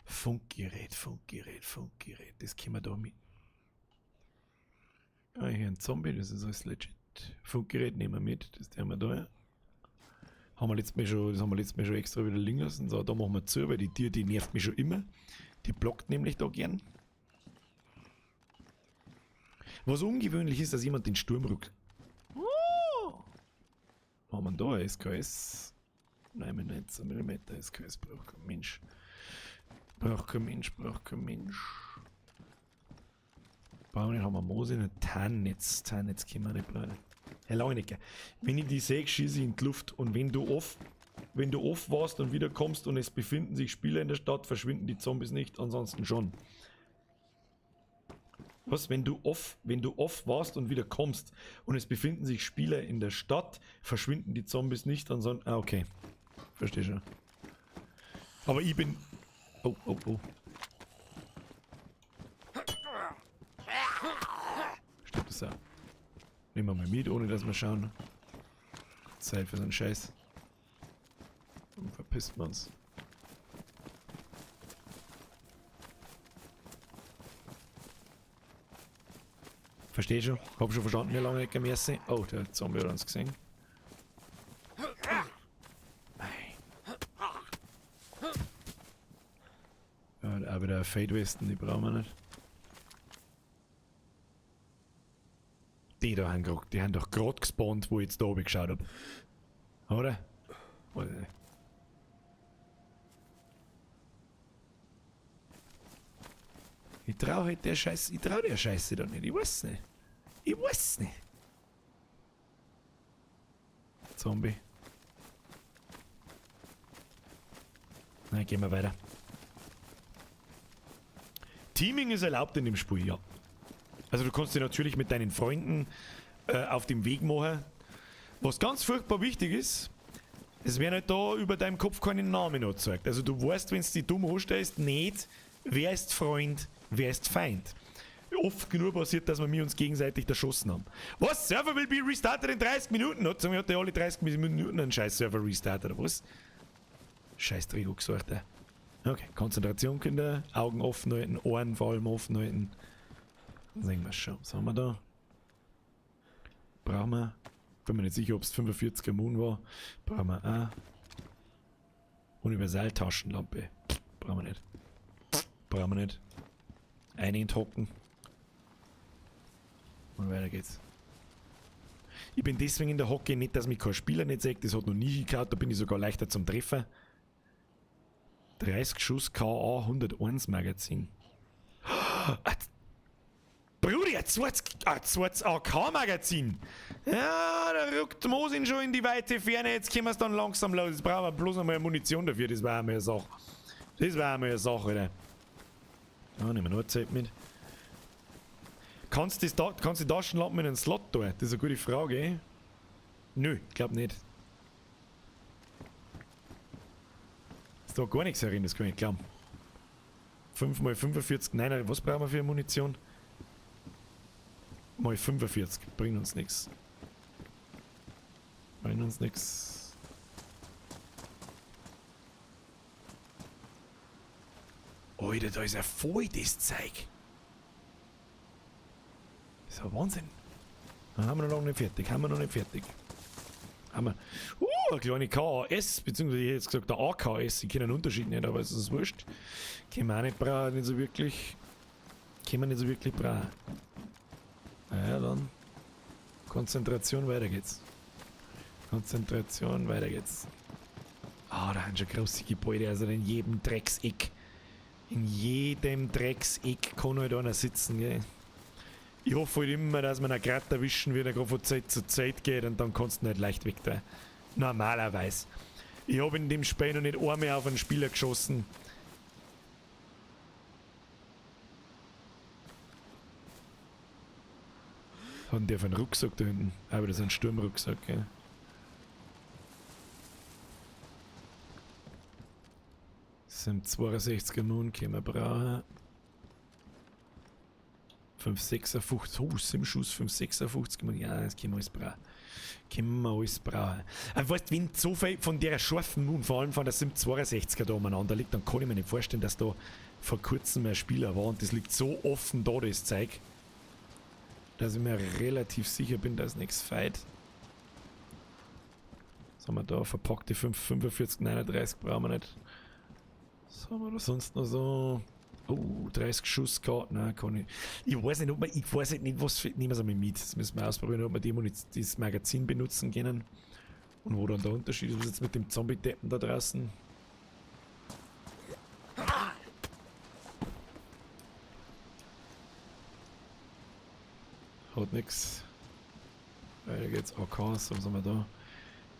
Funkgerät, Funkgerät, Funkgerät. Das können wir da mit. Ah, hier ein Zombie, das ist alles legit. Funkgerät nehmen wir mit, das haben wir da. Ja. Haben wir letztes Mal schon, das haben wir letztes Mal schon extra wieder liegen lassen. So, da machen wir zu, weil die Tür, die nervt mich schon immer. Die blockt nämlich da gern. Was ungewöhnlich ist, dass jemand den Sturm ruckt. Oh! Haben wir da SKS? 99 mm SKS braucht kein Mensch. Braucht kein Mensch, braucht kein Mensch. Brauchen wir nicht, haben wir Moose, nicht Tarnnetz. Tarnnetz können wir nicht brauchen. Herr Langenecker, wenn ich die sehe, schieße ich in die Luft und wenn du off warst und wieder kommst und es befinden sich Spieler in der Stadt, verschwinden die Zombies nicht, ansonsten schon. Was, wenn du off warst und wieder kommst und es befinden sich Spieler in der Stadt, verschwinden die Zombies nicht, ansonsten... Ah, okay. Verstehe schon. Aber ich bin... Oh, oh, oh. Stimmt das auch? Nehmen wir mal mit, ohne dass wir schauen. Zeit für so einen Scheiß. Und verpisst man uns. Versteh schon. Hab schon verstanden, wie lange ich merci. Oh, der Zombie hat uns gesehen. Ja, auch wieder Fade Westen, die brauchen wir nicht. Die da haben, die haben doch gerade gespawnt, wo ich jetzt da oben geschaut hab. Oder? Weiß ich nicht. Ich trau halt der Scheiße, ich trau der Scheiße da nicht, ich weiß nicht. Ich weiß nicht. Zombie. Na, gehen wir weiter. Teaming ist erlaubt in dem Spiel, ja. Also du kannst dich natürlich mit deinen Freunden auf dem Weg machen. Was ganz furchtbar wichtig ist, es werden halt da über deinem Kopf keine Namen angezeigt. Also du weißt, wenn du dich dumm anstellst, nicht, wer ist Freund, wer ist Feind. Oft genug passiert, dass wir uns gegenseitig erschossen haben. Was? Server will be restarted in 30 Minuten? Hat ja alle 30 Minuten einen scheiß Server restartet, oder was? Scheiß Drehbuch gesagt, ey. Okay, Konzentration, Kinder. Augen offen halten, Ohren vor allem offen halten. Dann sehen wir schon. Was haben wir da? Brauchen wir. Bin mir nicht sicher, ob es 45er Moon war. Brauchen wir auch. Universaltaschenlampe. Brauchen wir nicht. Brauchen wir nicht. Einen hocken. Und weiter geht's. Ich bin deswegen in der Hocke nicht, dass mich kein Spieler nicht sieht. Das hat noch nie gehabt. Da bin ich sogar leichter zum Treffen. 30 Schuss KA 101 Magazin. Brudi, ein zweites AK-Magazin. Ja, da rückt Mosin schon in die weite Ferne. Jetzt können wir es dann langsam los. Jetzt brauchen wir bloß noch mal Munition dafür. Das war einmal eine Sache. Das war einmal eine Sache, Alter. Ja, nehmen wir noch Zeit mit. Kannst du die Taschenlampe in einen Slot tun? Das ist eine gute Frage. Nö, glaub nicht. Ist da gar nichts herin, das kann ich nicht glauben. 5 mal 45, nein, nein, was brauchen wir für Munition? Mal 45, bringt uns nichts. Bringt uns nichts. Alter, da ist ja voll das Zeug. Das ist ja Wahnsinn. Dann haben wir noch lange nicht fertig, haben wir noch nicht fertig. Haben wir. Eine kleine KAS, beziehungsweise ich hätte jetzt gesagt der AKS, ich kenne den Unterschied nicht, aber es ist wurscht. Können wir auch nicht brauchen, nicht so wirklich. Können wir nicht so wirklich brauchen. Naja, dann. Konzentration, weiter geht's. Konzentration, weiter geht's. Ah, da haben schon große Gebäude, also in jedem Dreckseck. In jedem Dreckseck kann halt einer sitzen, gell. Ich hoffe halt immer, dass man einen Grad erwischen wird, der gerade von Zeit zu Zeit geht und dann kannst du nicht leicht weg da. Normalerweise. Ich hab in dem Spiel noch nicht einmal auf einen Spieler geschossen. Was hat denn der für einen Rucksack da hinten? Aber das ist ein Sturmrucksack, gell? Das sind 62er Moon, können wir brauchen. 5,56, oh, 7 Schuss, 5,56, ja, das können wir alles brauchen. Können wir alles brauchen. Aber weißt, wenn so viel von der scharfen Moon, vor allem von der 762er da umeinander liegt, dann kann ich mir nicht vorstellen, dass da vor kurzem ein Spieler war und das liegt so offen da, das Zeug, dass ich mir relativ sicher bin, dass nichts feit. Was haben wir da? Verpackte 5,45, 39 brauchen wir nicht. Was haben wir da sonst noch so? Oh, 30 Schuss gehabt. Nein, kann ich. Ich weiß nicht, ob man, ich weiß nicht, was für, nehmen wir es einmal mit. Das müssen wir ausprobieren, ob wir die Munition, das Magazin benutzen können. Und wo dann der Unterschied ist, was jetzt mit dem Zombie-Deppen da draußen. Hat nix. Weiter geht's. AKs, was haben wir da?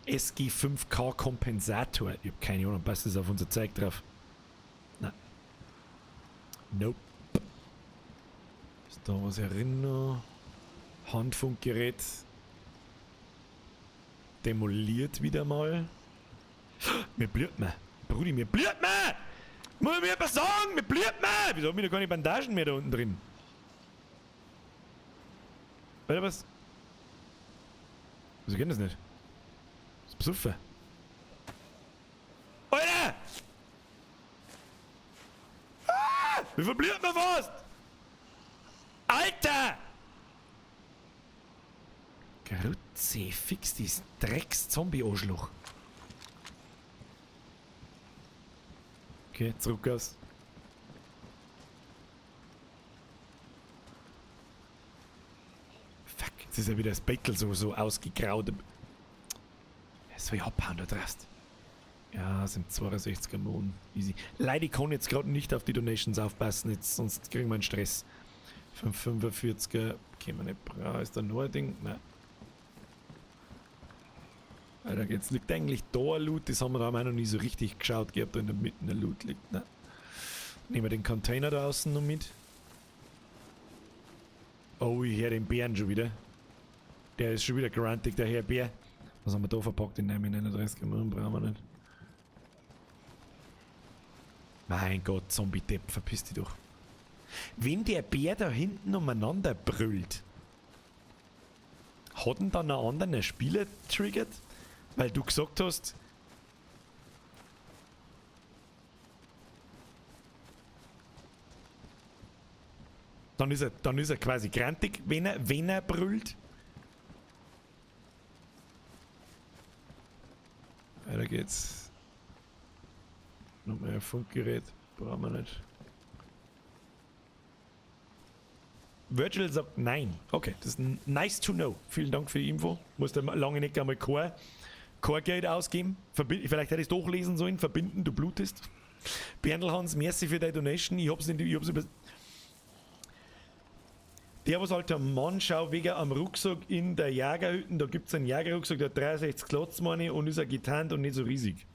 SG5K Kompensator. Ich hab keine Ahnung, passt das auf unser Zeug drauf? Nein. Nope. Ist da was herin? Handfunkgerät. Demoliert wieder mal. Mir blüht mir. Brudi, mir blüht mir! Muss mir etwas sagen? Mir blüht mir! Wieso hab ich da keine Bandagen mehr da unten drin? Alter, was? Wieso geht das nicht? Das ist besoffen. Alter! Ah! Wie verblieb man fast? Alter! Grütze, fix dieses Drecks-Zombie-Arschloch. Okay, zurück aus. Fuck, jetzt ist ja wieder das Bettel so ausgegraut. Soll ich abhauen da draußen? Ja, sind 62er Mohn. Easy. Leider, ich kann jetzt gerade nicht auf die Donations aufpassen, jetzt, sonst kriegen wir einen Stress. 5,45er, können wir nicht brauchen. Ist da noch ein Ding? Nein. Weiter geht's. Liegt eigentlich da ein Loot, das haben wir da auch noch nie so richtig geschaut, ob da in der Mitte ein Loot liegt. Nein. Nehmen wir den Container da außen noch mit. Oh, ich höre den Bären schon wieder. Der ist schon wieder grantig, der Herr Bär. Was haben wir da verpackt? Den 39 Mann brauchen wir nicht. Mein Gott, Zombie-Depp, verpiss dich doch. Wenn der Bär da hinten umeinander brüllt, hat ihn dann ein anderer Spieler triggert? Weil du gesagt hast, dann ist er quasi grantig, wenn er brüllt. Weiter geht's. Nochmal ein Funkgerät, brauchen wir nicht. Virgil sagt nein. Okay, das ist nice to know. Vielen Dank für die Info. Musste lange nicht einmal kein Geld ausgeben. Vielleicht hätte ich's doch lesen sollen. Verbinden, du blutest. Berndl Hans, merci für deine Donation. Ich hab's nicht, ich hab's über. Der, was halt am Mann schau, wegen am Rucksack in der Jägerhütte, da gibt's einen Jägerrucksack, der hat 63 Klotz, meine ich, und ist auch getarnt und nicht so riesig.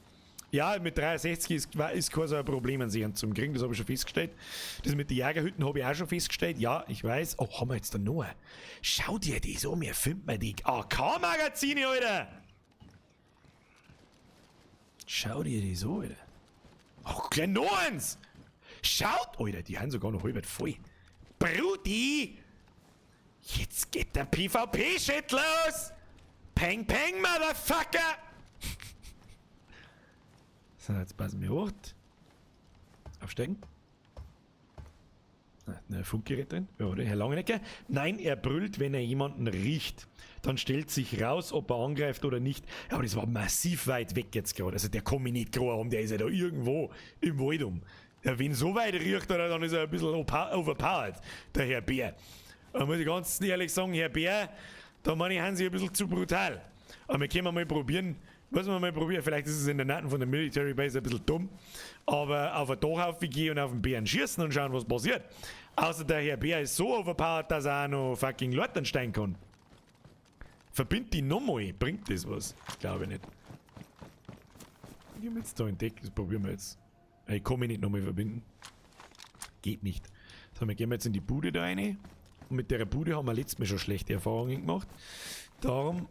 Ja, mit 63 ist kein so ein Problem an sich zum Kriegen, das habe ich schon festgestellt. Das mit den Jägerhütten habe ich auch schon festgestellt. Ja, ich weiß. Oh, haben wir jetzt da noch? Schau dir das an, mir findet man die AK-Magazine, Alter! Schau dir das an, Alter. Oh, gleich noch eins! Schaut, Alter, die haben sogar noch halb voll. Brudi! Jetzt geht der PvP-Shit los! Peng, peng, Motherfucker! So, jetzt passen wir hoch. Aufsteigen. Ne, Funkgerät drin. Ja, oder? Herr Langenecke. Nein, er brüllt, wenn er jemanden riecht. Dann stellt sich raus, ob er angreift oder nicht. Ja, aber das war massiv weit weg jetzt gerade. Also der kann mich nicht gerade haben, der ist ja da irgendwo im Wald um. Ja, wenn so weit riecht, oder, dann ist er ein bisschen overpowered, der Herr Bär. Da muss ich ganz ehrlich sagen, Herr Bär, da meine ich, haben Sie ein bisschen zu brutal. Aber wir können mal probieren, müssen wir mal probieren, vielleicht ist es in der Nähe von der Military Base ein bisschen dumm, aber auf ein Dach aufgehen und auf den Bären schießen und schauen, was passiert. Außer der Herr Bär ist so overpowered, dass er auch noch fucking Leute steigen kann. Verbind die nochmal, bringt das was? Glaube ich nicht. Ich hab jetzt da entdeckt, das probieren wir jetzt. Ich kann mich nicht nochmal verbinden. Geht nicht. So, wir gehen jetzt in die Bude da rein. Und mit der Bude haben wir letztes Mal schon schlechte Erfahrungen gemacht. Darum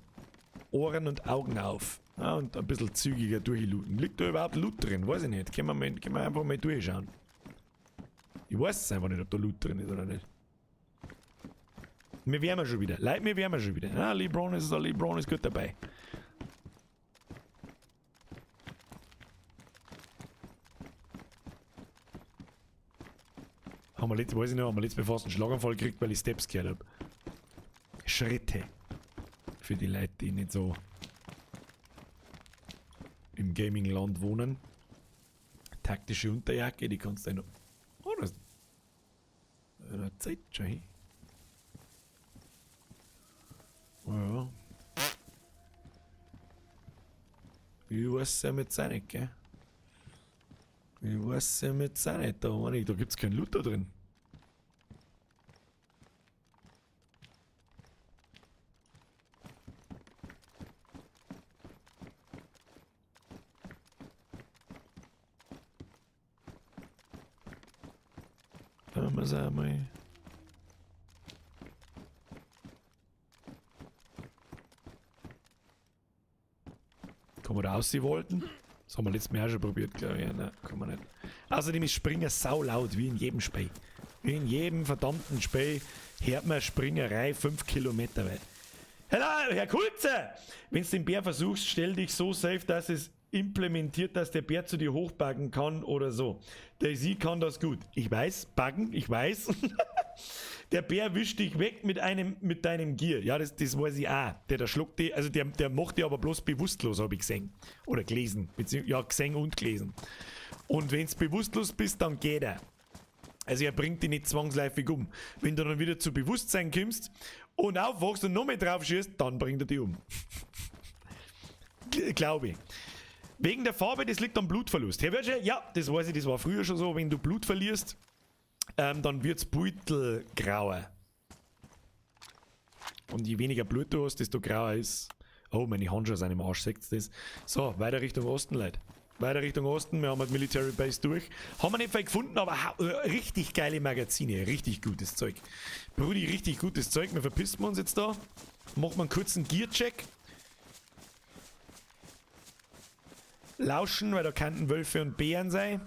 Ohren und Augen auf. Ja, und ein bisschen zügiger durchlooten. Liegt da überhaupt Loot drin? Weiß ich nicht. Können wir einfach mal durchschauen. Ich weiß es einfach nicht, ob da Loot drin ist oder nicht. Wir wärmen schon wieder. Leute, wir wärmen schon wieder. Ah, LeBron ist gut dabei. Haben wir letztes, weiß ich noch, haben wir letztes Mal fast einen Schlaganfall gekriegt, weil ich Steps gehört habe. Schritte. Für die Leute, die nicht so im Gaming-Land wohnen. Taktische Unterjacke, die kannst du noch. Oh, das ist eine Zeit schon hin. Oh ja. Ich weiß ja mit seinen, gell? Ich weiß ja mit seinen, da, da gibt's keinen Loot da drin. Einmal. Kann man da aussehen wollten? Das haben wir letztes Mal auch schon probiert, glaube ich. Nein, kann man nicht. Außerdem ist Springer saulaut, wie in jedem Spiel. Wie in jedem verdammten Spiel hört man Springerei 5 Kilometer weit. Hallo, Herr Kulze! Wenn du den Bär versuchst, stell dich so safe, dass es implementiert, dass der Bär zu dir hochbuggen kann oder so. Der Sie kann das gut. Ich weiß, buggen, ich weiß. Der Bär wischt dich weg mit deinem Gier. Ja, das weiß ich auch. Der schluckt dich, also der macht dich aber bloß bewusstlos, habe ich gesehen. Oder gelesen. Ja, gesehen und gelesen. Und wenn du bewusstlos bist, dann geht er. Also er bringt dich nicht zwangsläufig um. Wenn du dann wieder zu Bewusstsein kommst und aufwachst und noch mehr drauf schießt, dann bringt er dich um. Glaube ich. Wegen der Farbe, das liegt am Blutverlust. Herr Wörtscher, ja, das weiß ich, das war früher schon so. Wenn du Blut verlierst, dann wird's Beutel grauer. Und je weniger Blut du hast, desto grauer ist. Oh, meine Handschuhe sind im Arsch, seht ihr das? So, weiter Richtung Osten, Leute. Weiter Richtung Osten, wir haben die Military Base durch. Haben wir nicht viel gefunden, aber richtig geile Magazine, richtig gutes Zeug. Brudi, richtig gutes Zeug. Wir verpissen uns jetzt da. Machen wir einen kurzen Gear-Check. Lauschen, weil da könnten Wölfe und Bären sein.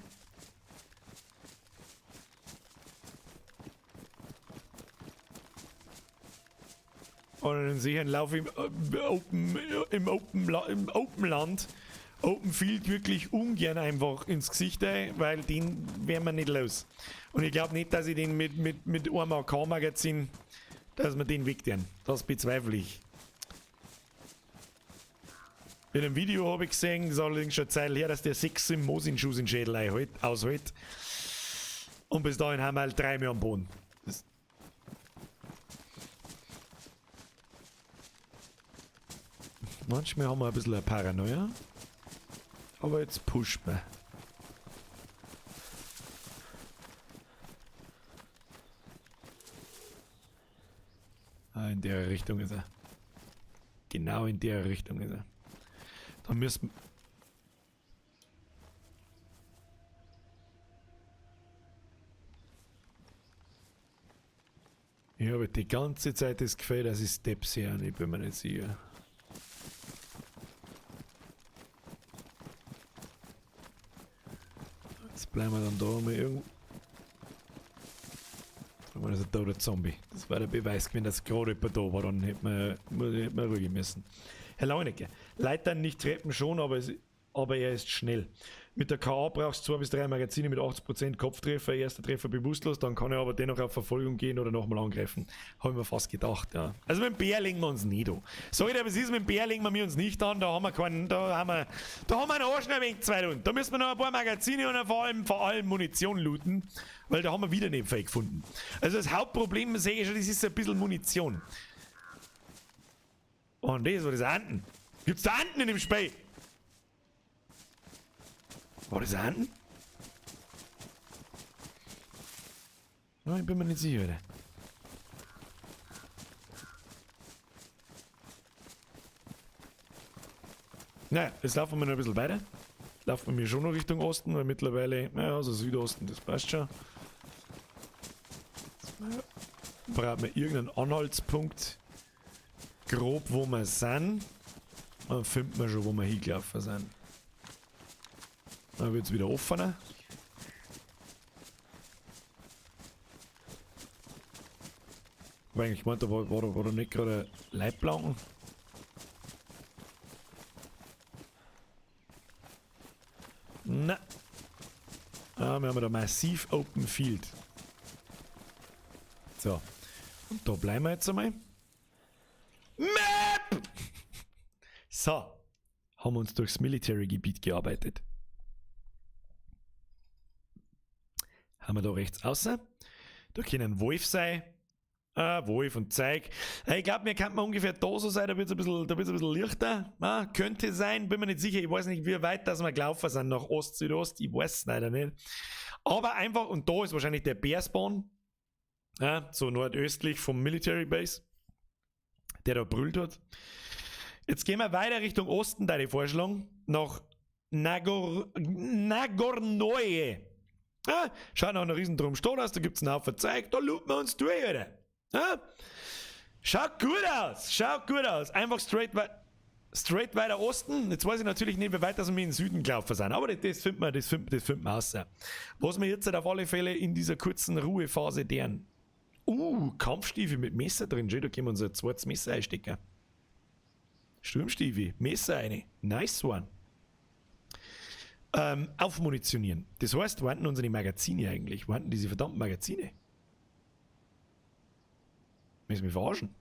Und einen sicheren Lauf im Open Land, Open Field wirklich ungern einfach ins Gesicht ein, weil den werden wir nicht los. Und ich glaube nicht, dass ich den mit einem AK-Magazin, dass wir den wegtun. Das bezweifle ich. In einem Video habe ich gesehen, das ist allerdings schon eine Zeit her, dass der 6 Mosin-Schuss in den Schädel aushält. Und bis dahin haben wir halt 3 mehr am Boden. Das manchmal haben wir ein bisschen eine Paranoia. Aber jetzt pusht man. Ah, in der Richtung ist er. Genau in der Richtung ist er. Dann müssen Ich habe die ganze Zeit das Gefühl, dass ich Steps her und ich bin mir nicht sicher. Jetzt bleiben wir dann da mal irgendwo. Das ist ein toter Zombie. Das war der Beweis, wenn das gerade jemand da war, dann hätte man ruhig müssen. Herr Launecke, Leitern nicht Treppen schon, aber er ist schnell. Mit der KA brauchst du 2 bis 3 Magazine mit 80% Kopftreffer, erster Treffer bewusstlos, dann kann er aber dennoch auf Verfolgung gehen oder nochmal angreifen. Habe ich mir fast gedacht, ja. Also mit dem Bär legen wir uns nicht an. Sag ich dir, was ist, mit dem Bär legen wir uns nicht an, da haben wir keinen, da haben wir einen Arsch noch ein wenig zwei Runden. Da müssen wir noch ein paar Magazine und vor allem Munition looten, weil da haben wir wieder nicht viel gefunden. Also das Hauptproblem, sehe ich schon, das ist ein bisschen Munition. Und das war das Enten. Gibt's da Enten in dem Spiel? War das Enten? Oh, ich bin mir nicht sicher, Alter. Naja, jetzt laufen wir noch ein bisschen weiter. Laufen wir schon noch Richtung Osten, weil mittlerweile, naja, also Südosten, das passt schon. Jetzt brauchen wir irgendeinen Anhaltspunkt, grob wo wir sind. Dann finden wir schon, wo wir hingelaufen sind. Dann wird's wieder offener. War eigentlich gemeint, da war da nicht gerade Leitplanken. Na. Ah, wir haben da massiv Open Field. So. Und da bleiben wir jetzt einmal. Map! So. Haben wir uns durchs Military-Gebiet gearbeitet. Haben wir da rechts außen. Da kann ein Wolf sein. Ah, Wolf und Zeig. Ich glaub, mir kann man ungefähr da so sein, da wird's ein bisschen, da wird's ein bisschen lichter. Ah, könnte sein, bin mir nicht sicher. Ich weiß nicht, wie weit dass wir gelaufen sind nach Ost, Südost. Ich weiß es leider nicht. Aber einfach, und da ist wahrscheinlich der Bärspawn. Ja, so nordöstlich vom Military Base. Der da brüllt hat. Jetzt gehen wir weiter Richtung Osten, deine Vorschlag. Nach Nagornoje. Ah, schaut nach einer riesen Drum Stadt aus, da gibt's einen Haufen Zeug, da looten wir uns durch, Alter. Ah, schaut gut aus, schaut gut aus. Einfach straight weiter Osten. Jetzt weiß ich natürlich nicht, wie weit dass wir in den Süden gelaufen sind, aber das finden wir, das finden wir raus. Was wir jetzt halt auf alle Fälle in dieser kurzen Ruhephase deren. Kampfstiefel mit Messer drin, schön, da können wir unser zweites Messer einstecken. Sturmstiefel, Messer eine. Nice one. Aufmunitionieren. Das heißt, wo hatten unsere Magazine eigentlich? Wo hatten diese verdammten Magazine? Müssen wir verarschen?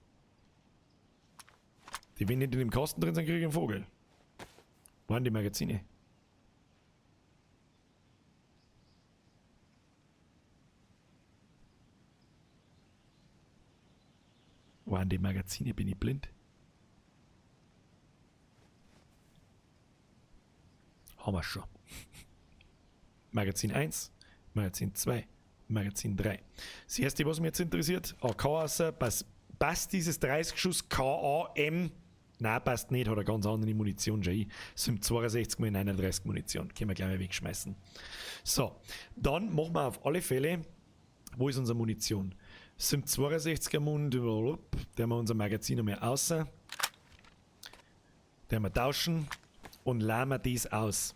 Die, wenn nicht in dem Kasten drin sind, kriege ich einen Vogel. Wo waren die Magazine? Wo waren die Magazine? Bin ich blind? Haben wir schon. Magazin 1, Magazin 2, Magazin 3. Das erste, was mich jetzt interessiert, AK außer, passt dieses 30 Schuss KAM? Nein, passt nicht, hat eine ganz andere Munition schon. Es sind 62 mal 39 Munition. Können wir gleich mal wegschmeißen. So, dann machen wir auf alle Fälle, wo ist unsere Munition? Es sind 62er Mund, der haben wir unser Magazin einmal außer. Der wir tauschen und leihen wir das aus.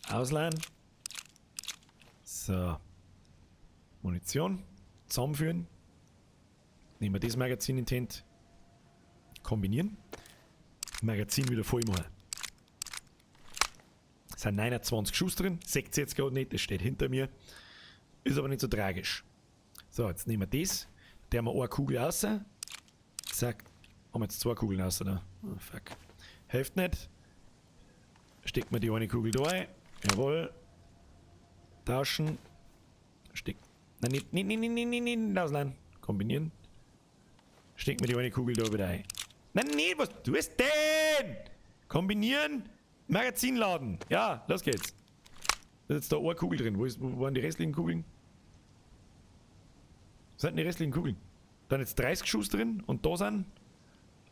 Ausleihen. So. Munition. Zusammenführen. Nehmen wir das Magazin in die Hand. Kombinieren. Magazin wieder voll machen. Es sind 29 Schuss drin. Seht ihr jetzt gerade nicht, das steht hinter mir. Ist aber nicht so tragisch. So, jetzt nehmen wir das. Der haben wir eine Kugel raus. Zack. Haben wir jetzt 2 Kugeln raus da. Oh, fuck. Hilft nicht. Steckt mir die eine Kugel da rein. Jawohl. Tauschen. Steckt. Nein, nicht, nicht, nicht, nicht, nicht, nicht, nicht ausleihen. Kombinieren. Steckt mir die eine Kugel da wieder ein. Nein, nee, was tust denn? Kombinieren. Magazin laden. Ja, los geht's. Da ist jetzt da eine Kugel drin. Wo waren die restlichen Kugeln? Was sind denn die restlichen Kugeln? Da sind jetzt 30 Schuss drin und da sind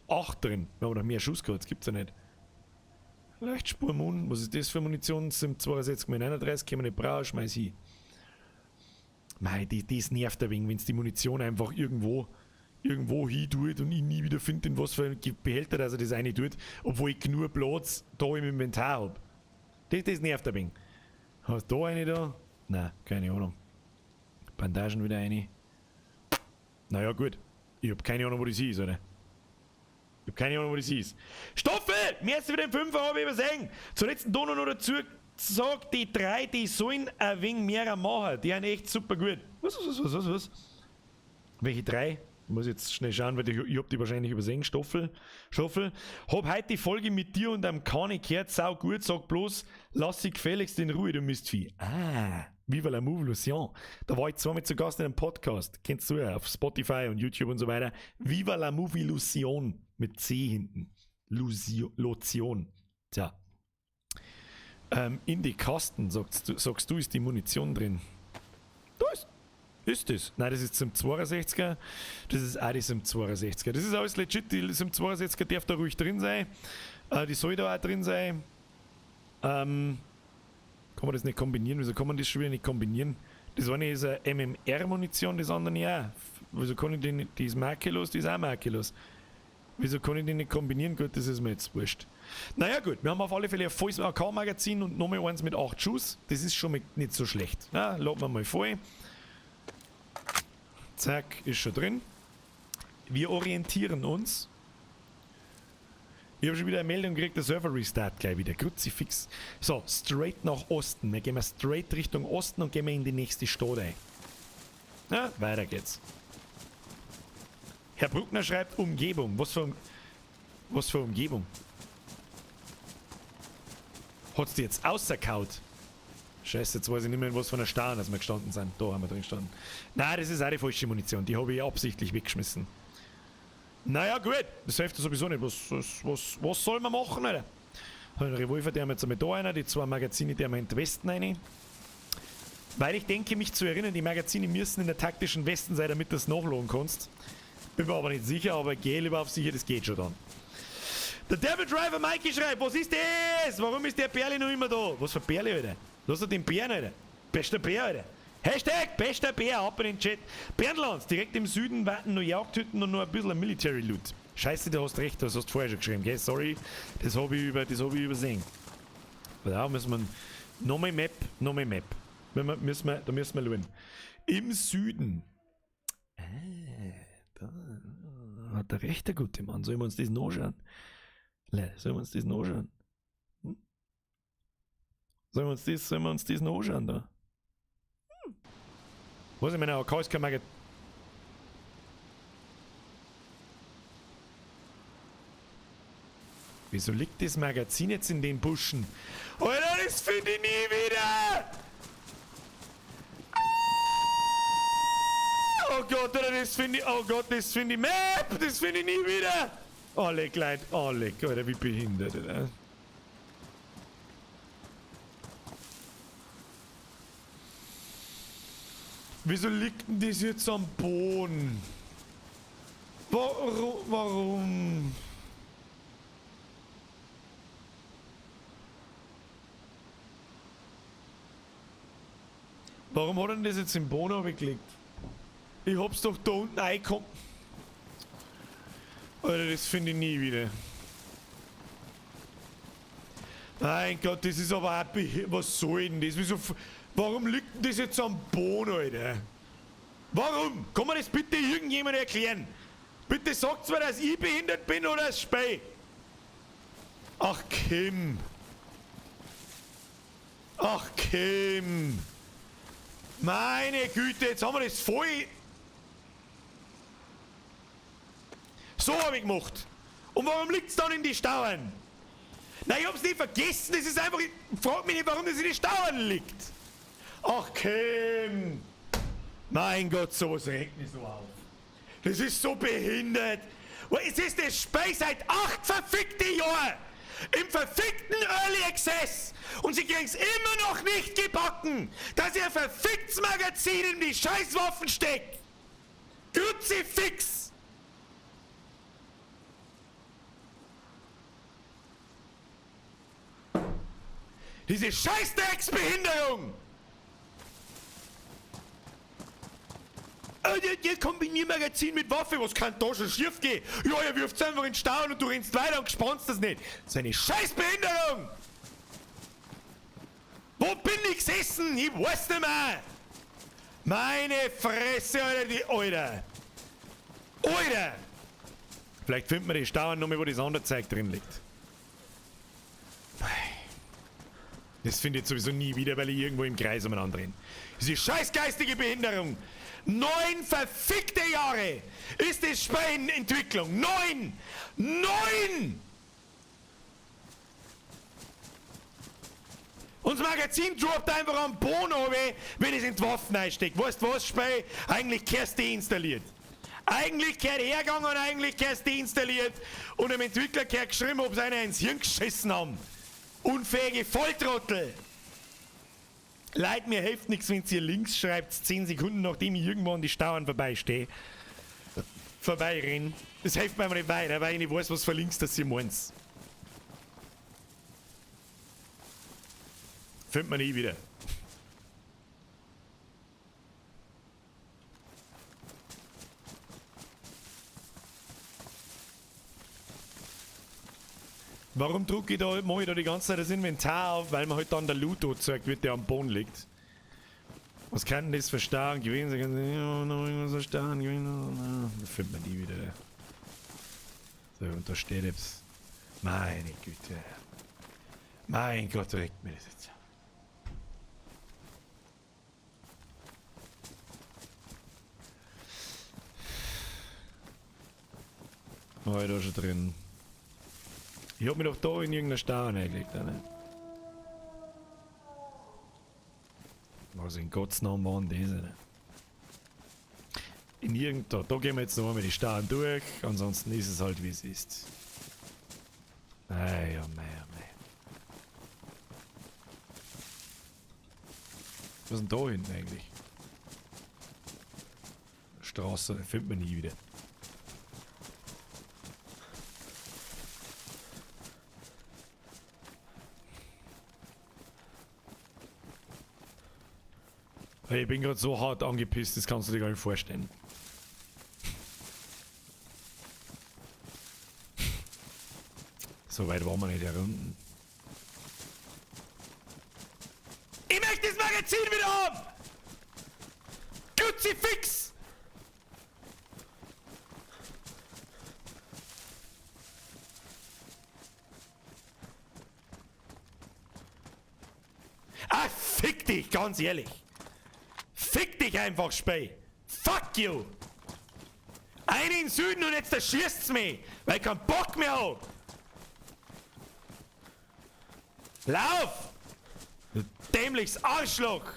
8 drin. Wir haben noch mehr Schuss gehabt, das gibt's ja nicht. Leichtspurmun, was ist das für Munition? Sind 62 mal 39, können wir nicht brauchen, schmeiß ich. Mei, das nervt ein wenig, wenn's die Munition einfach irgendwo hin tut und ich nie wieder finde, in was für ein Behälter, dass er das eine tut, obwohl ich genug Platz da im Inventar hab. Das nervt ein wenig. Hast du da eine da? Nein, keine Ahnung. Bandagen wieder eine. Naja, gut. Ich hab keine Ahnung, wo das ist, oder? Ich hab keine Ahnung, wo das ist. Stoffel! Mehr als wieder den 5er hab ich übersehen. Zuletzt da noch dazu gesagt, die drei, die sollen ein wenig mehr machen. Die sind echt super gut. Was? Welche drei? Ich muss jetzt schnell schauen, weil ich hab die wahrscheinlich übersehen. Stoffel. Hab heute die Folge mit dir und am Kani gehört, sau gut, sag bloß, lass sie gefälligst in Ruhe, du Mistvieh. Ah, Viva la Movolution. Da war ich zweimal zu Gast in einem Podcast. Kennst du ja, auf Spotify und YouTube und so weiter. Viva la Movolution mit C hinten. Lotion. Tja. In die Kasten, sagst du, ist die Munition drin. Da ist. Ist das? Nein, das ist zum 62er. Das ist auch das zum 62er. Das ist alles legit. Die zum 62er darf da ruhig drin sein. Die soll da auch drin sein. Kann man das nicht kombinieren? Wieso kann man das schon wieder nicht kombinieren? Das eine ist eine MMR-Munition, das andere ja. Wieso kann ich die nicht? Die ist makellos, die ist auch makellos. Wieso kann ich die nicht kombinieren? Gut, das ist mir jetzt wurscht. Naja gut, wir haben auf alle Fälle ein volles AK-Magazin und nochmal eins mit 8 Schuss. Das ist schon mal nicht so schlecht. Na, laden wir mal voll. Zack, ist schon drin. Wir orientieren uns. Ich habe schon wieder eine Meldung gekriegt, der Server Restart gleich wieder. Kruzifix. So, straight nach Osten. Wir gehen straight Richtung Osten und gehen wir in die nächste Stadt ein. Ja, weiter geht's. Herr Bruckner schreibt Umgebung. Was für Umgebung? Hat's die jetzt außerkaut? Scheiße, jetzt weiß ich nicht mehr, in was von der Stadt, dass wir gestanden sind. Da haben wir drin gestanden. Nein, das ist auch die falsche Munition. Die habe ich absichtlich weggeschmissen. Naja, gut. Das hilft sowieso nicht. Was soll man machen, Alter? Den Revolver, der haben wir jetzt einmal da rein. Die zwei Magazine, die haben wir in die Westen rein. Weil ich denke, mich zu erinnern, die Magazine müssen in der taktischen Westen sein, damit du das nachladen kannst. Bin mir aber nicht sicher, aber geh lieber auf sicher, das geht schon dann. Der Devil Driver Mikey schreibt, was ist das? Warum ist der Bärli noch immer da? Was für Bärli, Alter? Lass doch den Bären, Alter. Bester Bär, Alter. Hashtag bester Bär, ab in den Chat. Bernlands, direkt im Süden warten noch Jagdhütten und noch ein bisschen Military Loot. Scheiße, du hast recht, das hast du vorher schon geschrieben, gell? Sorry, das hab ich übersehen. Da müssen wir nochmal Map, nochmal Map. Da müssen wir schauen. Im Süden. Da hat der recht, der gute Mann. Sollen wir uns das noch anschauen? Sollen wir uns das noch anschauen? Hm? Sollen wir uns das noch anschauen da? Hm. Was ich meine, AK ist kein Magazin. Wieso liegt das Magazin jetzt in den Buschen? Alter, das finde ich nie wieder! Oh Gott, Alter, das finde ich. Oh Gott, das finde ich. Map! Das finde ich nie wieder! Oh, leck, Leute. Oh, leck, Alter, wie behindert, Alter. Wieso liegt denn das jetzt am Boden? Warum? Warum? Warum hat denn das jetzt im Boden gelegt? Ich hab's doch da unten reingekommen. Alter, das finde ich nie wieder. Mein Gott, das ist aber auch was soll denn das? Wieso, warum liegt denn das jetzt am Boden, Alter? Warum? Kann mir das bitte irgendjemand erklären? Bitte sagt's mir, dass ich behindert bin oder das Spiel. Ach, Kim. Ach, Kim. Meine Güte, jetzt haben wir das voll. So habe ich gemacht. Und warum liegt's dann in die Stauern? Nein, ich hab's nicht vergessen. Das ist einfach. Ich frag mich nicht, warum das in die Stauern liegt. Ach, Kim. Mein Gott, sowas regt mich so auf. Das ist so behindert. Es ist das Spiel seit 8 verfickte Jahren. Im verfickten Early Access. Und sie kriegen's immer noch nicht gebacken, dass ihr verficktes Magazin in die Scheißwaffen steckt. Kruzifix. Diese Scheißdrecksbehinderung! Der Kombiniermagazin mit Waffe, was kann da schon schief gehen? Ja, er wirft einfach in den Stau und du rennst weiter und spannst das nicht. Das ist eine Scheißbehinderung! Wo bin ich gesessen? Ich weiß nicht mehr! Meine Fresse, Alter, die Alter! Alter! Vielleicht findet man die Stauern noch mal, wo das andere Zeug drin liegt. Das finde ich sowieso nie wieder, weil ich irgendwo im Kreis umeinander renne. Diese scheiß geistige Behinderung! 9 verfickte Jahre ist das Spiel in Entwicklung! 9! 9! Und das Magazin droppt einfach am Boden runter, wenn es in die Waffen einsteckt. Weißt du was, Spiel? Eigentlich kehrst du deinstalliert. Eigentlich kehrt hergegangen und eigentlich kehrst deinstalliert. Und dem Entwickler kehrt geschrieben, ob sie einer ins Hirn geschissen haben. Unfähige Volltrottel! Leid, mir hilft nichts, wenn ihr links schreibt, 10 Sekunden nachdem ich irgendwo an die Stauern vorbeistehe. Vorbeirenn. Das hilft mir aber nicht weiter, weil ich nicht weiß, was für Links das ihr meint. Findet man nie wieder. Warum drucke ich da, mach ich da die ganze Zeit das Inventar auf? Weil mir halt dann der Loot gezeigt wird, der am Boden liegt. Was kann denn das verstauen gewesen sein? Ja, noch irgendwas verstauen gewesen. Da findet man die wieder. So, und da steht jetzt. Meine Güte. Mein Gott, regt mir das jetzt. War ich da schon drin? Ich hab mich doch da in irgendeiner Stau reingelegt, ne? Was in Gottes Namen waren diese, ne? In irgendeiner, da gehen wir jetzt noch einmal die Stauen durch, ansonsten ist es halt wie es ist. Ei, oh mei, oh mei. Was ist denn da hinten eigentlich? Straße, findet man nie wieder. Hey, ich bin grad so hart angepisst, das kannst du dir gar nicht vorstellen. So weit waren wir nicht herunten. Ich möchte das Magazin wieder haben! Kruzifix! Ah, fick dich, ganz ehrlich! Fick dich einfach, Spey! Fuck you! Einen in den Süden und jetzt erschießt's mich, weil ich keinen Bock mehr hab! Lauf! Du dämliches Arschloch!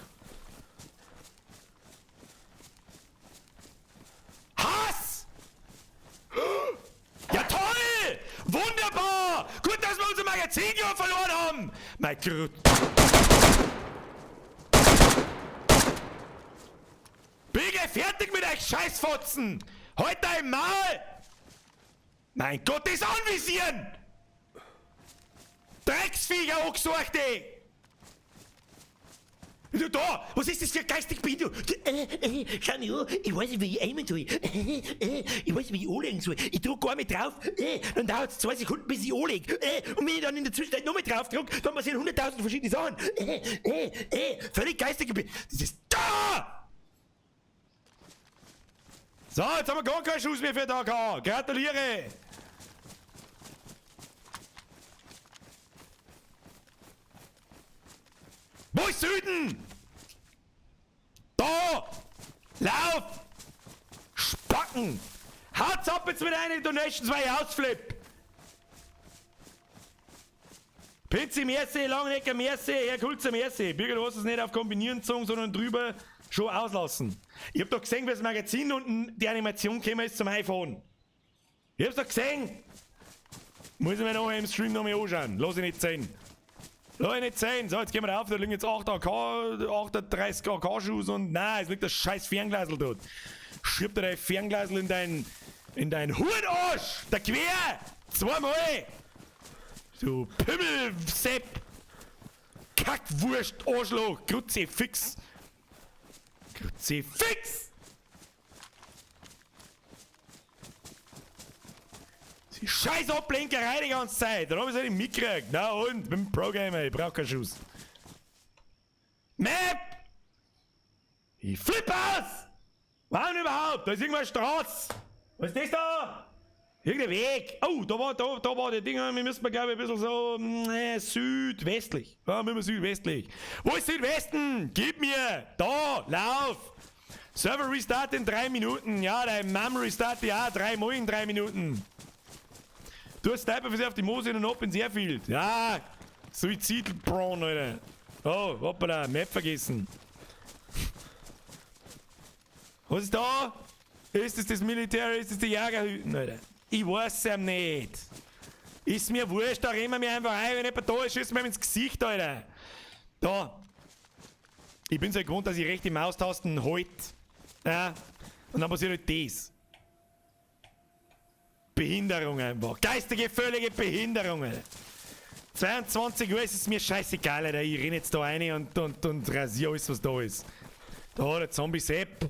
Hass! Ja toll! Wunderbar! Gut, dass wir unser Magazin ja verloren haben! Mein Gott! Bin ich fertig mit euch Scheißfotzen! Heute einmal! Mein Gott, das Anvisieren! Drecksviecher, angesorgte! Du da! Was ist das für geistig Behinderung? Schau mich an, ich weiß nicht, wie ich aimen soll. Ich weiß nicht, wie ich anlegen soll. Ich drück gar nicht drauf, dann dauert's 2 Sekunden, bis ich anleg. Und wenn ich dann in der Zwischenzeit nochmal drauf drück, dann passieren 100.000 verschiedene Sachen. Völlig geistig Behinderung. Das ist da! So, jetzt haben wir gar keinen Schuss mehr für da gehabt. Gratuliere! Wo ist Süden? Da! Lauf! Spacken! Haut's ab jetzt mit einer Donation 2 Ausflip! Pizzi, merci, Langnecker, merci, Herr Kulzer, merci. Birger, du hast es nicht auf Kombinieren gezogen, sondern drüber schon auslassen. Ich hab doch gesehen, wie das Magazin unten die Animation gekommen ist zum iPhone. Ich hab's doch gesehen! Muss ich mir nachher im Stream nochmal anschauen. Lass ich nicht sehen. Lass ich nicht sehen. So, jetzt gehen wir rauf, da liegen jetzt 8 AK, 38 A K-Schuss und nein, es liegt das scheiß Fernglasel dort. Schieb dir dein Fernglasel in dein Hurenarsch! Da quer! Zweimal! Du Pimmelsepp! Kackwurst, Arschloch, Kruzifix! Kruzifix! Scheiß Ablenkerei die ganze Zeit. Dann hab ich's halt nicht mitgekriegt. Na und, bin Pro-Gamer, ich brauch keinen Schuss. Map! Ich flipp aus! Wann überhaupt? Da ist irgendwo eine Straße. Was ist das da? Irgendein Weg. Oh, da war der Ding. Wir müssen, glaube ich, ein bisschen so südwestlich. Ja, müssen wir südwestlich. Wo ist Südwesten? Gib mir! Da, lauf! Server Restart in 3 Minuten. Ja, dein Mom Restart, ja, 3 Mal in 3 Minuten. Du hast Sniper für sich auf die Mose und ab ins Airfield. Ja, Suizid-Prone, Alter. Oh, hoppala, Map vergessen. Was ist da? Ist das das Militär? Ist das die Jägerhütten, Alter? Ich weiß es nicht. Ist mir wurscht, da rennen wir mir einfach ein, wenn jemand da ist, schießt mir ins Gesicht, Alter. Da. Ich bin's ja gewohnt, dass ich rechte Maustasten halt. Ja. Und dann passiert halt das. Behinderung einfach. Geistige, völlige Behinderung, Alter. 22 Uhr ist es mir scheißegal, Alter. Ich renn jetzt da rein und rasier alles, was da ist. Da, der Zombie Sepp.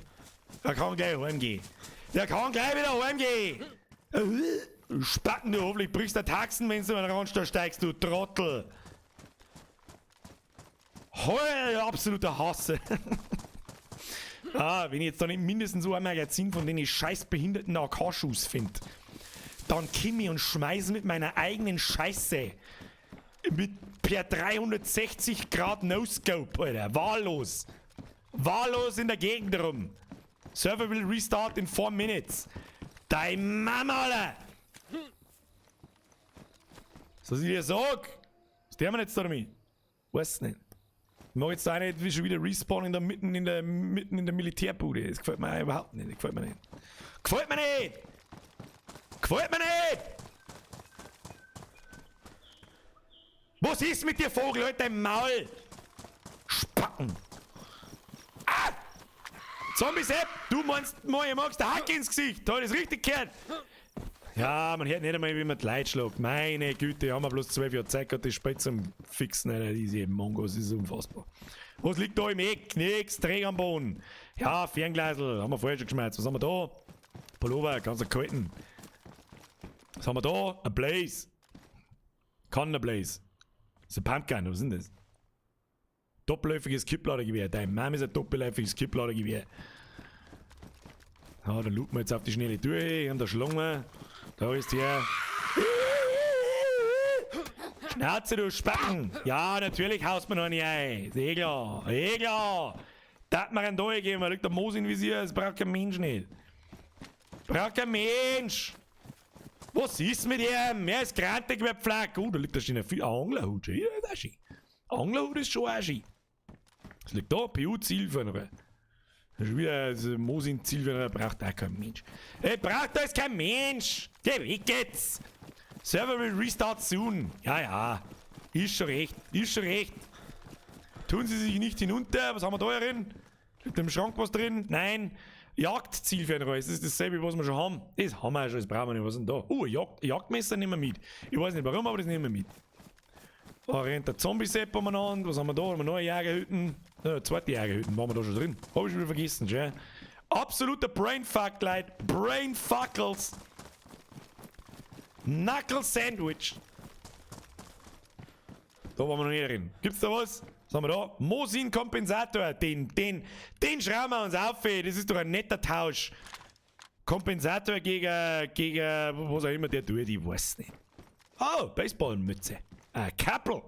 Der kann gleich heimgehen. Der kann gleich wieder heimgehen. Spacken, du, hoffentlich brichst du Taxen, wenn du in den Randstall steigst, du Trottel. Heul, absoluter Hasse. Ah, wenn ich jetzt da nicht mindestens so ein Magazin von den scheiß behinderten A K-Schuss find, dann komm ich und schmeiß mit meiner eigenen Scheiße mit per 360 Grad No-Scope, Alter. Wahllos. Wahllos in der Gegend rum. Server will restart in 4 minutes. Dein Mama, Alter! Was ich dir sag? Was tun wir jetzt da damit? Weiß nicht. Ich mach jetzt da auch nicht wie schon wieder Respawn mitten in der Militärbude. Das gefällt mir überhaupt nicht. Das gefällt mir nicht. Gefällt mir nicht! Gefällt mir nicht! Was ist mit dir, Vogel? Halt dein Maul! Spacken! Ah! Zombie Sepp, du meinst, ich magst der Hacke ins Gesicht. Hat das richtig gehört? Ja, man hört nicht einmal, wie man die Leute schlägt. Meine Güte, haben wir bloß 12 Jahre Zeit gehabt, das Spiel zum Fixen. Alter, diese Mongos, das ist unfassbar. Was liegt da im Eck? Nix, Dreck am Boden. Ja, Fernglasel, haben wir vorher schon geschmeißt. Was haben wir da? Pullover, kannst du kalten. Was haben wir da? Ein Blaze. Kann ein Blaze. Das ist ein Pumpgun, was ist denn das? Doppelläufiges Kippladergewehr. Dein Mom ist ein doppelläufiges Kippladergewehr. Ja, da looten wir jetzt auf die Schnelle durch und da schlagen wir. Da ist der. Schnauze, du Spacken! Ja, natürlich haust man noch nicht ein. Ist eh klar. Eh klar. Da hat man einen da gegeben, da liegt der Moos im Visier, das braucht kein Mensch nicht. Braucht kein Mensch! Was ist mit ihm? Er ist grantig wie ein Pflack. Oh, da liegt da schon ein Anglerhut. Ja, das ist schön. Anglerhut ist schon auch schön. Was liegt da? PU-Zielfernrohr. Das ist wieder das Mosin-Zielfernrohr, braucht auch kein Mensch. Ey, braucht das kein Mensch! Geh weg jetzt! Server will restart soon. Ja, ja. Ist schon recht. Ist schon recht. Tun Sie sich nicht hinunter. Was haben wir da drin? Liegt im Schrank was drin? Nein. Jagdzielfernrohr. Das ist dasselbe, was wir schon haben. Das haben wir ja schon, das brauchen wir nicht. Was ist denn da? Oh, Jagdmesser nehmen wir mit. Ich weiß nicht warum, aber das nehmen wir mit. Da rennt der Zombie-Sepp umeinander. Was haben wir da? Haben wir neue Jägerhütten? Ja, zweite Jägerhütten waren wir da schon drin. Hab ich schon wieder vergessen, schön. Absoluter Brainfuck, Leute. Brainfuckles. Knuckle Sandwich. Da waren wir noch nicht drin. Gibt's da was? Was haben wir da? Mosin-Kompensator. Den schrauben wir uns auf. Ey. Das ist doch ein netter Tausch. Kompensator gegen was auch immer der tut, ich weiß nicht. Oh, Baseballmütze. Ein Kappel.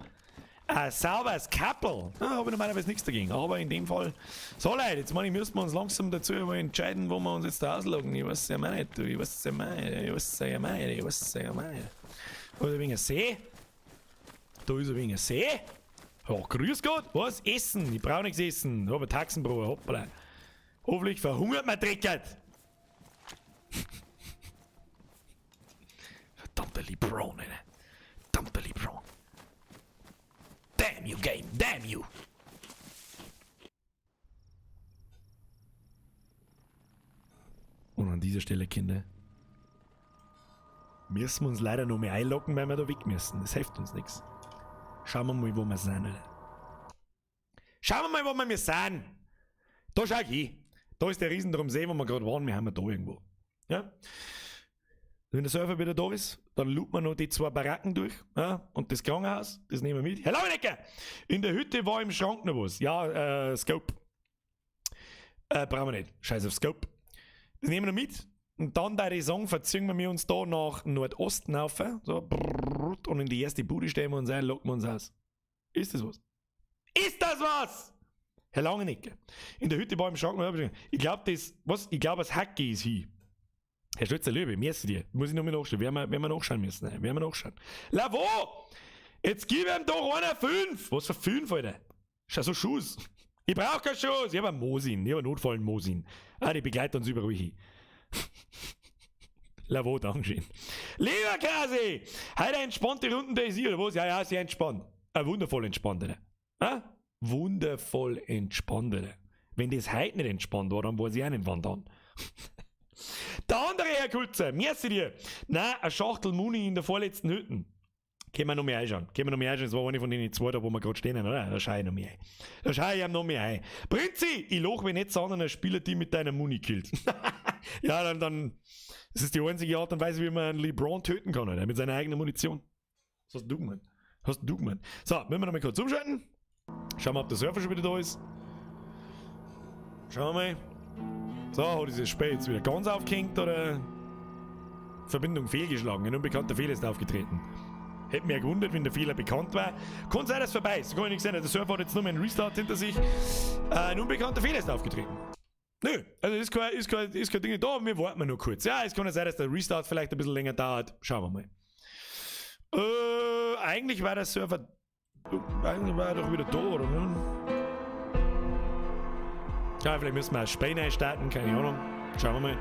Ein sauberes Kappel. Da hab ich normalerweise nichts dagegen. Aber in dem Fall. So Leute, jetzt meine ich, müssen wir uns langsam dazu entscheiden, wo wir uns jetzt da ausloggen. Ich weiß ja mal nicht. Ich weiß ja mal nicht. Ich weiß ja mal nicht. Ich weiß ja mal nicht. Da ist ein wenig ein See. Da ist ein wenig ein See. Ja, grüß Gott. Was? Essen. Ich brauch nichts essen. Ich hab ein Taxenbrot. Hoppala. Hoffentlich verhungert man Dreckert. Verdammter LeBron, Alter. Verdammter LeBron. Damn you, game. Damn you. Und an dieser Stelle, Kinder, müssen wir uns leider noch mehr einloggen, weil wir da weg müssen. Das hilft uns nichts. Schauen wir mal, wo wir sind, Alter. Schauen wir mal, wo wir sind. Da schau ich hin. Da ist der Riesendrum See, wo wir gerade waren. Wir haben ja da irgendwo. Ja? Wenn der Server wieder da ist, dann looten wir noch die zwei Baracken durch, ja, und das Krankenhaus, das nehmen wir mit. Herr Langenecker! In der Hütte war im Schrank noch was. Ja, Scope. Brauchen wir nicht. Scheiß auf Scope. Das nehmen wir noch mit. Und dann, da ich sagen, verziehen wir uns da nach Nordosten rauf. So, brrrr, und in die erste Bude stellen wir uns ein, locken wir uns aus. Ist das was? Ist das was? Herr Langenecker. In der Hütte war im Schrank noch was. Ich glaub, das, was? Ich glaub, das Hacke ist hier. Herr Stützer, Löwe, merci dir. Muss ich noch mal nachschauen. Werden wir nachschauen müssen. Werden wir nachschauen. Lavo! Jetzt gib ihm doch einer 5! Was für 5, Alter? Schau so Schuss. Ich brauch keinen Schuss. Ich hab einen Mosin. Ich hab einen notvollen Mosin. Ah, die begleitet uns überall hin. Lavo, Dankeschön. Lieber Kasi! Heute eine entspannte Runden DayZ, oder was? Ja, ja, sehr entspannt. Wundervoll entspannt, oder? Ah? Wundervoll entspannt, oder? Wenn das heute nicht entspannt war, dann weiß ich auch nicht, wann dann. Der andere Herr Kulzer, merci dir. Nein, eine Schachtel Muni in der vorletzten Hütte. Können wir noch mehr einschauen. Können wir noch mehr einschauen. Das war eine von den zwei da, wo wir gerade stehen, oder? Da schau ich noch mehr ein. Da schau ich ihm noch mehr ein. Prinzi, ich lach mich nicht so an, ein Spielerteam mit deiner Muni killt. Ja, dann, das ist die einzige Art und Weise, wie man einen LeBron töten kann, oder? Mit seiner eigenen Munition. Was hast du gemeint? Hast du gemeint? So, müssen wir noch mal kurz umschalten. Schauen wir, ob der Server schon wieder da ist. Schauen wir mal. So, hat dieses Spiel jetzt wieder ganz aufgehängt oder? Verbindung fehlgeschlagen, ein unbekannter Fehler ist aufgetreten. Hätte mich ja gewundert, wenn der Fehler bekannt war. Kann sein, dass es vorbei ist. Kann ich nicht sehen. Der Server hat jetzt nur mehr einen Restart hinter sich. Ein unbekannter Fehler ist aufgetreten. Nö, also ist kein Ding da, wir warten nur kurz. Ja, es kann ja sein, dass der Restart vielleicht ein bisschen länger dauert. Schauen wir mal. Eigentlich war der Server. Eigentlich war er doch wieder da, oder? Ne? Ja, vielleicht müssen wir auch Spiel neu starten, keine Ahnung. Schauen wir mal.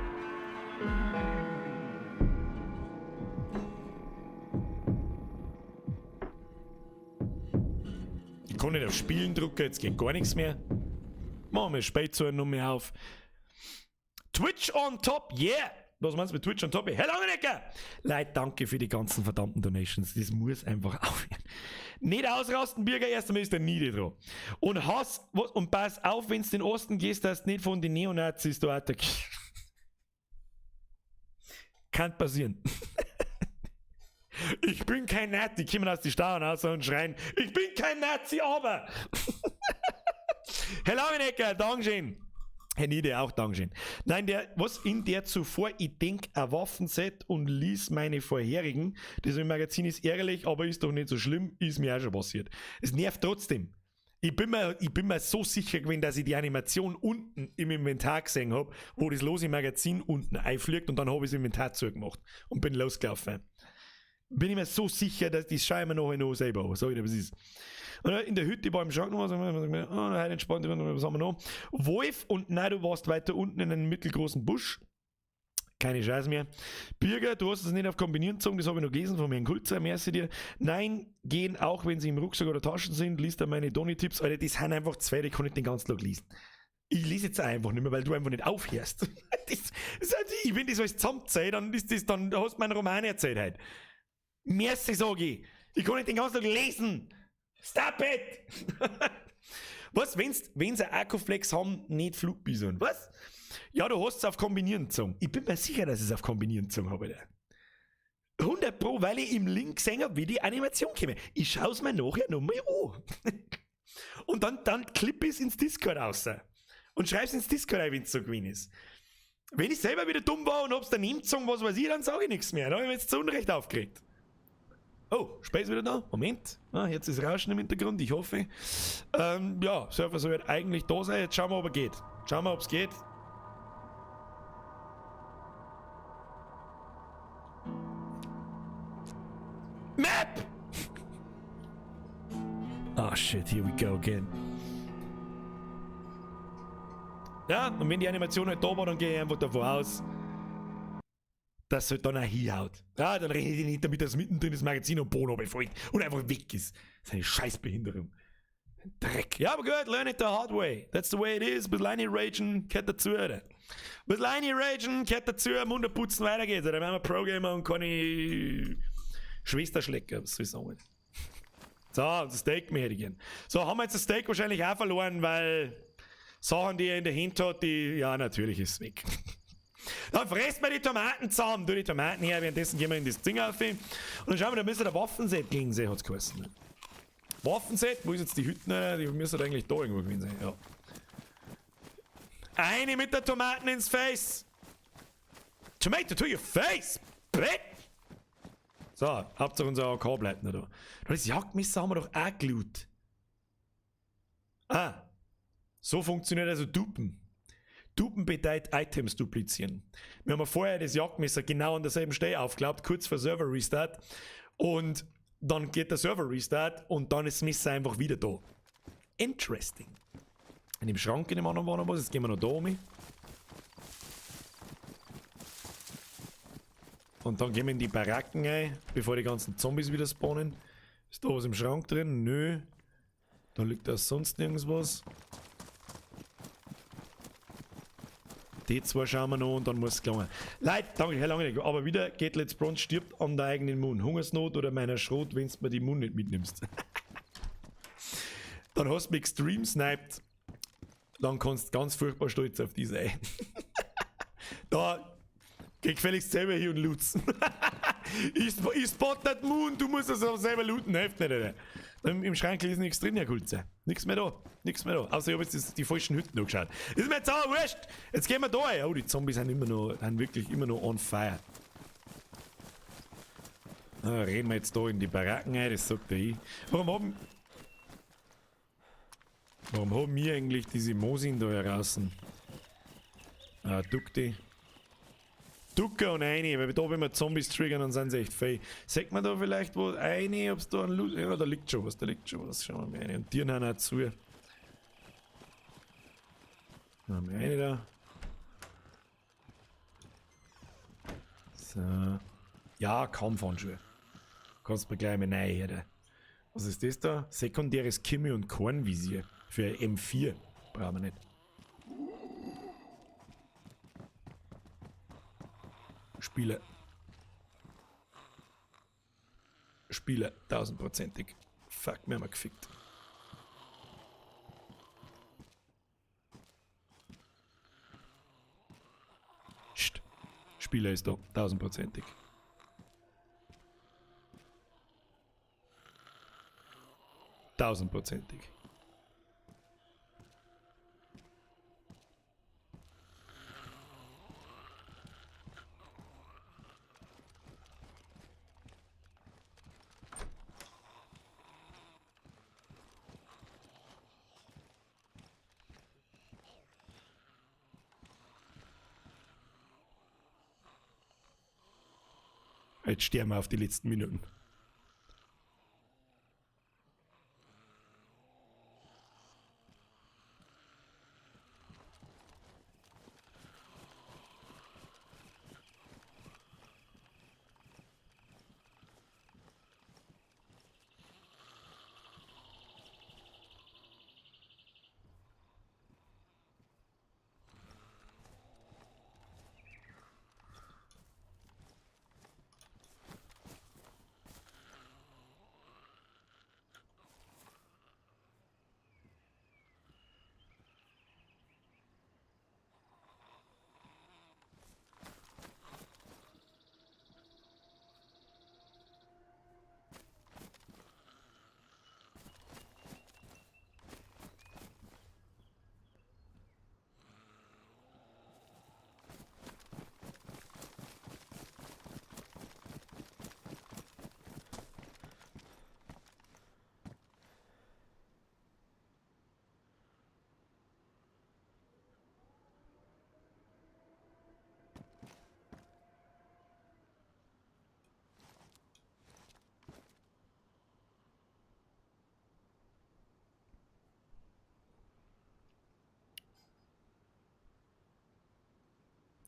Ich kann nicht auf Spielen drücken, jetzt geht gar nichts mehr. Machen wir Spielzeug noch mehr auf. Twitch on top, yeah! Was meinst du mit Twitch on top? Herr Langenecker! Leute, danke für die ganzen verdammten Donations. Das muss einfach aufhören. Nicht ausrasten, Bürger, erst einmal ist der Niede dran. Und Hass, was, und pass auf, wenn du in den Osten gehst, dass du nicht von den Neonazis da attackierst. Kann passieren. Ich bin kein Nazi. Die kommen aus den Stauern raus und schreien, ich bin kein Nazi, aber! Herr Langenecker, Dankeschön. Herr Niede, auch Dankeschön. Nein, der, was in der zuvor, ich denk, ein Waffenset und lies meine vorherigen. Das im Magazin ist ärgerlich, aber ist doch nicht so schlimm, ist mir auch schon passiert. Es nervt trotzdem. Ich bin mir so sicher gewesen, dass ich die Animation unten im Inventar gesehen hab, wo das lose Magazin unten einfliegt und dann hab ich das Inventar zugemacht und bin losgelaufen. Bin ich mir so sicher, dass die schaue ich mir nachher noch selber an. Sag ich dir, was ist. Und in der Hütte war im Schrank noch was, oh, heute entspannt, was haben wir noch? Wolf und nein, du warst weiter unten in einem mittelgroßen Busch. Keine Scheiße mehr. Birger, du hast es nicht auf Kombinieren gezogen, das habe ich noch gelesen von Herrn Kulzer, merci dir. Nein, gehen auch, wenn sie im Rucksack oder Taschen sind, liest er meine Donny-Tipps. Alter, das sind einfach zwei, die kann ich den ganzen Tag lesen. Ich lese jetzt auch einfach nicht mehr, weil du einfach nicht aufhörst. Wenn das alles zusammenzählt, dann ist das, dann hast du meinen Roman erzählt heute. Merci, sag ich. Ich kann nicht den ganzen Tag lesen. Stop it! Was, wenn's ein Akkuflex haben, nicht Flugbison? Was? Ja, du hast es auf Kombinieren gezogen. Ich bin mir sicher, dass ich es auf Kombinieren gezogen habe, Alter. 100 Pro, weil ich im Link gesehen habe, wie die Animation käme. Ich schaue es mir nachher nochmal an. Und dann klipp ich es ins Discord raus. Und schreib's ins Discord rein, wenn es so gewesen ist. Wenn ich selber wieder dumm war und hab's daneben gezogen, was weiß ich, dann sage ich nichts mehr. Da habe ich mich jetzt zu Unrecht aufgeregt. Oh, Space wieder da. Moment. Ah, jetzt ist Rauschen im Hintergrund, ich hoffe. Ja, Server soll halt eigentlich da sein. Jetzt schauen wir, ob er geht. Schauen wir, ob's geht. Map! Oh shit, here we go again. Ja, und wenn die Animation halt da war, dann gehe ich einfach davon aus, dass es halt dann auch hinhaut. Ja, dann rede ich nicht damit, dass mittendrin das Magazin am Boden runterfällt und einfach weg ist. Das ist eine Scheißbehinderung. Dreck. Ja, aber gut, learn it the hard way. That's the way it is. Ein bisschen ragen gehört dazu, oder? Ein bisschen ragen gehört dazu, Munter putzen, weiter geht's. Oder wenn wir Pro-Gamer und keine Schwesterschlecker, was soll ich sagen? So, das Steak mir hätte ich gern. So, haben wir jetzt das Steak wahrscheinlich auch verloren, weil Sachen, die er in der Hand hat, die, ja, natürlich ist es weg. Dann fressen wir die Tomaten zusammen. Du die Tomaten her, währenddessen gehen wir in das Ding auf. Und dann schauen wir, da müsste der Waffenset gegen sein, hat's geheißen. Waffenset, wo ist jetzt die Hütte? Die müsste eigentlich da irgendwo gewesen sein, ja. Eine mit der Tomaten ins Face! Tomato to your face, bitch! So, Hauptsache unser AK bleibt noch da. Das Jagdmesser haben wir doch auch gelootet. Ah, so funktioniert also Dupen. Dupen bedeutet Items duplizieren. Wir haben ja vorher das Jagdmesser genau an derselben Stelle aufgeklappt, kurz vor Server Restart. Und dann geht der Server Restart und dann ist das Messer einfach wieder da. Interesting. In dem Schrank in dem anderen war noch was, jetzt gehen wir noch da um. Und dann gehen wir in die Baracken rein, bevor die ganzen Zombies wieder spawnen. Ist da was im Schrank drin? Nö. Da liegt da sonst nirgends was. Die zwei schauen wir noch und dann muss es gelangen. Leute, danke, Herr Lange. Aber wieder geht Let's Bronze stirbt an der eigenen Mund. Hungersnot oder meiner Schrot, wenn du mir die Mund nicht mitnimmst. Dann hast du mich extrem sniped. Dann kannst du ganz furchtbar stolz auf die sein. Da geh gefälligst selber hier und looten. Ich spot nicht Moon, du musst das auch selber looten, hilft nicht, Alter. Im Schrank ist nichts drin, Herr Kulze. Nichts mehr da, nichts mehr da. Außer ich hab jetzt die falschen Hütten angeschaut. Ist mir jetzt auch wurscht. Jetzt gehen wir da rein. Oh, die Zombies sind immer noch, sind wirklich immer noch on fire. Na, reden wir jetzt da in die Baracken rein, das sagt der ich. Warum haben wir eigentlich diese Mosin da heraus? Ah, duck die. Ducke und eine, weil da, wenn wir Zombies triggern, dann sind sie echt fähig. Sagt man da vielleicht wo eine, ob's da ein Loot. Ja, da liegt schon was, da liegt schon was. Schauen wir mal rein. Und die haben auch zu. Dann haben wir eine da. So. Ja, Kampfhandschuhe. Kannst du mir gleich mal rein, hier. Was ist das da? Sekundäres Kimi- und Kornvisier. Für M4. Brauchen wir nicht. Spiele. Spiele, 1000-prozentig. Fuck, wir haben wir gefickt. Psst. Spieler ist da, 1000-prozentig. 1000-prozentig. Jetzt sterben wir auf die letzten Minuten.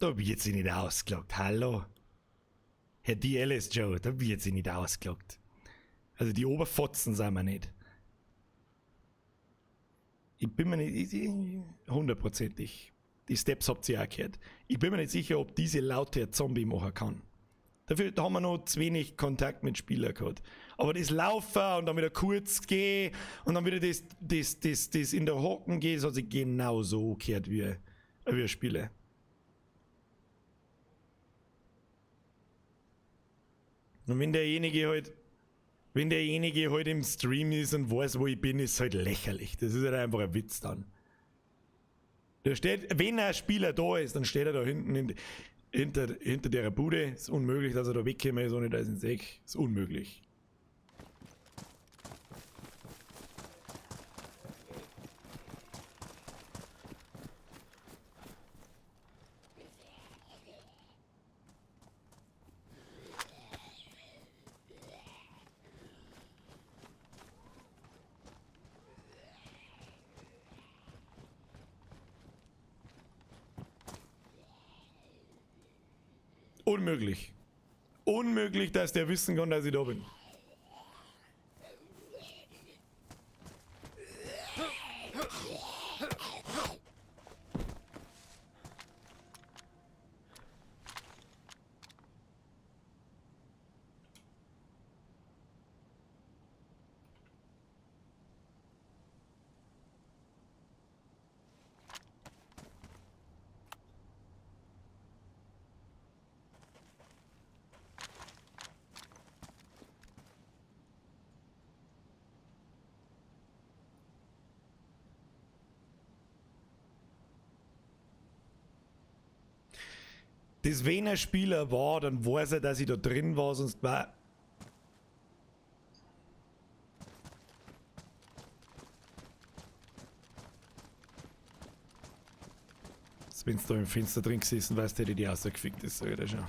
Da wird sie nicht ausgelockt, hallo? Herr DLS Joe, da wird sie nicht ausgelockt. Also die Oberfotzen sind wir nicht. Ich bin mir nicht hundertprozentig. Die Steps habt ihr auch gehört. Ich bin mir nicht sicher, ob diese Laute ein Zombie machen kann. Dafür haben wir noch zu wenig Kontakt mit Spielern gehabt. Aber das Laufen und dann wieder kurz gehen und dann wieder das in der Hocken gehen, das hat sich genauso gehört wie Spiele. Und wenn derjenige halt, wenn derjenige halt im Stream ist und weiß, wo ich bin, ist halt lächerlich. Das ist halt einfach ein Witz dann. Der steht, wenn ein Spieler da ist, dann steht er da hinten hinter der Bude. Ist unmöglich, dass er da weggekommen ist, ohne dass ich ihn sehe. Ist unmöglich. Unmöglich. Unmöglich, dass der wissen kann, dass ich da bin. Das, wenn ein Spieler war, dann weiß er, dass ich da drin war, sonst war. Wenn du da im Fenster drin gesessen weißt, hätte ich die rausgefickt, das sag ich dir schon.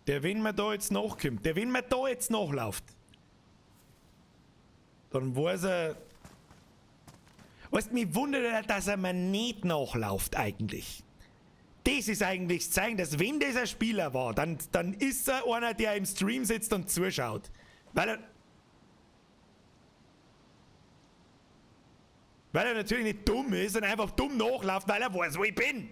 Der, wenn man da jetzt nachkommt, der, wenn man da jetzt nachläuft, dann weiß er. Weißt du, mich wundert er, dass er mir nicht nachläuft eigentlich. Das ist eigentlich das Zeichen, dass wenn das ein Spieler war, dann ist er einer, der im Stream sitzt und zuschaut. Weil er natürlich nicht dumm ist und einfach dumm nachläuft, weil er weiß, wo ich bin.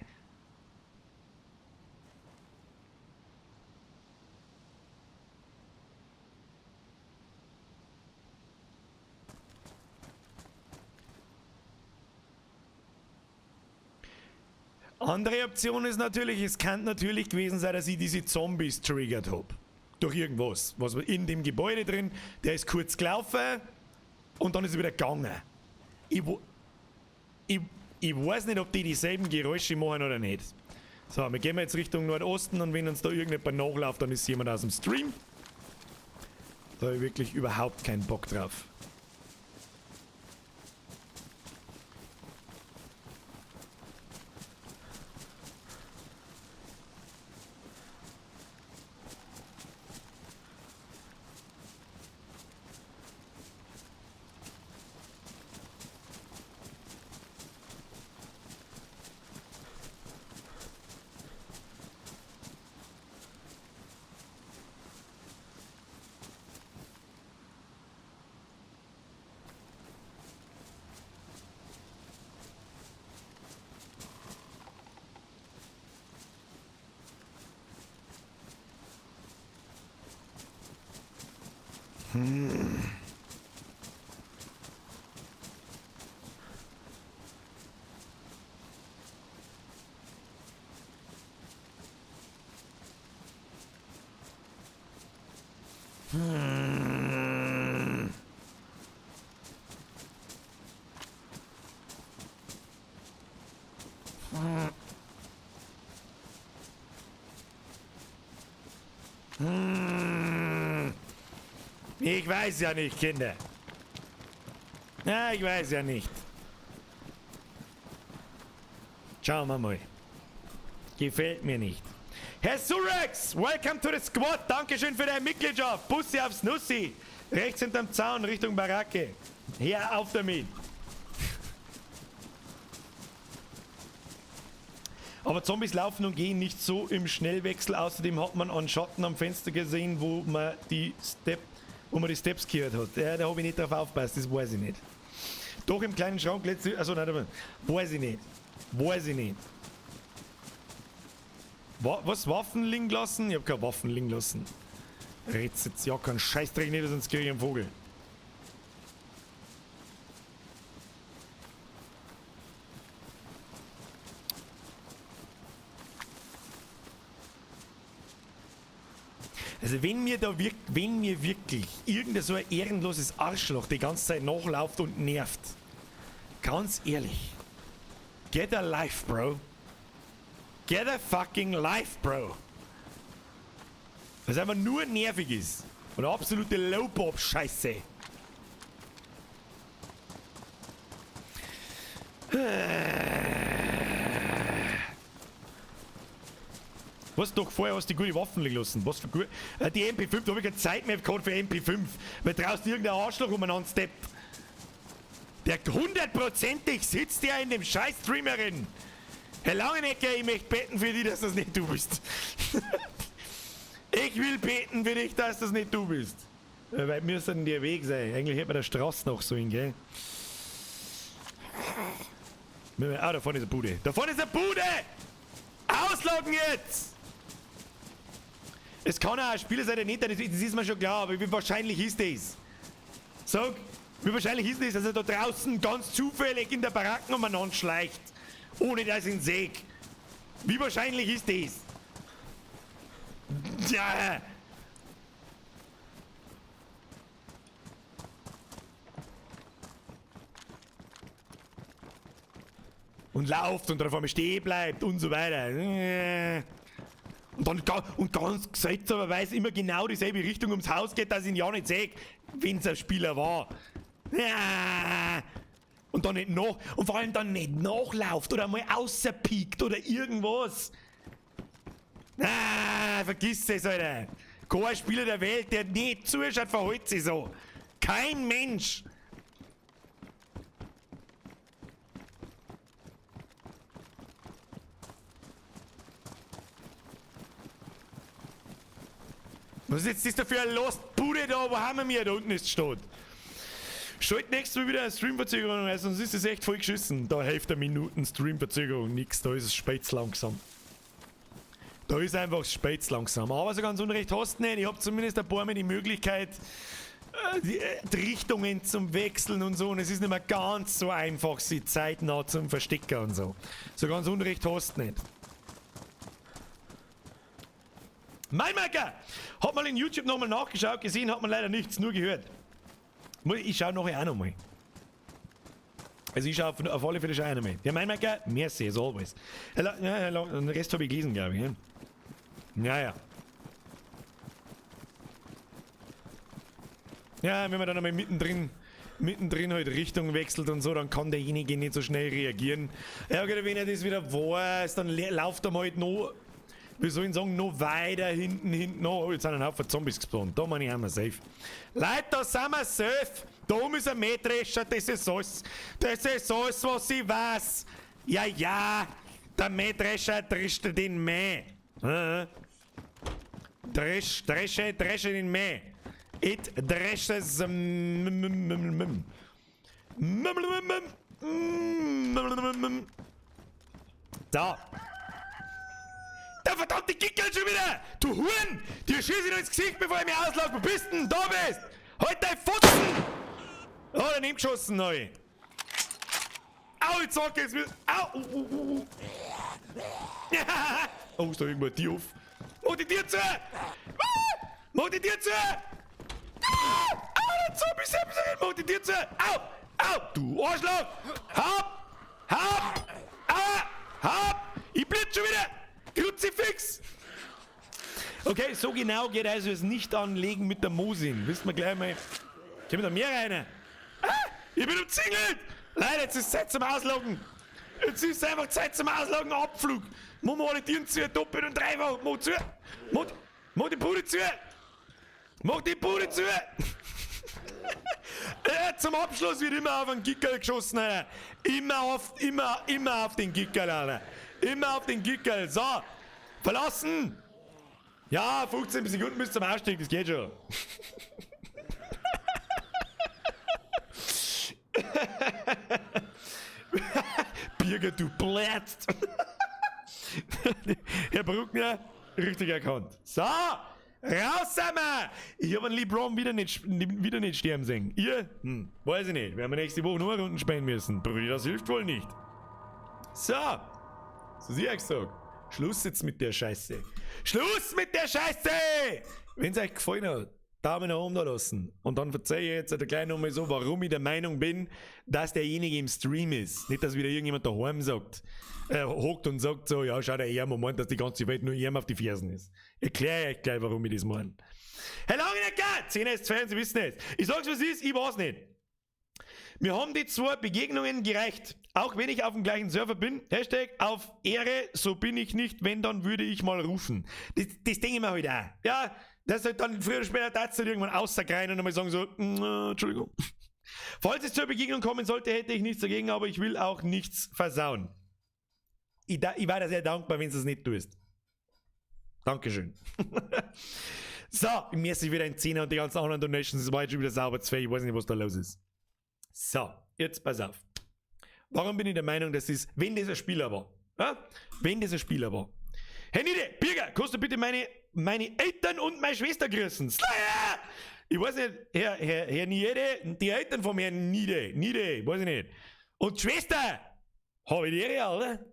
Andere Option ist natürlich, es kann natürlich gewesen sein, dass ich diese Zombies triggert hab. Durch irgendwas. Was war in dem Gebäude drin, der ist kurz gelaufen und dann ist er wieder gegangen. Ich weiß nicht, ob die dieselben Geräusche machen oder nicht. So, wir gehen jetzt Richtung Nordosten und wenn uns da irgendjemand nachläuft, dann ist jemand aus dem Stream. Da habe ich wirklich überhaupt keinen Bock drauf. Ich weiß ja nicht, Kinder. Ja, ich weiß ja nicht. Schauen wir mal. Gefällt mir nicht. Herr Surax, welcome to the squad. Dankeschön für deine Mitgliedschaft. Bussi aufs Nussi. Rechts hinterm Zaun Richtung Baracke. Her, auf damit. Aber Zombies laufen und gehen nicht so im Schnellwechsel. Außerdem hat man einen Schatten am Fenster gesehen, wo man die Steps gehört hat. Ja, da habe ich nicht drauf aufgepasst, das weiß ich nicht. Doch im kleinen Schrank letzte. Also nein, weiß ich nicht. Weiß ich nicht. Was? Waffen liegen lassen? Ich habe keine Waffen liegen lassen. Red's jetzt ja keinen Scheißdreck nicht, sonst krieg ich einen Vogel. Also wenn mir da wirk wenn mir wirklich irgendein so ein ehrenloses Arschloch die ganze Zeit nachläuft und nervt, ganz ehrlich, get a life, bro. Get a fucking life, bro. Was einfach nur nervig ist. Und absolute Low-Bob-Scheiße. Was doch vorher hast du die gute Waffen liegen lassen. Was für gut. Die MP5, da hab ich keine Zeit mehr gehabt für MP5. Weil draußen irgendein Arschloch umeinander steppt. Der hundertprozentig sitzt ja in dem scheiß Streamerin. Herr Langenecker, ich möchte beten für dich, dass das nicht du bist. Ich will beten für dich, dass das nicht du bist. Weil wir sind der Weg sein. Eigentlich hätte man der Straße noch sollen, gell? Ah, da vorne ist eine Bude. Da vorne ist eine Bude! Ausloggen jetzt! Es kann auch ein Spieler sein, der nicht, das ist mir schon klar, aber wie wahrscheinlich ist das? Sag, wie wahrscheinlich ist das, dass er da draußen ganz zufällig in der Baracken umeinander schleicht, ohne dass ich ihn sehe? Wie wahrscheinlich ist das? Ja! Und lauft und dann auf einmal stehen bleibt und so weiter. Und dann und ganz seltsamerweise immer genau dieselbe Richtung ums Haus geht, dass ich ihn ja nicht sehe, wenn's ein Spieler war. Ja. Und dann nicht nach, und vor allem dann nicht nachlauft oder mal außerpiekt oder irgendwas. Ah, vergiss es, Alter. Kein Spieler der Welt, der nicht zuschaut, verhält sich so. Kein Mensch. Was ist jetzt das da für eine Lostbude da? Wo haben wir mir? Da unten ist die Stadt. Schalt nächstes Mal wieder eine Streamverzögerung rein, sonst ist es echt voll geschissen. Da hilft eine Minuten Streamverzögerung nix, da ist es spät langsam. Da ist einfach spät langsam. Aber so ganz unrecht hast du nicht. Ich hab zumindest ein paar Mal die Möglichkeit, die Richtungen zum Wechseln und so. Und es ist nicht mehr ganz so einfach, sie zeitnah zum Verstecken und so. So ganz unrecht hast du nicht. Mein Macker! Hat mal in YouTube nochmal nachgeschaut, gesehen hat man leider nichts, nur gehört. Ich schau nachher auch nochmal. Also ich schau auf alle Fälle schon auch nochmal. Ja, mein Macker, merci as always. Hello, ja, hello, den Rest hab ich gelesen, glaub ich. Ja, ja. Ja, wenn man dann einmal mittendrin halt Richtung wechselt und so, dann kann derjenige nicht so schnell reagieren. Ja, okay, wenn er das wieder weiß, dann läuft er halt noch, wie soll ich sagen, noch weiter hinten, oh, jetzt sind ein Haufen Zombies gespawnt. Da meine ich einmal safe. Leute, da sind wir safe. Da oben ist ein Mähdrescher, das ist alles. Das ist alles, was ich weiß. Ja, ja, der Mähdrescher drischt den Mäh. Dresch, dresche, dresche den Mäh. It dresches. Da. Der verdammte Kicker schon wieder! Du Huren! Dir schieß ich noch ins Gesicht, bevor ich mich auslaufe! Wo bist denn? Da bist! Halt dein Fotzen! Oh, daneben geschossen, neu! Au, ich sag jetzt! Au! Oh, ist da irgendwo ein Tier auf? Mach die Tür zu! Ah! Mach die Tür zu! Ah! Au, der Zombie ist selbst drin! Mach die Tür zu! Au! Au! Du Arschloch! Hab! Hab! Au! Hab! Ich blitz schon wieder! Kruzifix! Okay, so genau geht also es nicht anlegen mit der Mosin. Wisst ihr gleich mal. Kommen da mehr rein? Ah! Ich bin umzingelt! Leute, jetzt ist Zeit zum Ausloggen! Jetzt ist einfach Zeit zum Ausloggen, Abflug! Mach mal alle Türen zu, doppelt und dreifach! Mach zu! Mach die Bude zu! Mach die Bude zu! Zum Abschluss wird immer auf den Gickerl geschossen, Alter. Immer auf den Gickerl, Alter. Immer auf den Gickerl. So, verlassen! Ja, 15 Sekunden bis zum Ausstieg, das geht schon. Birger, du blätzt! Herr Bruckner, richtig erkannt. So, raus sind wir! Ich hab einen LeBron wieder nicht sterben sehen. Ihr? Weiß ich nicht. Werden wir nächste Woche nur Runden spielen müssen. Brüder, das hilft wohl nicht. So. So sie hat gesagt. Schluss jetzt mit der Scheiße. Schluss mit der Scheiße! Wenn es euch gefallen hat, Daumen nach oben da lassen. Und dann verzeih ich jetzt gleich nochmal so, warum ich der Meinung bin, dass derjenige im Stream ist. Nicht, dass wieder irgendjemand daheim sagt, hockt und sagt so, ja, schau der her, Moment, dass die ganze Welt nur ihm auf die Fersen ist. Erkläre ich euch gleich, warum ich das meine. Herr Langenecker, 10 ist 2, Sie wissen es. Ich sag's, was ist, ich weiß nicht. Mir haben die zwei Begegnungen gereicht. Auch wenn ich auf dem gleichen Server bin. Hashtag auf Ehre, so bin ich nicht, wenn, dann würde ich mal rufen. Das denke ich mir halt auch. Ja, das halt dann früher oder später dazu irgendwann außerkreien und einmal sagen so, Entschuldigung. Falls es zur Begegnung kommen sollte, hätte ich nichts dagegen, aber ich will auch nichts versauen. Ich war da sehr dankbar, wenn du es nicht tust. Dankeschön. So, mir ist wieder ein Zehner und die ganzen anderen Donations, das war jetzt schon wieder sauber zwei, ich weiß nicht, was da los ist. So, jetzt pass auf. Warum bin ich der Meinung, dass es, wenn dieser Spieler war, ja? Wenn dieser Spieler war. Herr Niede, Birger, kannst du bitte meine Eltern und meine Schwester grüßen? Slayer! Ich weiß nicht, Herr Niede, die Eltern vom Herrn Niede, Niede, weiß ich nicht. Und die Schwester! Hab ich die Ehre, Alter?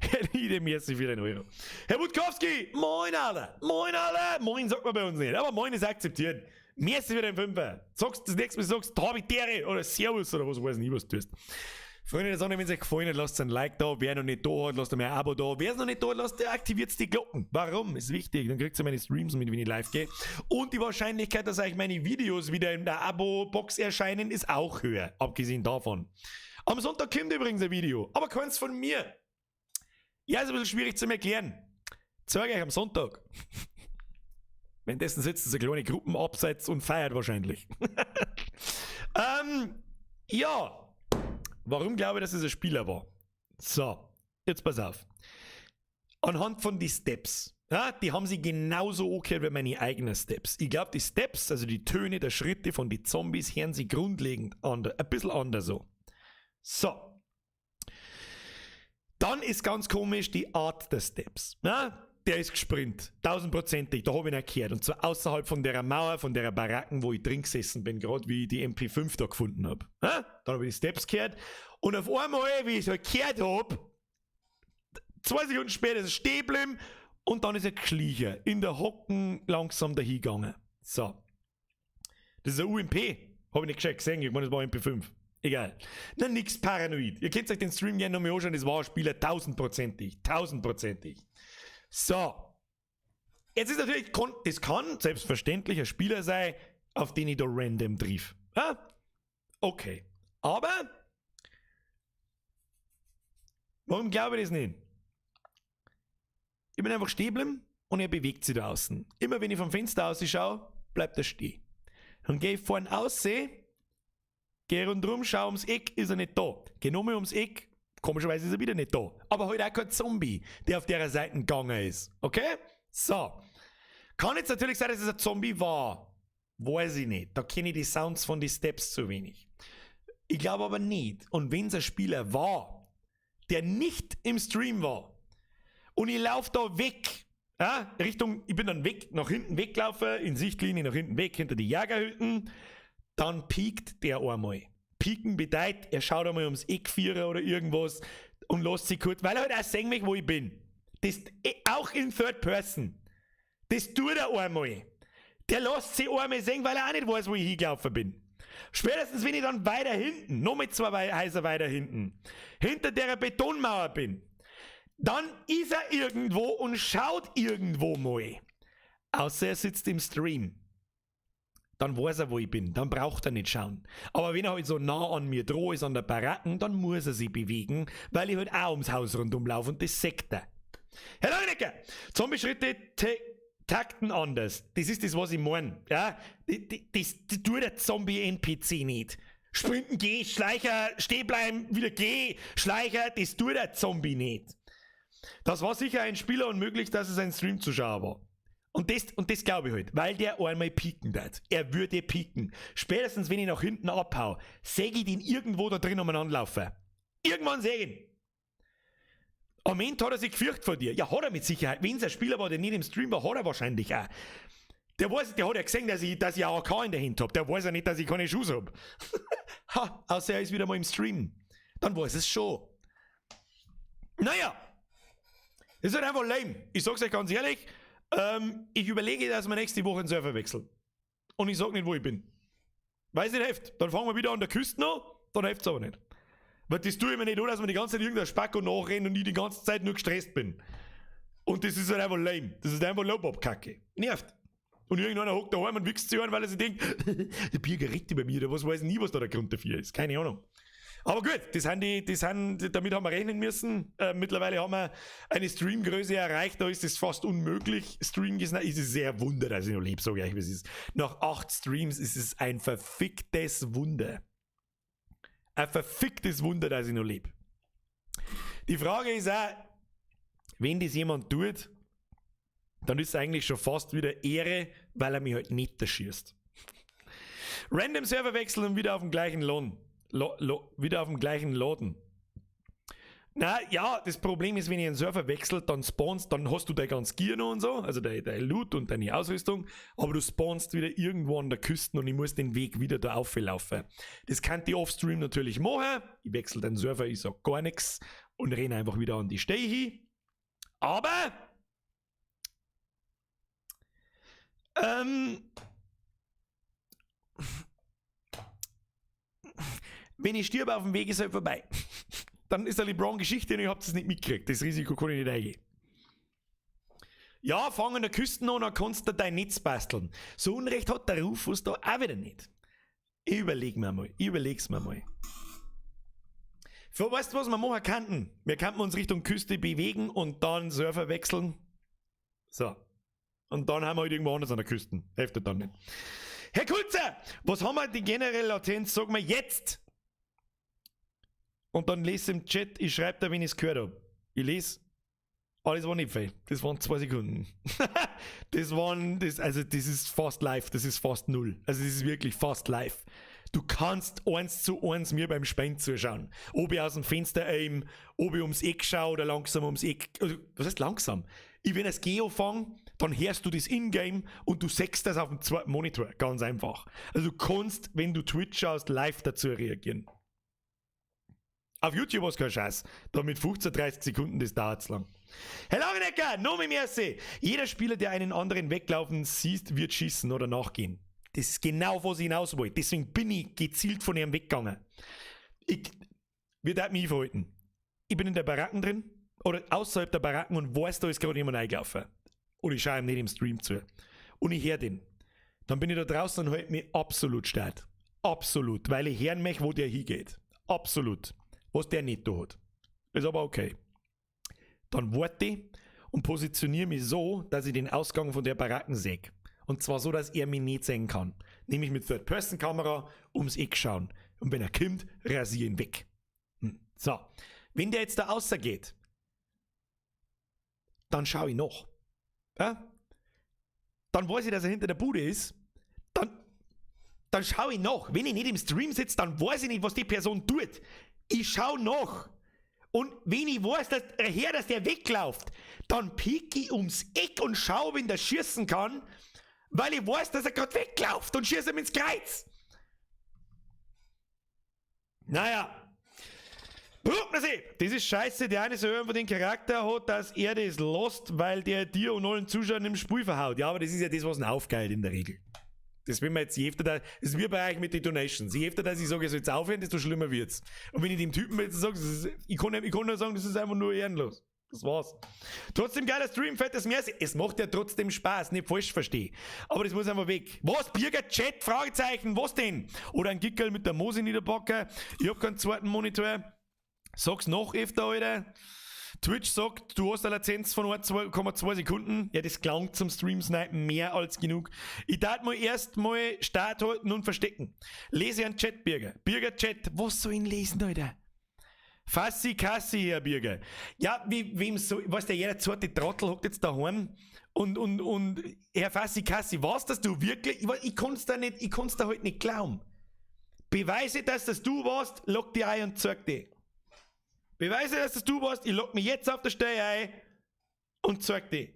Herr Niede, merci für den Euro. Herr Wutkowski, moin, Alter! Moin, Alter! Moin sagt man bei uns nicht, aber moin ist akzeptiert. Merci für den Fünfer. Sagst das nächste Mal, sagst, hab ich die Ehre oder Servus oder was weiß ich nicht, was du tust. Freunde der Sonne, wenn es euch gefallen hat, lasst ein Like da. Wer noch nicht da hat, lasst mir ein Abo da. Wer es noch nicht da hat, lasst, aktiviert die Glocken. Warum? Ist wichtig. Dann kriegt ihr meine Streams mit, wenn ich live gehe. Und die Wahrscheinlichkeit, dass euch meine Videos wieder in der Abo-Box erscheinen, ist auch höher. Abgesehen davon. Am Sonntag kommt übrigens ein Video. Aber keins von mir. Ja, ist ein bisschen schwierig zu erklären. Zeige euch am Sonntag. Währenddessen sitzen so kleine Gruppen abseits und feiert wahrscheinlich. Ja. Warum glaube ich, dass es ein Spieler war? So, jetzt pass auf. Anhand von die Steps. Ja, die haben sie genauso angehört wie meine eigenen Steps. Ich glaube, die Steps, also die Töne der Schritte von den Zombies, hören sie grundlegend anders, ein bisschen anders so. So. Dann ist ganz komisch die Art der Steps. Ja, der ist gesprint. 1000-prozentig, da habe ich ihn gehört. Und zwar außerhalb von der Mauer, von der Baracken, wo ich drin gesessen bin, gerade wie ich die MP5 da gefunden hab. Ja, dann habe ich die Steps gehört. Und auf einmal, wie ich es halt gehört hab, 2 Sekunden später ist er stehen geblieben und dann ist er geschlichen. In der Hocken langsam dahingegangen. So. Das ist ein UMP. Hab ich nicht gescheit gesehen, ich meine, das war MP5. Egal. Na, nix paranoid. Ihr könnt euch den Stream gerne nochmal anschauen, das war ein Spieler 1000-prozentig. 1000-prozentig. So. Jetzt ist natürlich, das kann selbstverständlich ein Spieler sein, auf den ich da random triff. Ja? Okay. Aber, warum glaube ich das nicht? Ich bin einfach stehen geblieben und er bewegt sich da außen. Immer wenn ich vom Fenster aus schaue, bleibt er stehen. Dann gehe ich vorne aus, gehe rundherum, schau ums Eck, ist er nicht da. Geh nochmal ums Eck, komischerweise ist er wieder nicht da. Aber halt auch kein Zombie, der auf der Seite gegangen ist. Okay? So. Kann jetzt natürlich sein, dass es ein Zombie war. Weiß ich nicht. Da kenne ich die Sounds von den Steps zu wenig. Ich glaube aber nicht. Und wenn es ein Spieler war, der nicht im Stream war, und ich lauf da weg, ja, Richtung, ich bin dann weg, nach hinten weggelaufen, in Sichtlinie nach hinten weg, hinter die Jägerhütten, dann piekt der einmal. Pieken bedeutet, er schaut einmal ums Eck vierer oder irgendwas und lässt sich kurz, weil er halt auch sehen möchte, wo ich bin. Das, auch in Third Person. Das tut er einmal. Der lässt sich einmal sehen, weil er auch nicht weiß, wo ich hingelaufen bin. Spätestens, wenn ich dann weiter hinten, noch mit 2 Häuser weiter hinten, hinter der Betonmauer bin, dann ist er irgendwo und schaut irgendwo mal. Außer er sitzt im Stream. Dann weiß er, wo ich bin. Dann braucht er nicht schauen. Aber wenn er halt so nah an mir dran ist, an der Baracken, dann muss er sich bewegen, weil ich halt auch ums Haus rundum laufe und das sagt er. Herr Langenecker, Zombie-Schritte takten anders. Das ist das, was ich meine. Ja? Das tut der Zombie-NPC nicht. Sprinten, geh, Schleicher, stehen bleiben, wieder geh, Schleicher, das tut der Zombie nicht. Das war sicher ein Spieler und möglich, dass es ein Stream-Zuschauer war. Und das glaube ich halt, weil der einmal pieken wird. Er würde pieken. Spätestens, wenn ich nach hinten abhau, sehe ich den irgendwo da drin umeinander laufen. Irgendwann sehe ich ihn. Am Ende hat er sich gefürchtet vor dir. Ja, hat er mit Sicherheit. Wenn es ein Spieler war, der nicht im Stream war, hat er wahrscheinlich auch. Der weiß, der hat ja gesehen, dass ich eine AK in der Hand hab. Der weiß ja nicht, dass ich keine Schuss hab. Ha, außer er ist wieder mal im Stream. Dann weiß es schon. Naja. Das ist halt einfach lame. Ich sag's euch ganz ehrlich. Ich überlege, dass wir nächste Woche einen Server wechseln. Und ich sag nicht, wo ich bin. Weiß nicht, hilft. Dann fangen wir wieder an der Küste an, dann hilft's aber nicht. Weil das tue ich mir nicht an, dass mir die ganze Zeit irgendein Spacko nachrennt und ich die ganze Zeit nur gestresst bin. Und das ist halt einfach lame. Das ist einfach Low-Bob-Kacke. Nervt. Und irgendeiner hockt daheim und wichst sich an, weil er sich denkt, der Birger redet über mir, oder was weiß ich nie, was da der Grund dafür ist. Keine Ahnung. Aber gut, das sind die, das sind, damit haben wir rechnen müssen. Mittlerweile haben wir eine Streamgröße erreicht, da ist es fast unmöglich. Stream ist es sehr Wunder, dass ich noch lebe, sage ich euch, wie es ist. Nach 8 Streams ist es ein verficktes Wunder. Ein verficktes Wunder, dass ich noch lebe. Die Frage ist auch, wenn das jemand tut, dann ist es eigentlich schon fast wieder Ehre, weil er mich halt nicht erschießt. Random Server wechseln und wieder auf dem gleichen Lohn. Lo, lo, wieder auf dem gleichen Laden. Na ja, das Problem ist, wenn ich einen Server wechsle, dann spawnst, dann hast du dein ganz Gear noch und so, also dein Loot und deine Ausrüstung, aber du spawnst wieder irgendwo an der Küste und ich muss den Weg wieder da auflaufen. Das kann ich offstream natürlich machen. Ich wechsle den Server, ich sag gar nichts und renne einfach wieder an die Stelle hin. Aber wenn ich stirb auf dem Weg, ist halt vorbei. Dann ist der LeBron-Geschichte und ich hab das nicht mitgekriegt. Das Risiko kann ich nicht eingehen. Ja, fang an der Küste an, dann kannst du dein Netz basteln. So Unrecht hat der Rufus da auch wieder nicht. Ich überleg mir mal. Ich überleg's mir mal. So, weißt du, was wir machen könnten? Wir könnten uns Richtung Küste bewegen und dann Server wechseln. So. Und dann haben wir halt irgendwo anders an der Küste. Hilft dann nicht. Herr Kulzer, was haben wir die generelle Latenz? Sag mal jetzt! Und dann lese im Chat, ich schreibe da, wenn ich's gehört hab. Ich lese, alles war nicht viel. Das waren 2 Sekunden. Das waren, das, also das ist fast live, das ist fast null. Also das ist wirklich fast live. Du kannst 1:1 mir beim Spielen zuschauen. Ob ich aus dem Fenster aim, ob ich ums Eck schaue oder langsam ums Eck. Also, was heißt langsam? Ich, wenn ich das Geo fang, dann hörst du das Ingame und du siehst das auf dem zweiten Monitor. Ganz einfach. Also du kannst, wenn du Twitch schaust, live dazu reagieren. Auf YouTube war's kein Scheiß. Da mit 15, 30 Sekunden, das dauert's lang. Herr Langenecker, no me merci. Jeder Spieler, der einen anderen weglaufen sieht, wird schießen oder nachgehen. Das ist genau, was ich hinaus wollte. Deswegen bin ich gezielt von ihm weggegangen. Ich würde mich verhalten. Ich bin in der Baracken drin oder außerhalb der Baracken und weiß, da ist gerade jemand eingelaufen. Und ich schaue ihm nicht im Stream zu. Und ich höre den. Dann bin ich da draußen und halte mich absolut stark. Absolut. Weil ich hören möchte, wo der hingeht. Absolut. Was der nicht da hat. Ist aber okay. Dann warte ich und positioniere mich so, dass ich den Ausgang von der Baracken sehe. Und zwar so, dass er mich nicht sehen kann. Nämlich mit Third-Person-Kamera ums Eck schauen. Und wenn er kommt, rasiere ihn weg. So. Wenn der jetzt da rausgeht, dann schaue ich noch. Ja? Dann weiß ich, dass er hinter der Bude ist. Dann schaue ich nach. Wenn ich nicht im Stream sitze, dann weiß ich nicht, was die Person tut. Ich schau nach. Und wenn ich weiß, dass er her, dass der wegläuft, dann piek ich ums Eck und schau, wenn der schießen kann, weil ich weiß, dass er grad wegläuft und schieße ihm ins Kreuz. Naja. Brucknersee, das ist scheiße, der eine soll einfach den Charakter hat, dass er das lost, weil der dir und allen Zuschauern im Spiel verhaut. Ja, aber das ist ja das, was ihn aufgeilt in der Regel. Das will man jetzt, je öfter da, das ist wie bei euch mit den Donations. Je öfter, dass ich sage, ich soll jetzt aufhören, desto schlimmer wird's. Und wenn ich dem Typen jetzt sage, das ist, ich kann nur sagen, das ist einfach nur ehrenlos. Das war's. Trotzdem geiler Stream, fettes Merci. Es macht ja trotzdem Spaß, nicht falsch verstehe. Aber das muss einfach weg. Was? Birger Chat? Fragezeichen. Was denn? Oder ein Gickerl mit der Mose niederbacken. Ich hab keinen zweiten Monitor. Sag's noch öfter, Alter. Twitch sagt, du hast eine Latenz von 2,2 Sekunden. Ja, das klang zum Stream-Snipen mehr als genug. Ich darf mal erst mal Start halten und verstecken. Lese einen Chat, Birger. Birger Chat. Was soll ich denn lesen, Alter? Fassi Kassi, Herr Birger. Ja, wie, wem so, weißt du, jeder zweite Trottel hockt jetzt daheim und Herr Fassi Kassi, warst das du wirklich? Ich, ich kann's da nicht, ich kann's da halt nicht glauben. Beweise, dass das du warst, lock dich ein und zeig dich. Beweise, dass das du warst, ich lock mich jetzt auf der Stelle ein und zeig dich.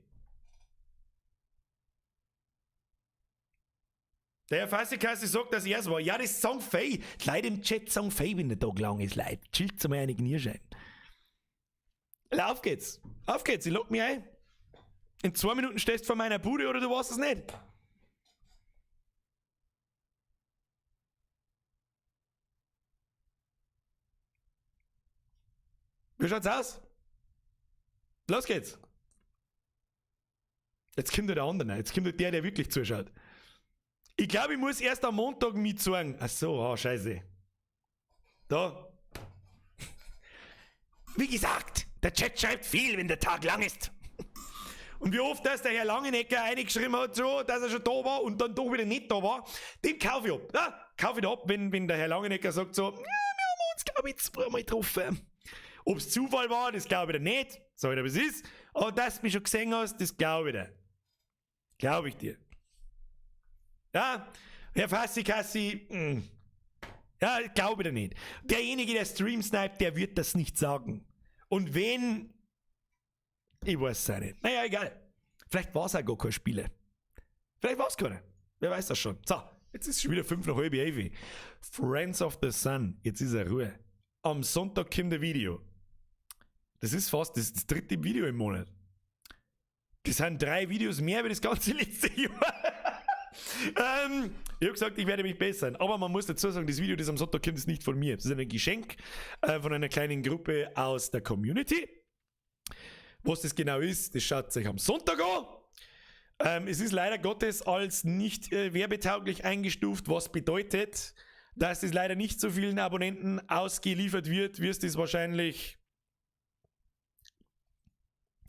Der Herr Fassikassi sagt, dass er's war. Ja, das sagen fei. Die Leute im Chat sagen fei, wenn der Tag lang ist, Leute. Chillt mal eine Knirschein. Auf geht's. Auf geht's, ich lock mich ein. In 2 Minuten stehst du vor meiner Bude oder du weißt es nicht. Wie schaut's aus? Los geht's. Jetzt kommt der andere, jetzt kommt der, der wirklich zuschaut. Ich glaube, ich muss erst am Montag mitsagen. Ach so, ah, scheiße. Da. Wie gesagt, der Chat schreibt viel, wenn der Tag lang ist. Und wie oft, dass der Herr Langenecker eingeschrieben hat, so, dass er schon da war und dann doch wieder nicht da war, den kaufe ich ab. Ja, kaufe ich ab, wenn der Herr Langenecker sagt so, ja, wir haben uns, glaube ich, zweimal getroffen. Ob's Zufall war, das glaube ich dir nicht. Sag ich dir, was ist. Aber dass du mich schon gesehen hast, das glaube ich dir. Glaube ich dir. Ja, Herr Fassi-Kassi, ja, glaube ich dir nicht. Derjenige, der Stream sniped, der wird das nicht sagen. Und wenn, ich weiß es auch nicht. Naja, egal. Vielleicht war's auch gar kein Spieler. Vielleicht war's keiner. Wer weiß das schon. So, jetzt ist es schon wieder 10:35. Friends of the Sun, jetzt ist er Ruhe. Am Sonntag kommt ein Video. Das ist fast das dritte Video im Monat. Das sind 3 Videos mehr wie das ganze letzte Jahr. Ich hab gesagt, ich werde mich bessern. Aber man muss dazu sagen, das Video, das am Sonntag kommt, ist nicht von mir. Das ist ein Geschenk von einer kleinen Gruppe aus der Community. Was das genau ist, das schaut sich am Sonntag an. Es ist leider Gottes als nicht werbetauglich eingestuft, was bedeutet, dass es leider nicht so vielen Abonnenten ausgeliefert wird, wie es das wahrscheinlich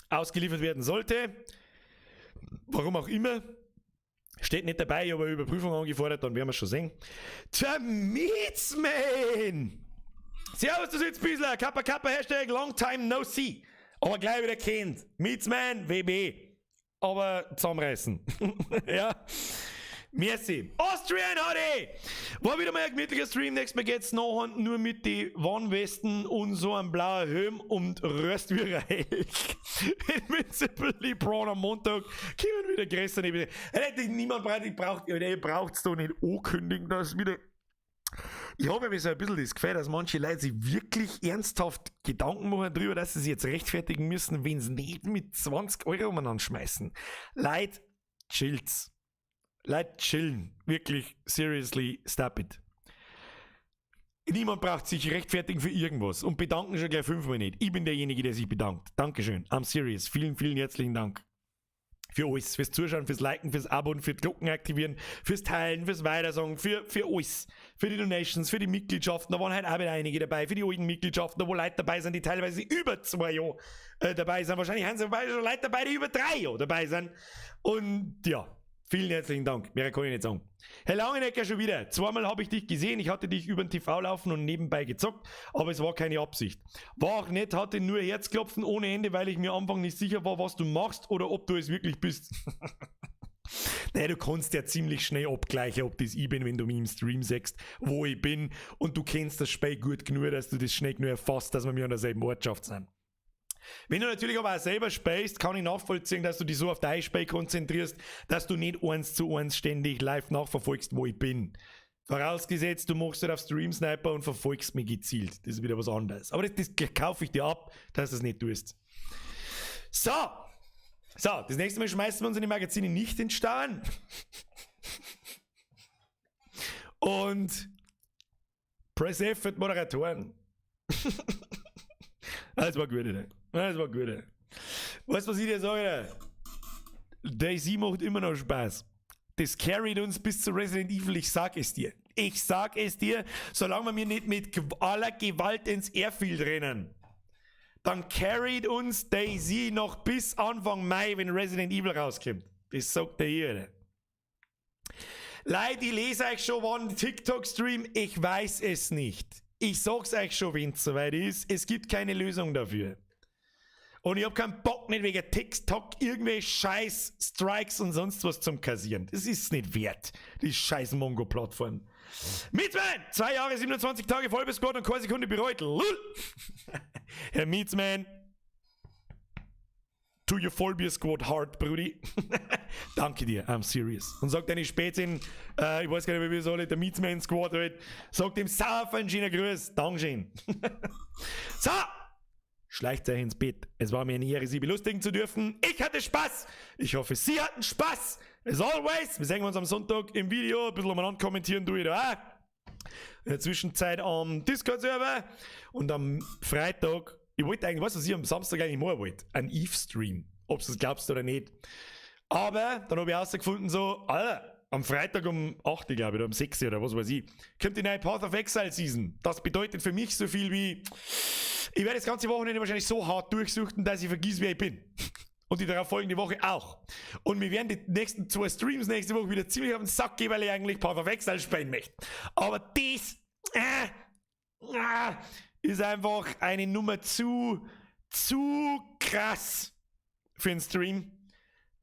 ausgeliefert werden sollte. Warum auch immer. Steht nicht dabei, ich habe eine Überprüfung angefordert, dann werden wir schon sehen. Der Meatsman! Servus, du Sitzbüsler! Kappa Kappa, Hashtag Long Time No See. Aber gleich wieder kennt. Meatsman, WB. Aber zusammenreißen. Ja. Merci. Austrian Howdy! War wieder mal ein gemütlicher Stream. Nächstes Mal geht's noch nur mit die Warnwesten und so einem blauen Helm und Röst wie Reich. Invincible LeBron am Montag kommen wieder größer. Hätte niemand braucht, ich braucht, ihr braucht's doch nicht ankündigen, dass wieder. Ich habe ja so ein bisschen das Gefühl, dass manche Leute sich wirklich ernsthaft Gedanken machen darüber, dass sie sich jetzt rechtfertigen müssen, wenn sie nicht mit 20 Euro umeinander schmeißen. Leute, chillt's. Leute, chillen. Wirklich, seriously, stop it. Niemand braucht sich rechtfertigen für irgendwas und bedanken schon gleich 5-mal nicht. Ich bin derjenige, der sich bedankt. Dankeschön. I'm serious. Vielen, vielen herzlichen Dank. Für alles. Fürs Zuschauen, fürs Liken, fürs Abo und für die Glocken aktivieren, fürs Teilen, fürs Weitersagen, für alles. Für die Donations, für die Mitgliedschaften. Da waren halt auch wieder einige dabei. Für die alten Mitgliedschaften, da wo Leute dabei sind, die teilweise über 2 Jahre dabei sind. Wahrscheinlich haben sie schon Leute dabei, die über 3 Jahre dabei sind. Und ja. Vielen herzlichen Dank. Mehr kann ich nicht sagen. Herr Langenecker schon wieder. 2-mal habe ich dich gesehen. Ich hatte dich über den TV laufen und nebenbei gezockt, aber es war keine Absicht. War auch nett, hatte nur Herzklopfen ohne Ende, weil ich mir am Anfang nicht sicher war, was du machst oder ob du es wirklich bist. Naja, du kannst ja ziemlich schnell abgleichen, ob das ich bin, wenn du mich im Stream siehst, wo ich bin. Und du kennst das Spiel gut genug, dass du das schnell genug erfasst, dass wir mir an derselben Ortschaft sind. Wenn du natürlich aber auch selber spielst, kann ich nachvollziehen, dass du dich so auf dein Spiel konzentrierst, dass du nicht 1:1 ständig live nachverfolgst, wo ich bin. Vorausgesetzt, du machst halt auf Stream Sniper und verfolgst mich gezielt. Das ist wieder was anderes. Aber das kaufe ich dir ab, dass du das nicht tust. So. So, das nächste Mal schmeißen wir uns in die Magazine nicht in den Stern. Und Press F für die Moderatoren. Das war gut, ne? Das war gut. Ey. Weißt du, was ich dir sage? DayZ macht immer noch Spaß. Das carried uns bis zu Resident Evil, ich sag es dir. Ich sag es dir, solange wir mir nicht mit aller Gewalt ins Airfield rennen, dann carried uns DayZ noch bis Anfang Mai, wenn Resident Evil rauskommt. Das sagt der hier. Ne? Leute, ich lese euch schon, wann TikTok-Stream, ich weiß es nicht. Ich sag's euch schon, wenn's soweit ist. Es gibt keine Lösung dafür. Und ich hab keinen Bock, nicht wegen TikTok irgendwelche scheiß Strikes und sonst was zum Kassieren. Das ist's nicht wert, die scheiß Mongo-Plattform. Meatsman! 2 Jahre, 27 Tage Vollbiss-Squad und keine Sekunde bereut. Lul! Herr Meatsman, to your Vollbier-Squad heart, Brudi. Danke dir, I'm serious. Und sag deine Spätzchen, ich weiß gar nicht, wie wir sollen, der Meatsman Squad halt, sag dem Sauer einen schönen Gruß. Dankeschön. So! Schleicht euch ins Bett. Es war mir eine Ehre, Sie belustigen zu dürfen. Ich hatte Spaß. Ich hoffe, Sie hatten Spaß. As always, wir sehen uns am Sonntag im Video. Ein bisschen umeinander kommentieren, tu ich da auch. In der Zwischenzeit am Discord-Server und am Freitag, ich wollte eigentlich, weißt du, was ich am Samstag eigentlich machen wollte? Ein Eve-Stream. Ob du es glaubst oder nicht. Aber dann habe ich herausgefunden, so, Alter, am Freitag um 8, glaube ich, oder um 6 oder was weiß ich, kommt die neue Path of Exile Season. Das bedeutet für mich so viel wie, ich werde das ganze Wochenende wahrscheinlich so hart durchsuchten, dass ich vergiss, wer ich bin. Und die darauf folgende Woche auch. Und mir werden die nächsten zwei Streams nächste Woche wieder ziemlich auf den Sack gehen, weil ich eigentlich Path of Exile spielen möchte. Aber das ist einfach eine Nummer zu krass für einen Stream,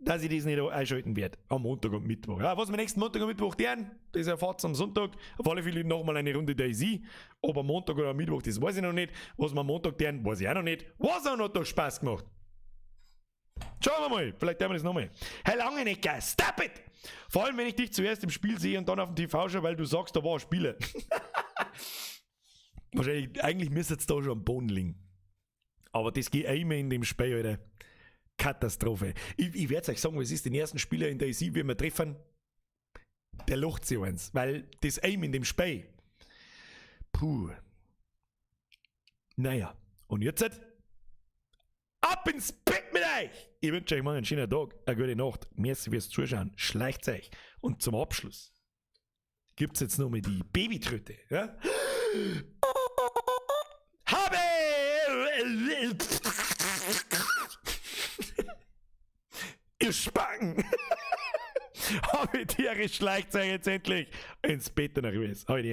dass ich das nicht einschalten werde. Am Montag und Mittwoch. Ja, was wir nächsten Montag und Mittwoch tun, das erfahrt am Sonntag. Auf alle Fälle nochmal eine Runde DayZ. Ob am Montag oder am Mittwoch, das weiß ich noch nicht. Was wir am Montag tun, weiß ich auch noch nicht. Was auch noch Spaß gemacht. Schauen wir mal, vielleicht tun wir das nochmal. Herr Langenecker, stop it! Vor allem, wenn ich dich zuerst im Spiel sehe und dann auf dem TV schaue, weil du sagst, da war ein Spieler. Wahrscheinlich, eigentlich müsste es da schon am Boden liegen. Aber das geht immer in dem Spiel, Alter. Katastrophe. Ich werde euch sagen, es ist den ersten Spieler in DayZ, wie wir treffen, der lacht sich eins, weil das Aim in dem Spiel. Puh. Naja, und jetzt ab ins Bett mit euch! Ich wünsche euch mal einen schönen Tag, eine gute Nacht. Merci fürs Zuschauen. Schleicht euch. Und zum Abschluss gibt es jetzt noch mal die Babytröte. Ja? Habe! Ihr Spacken! Habe die Tiere, schleicht euch jetzt endlich ins Bett und nach Habe die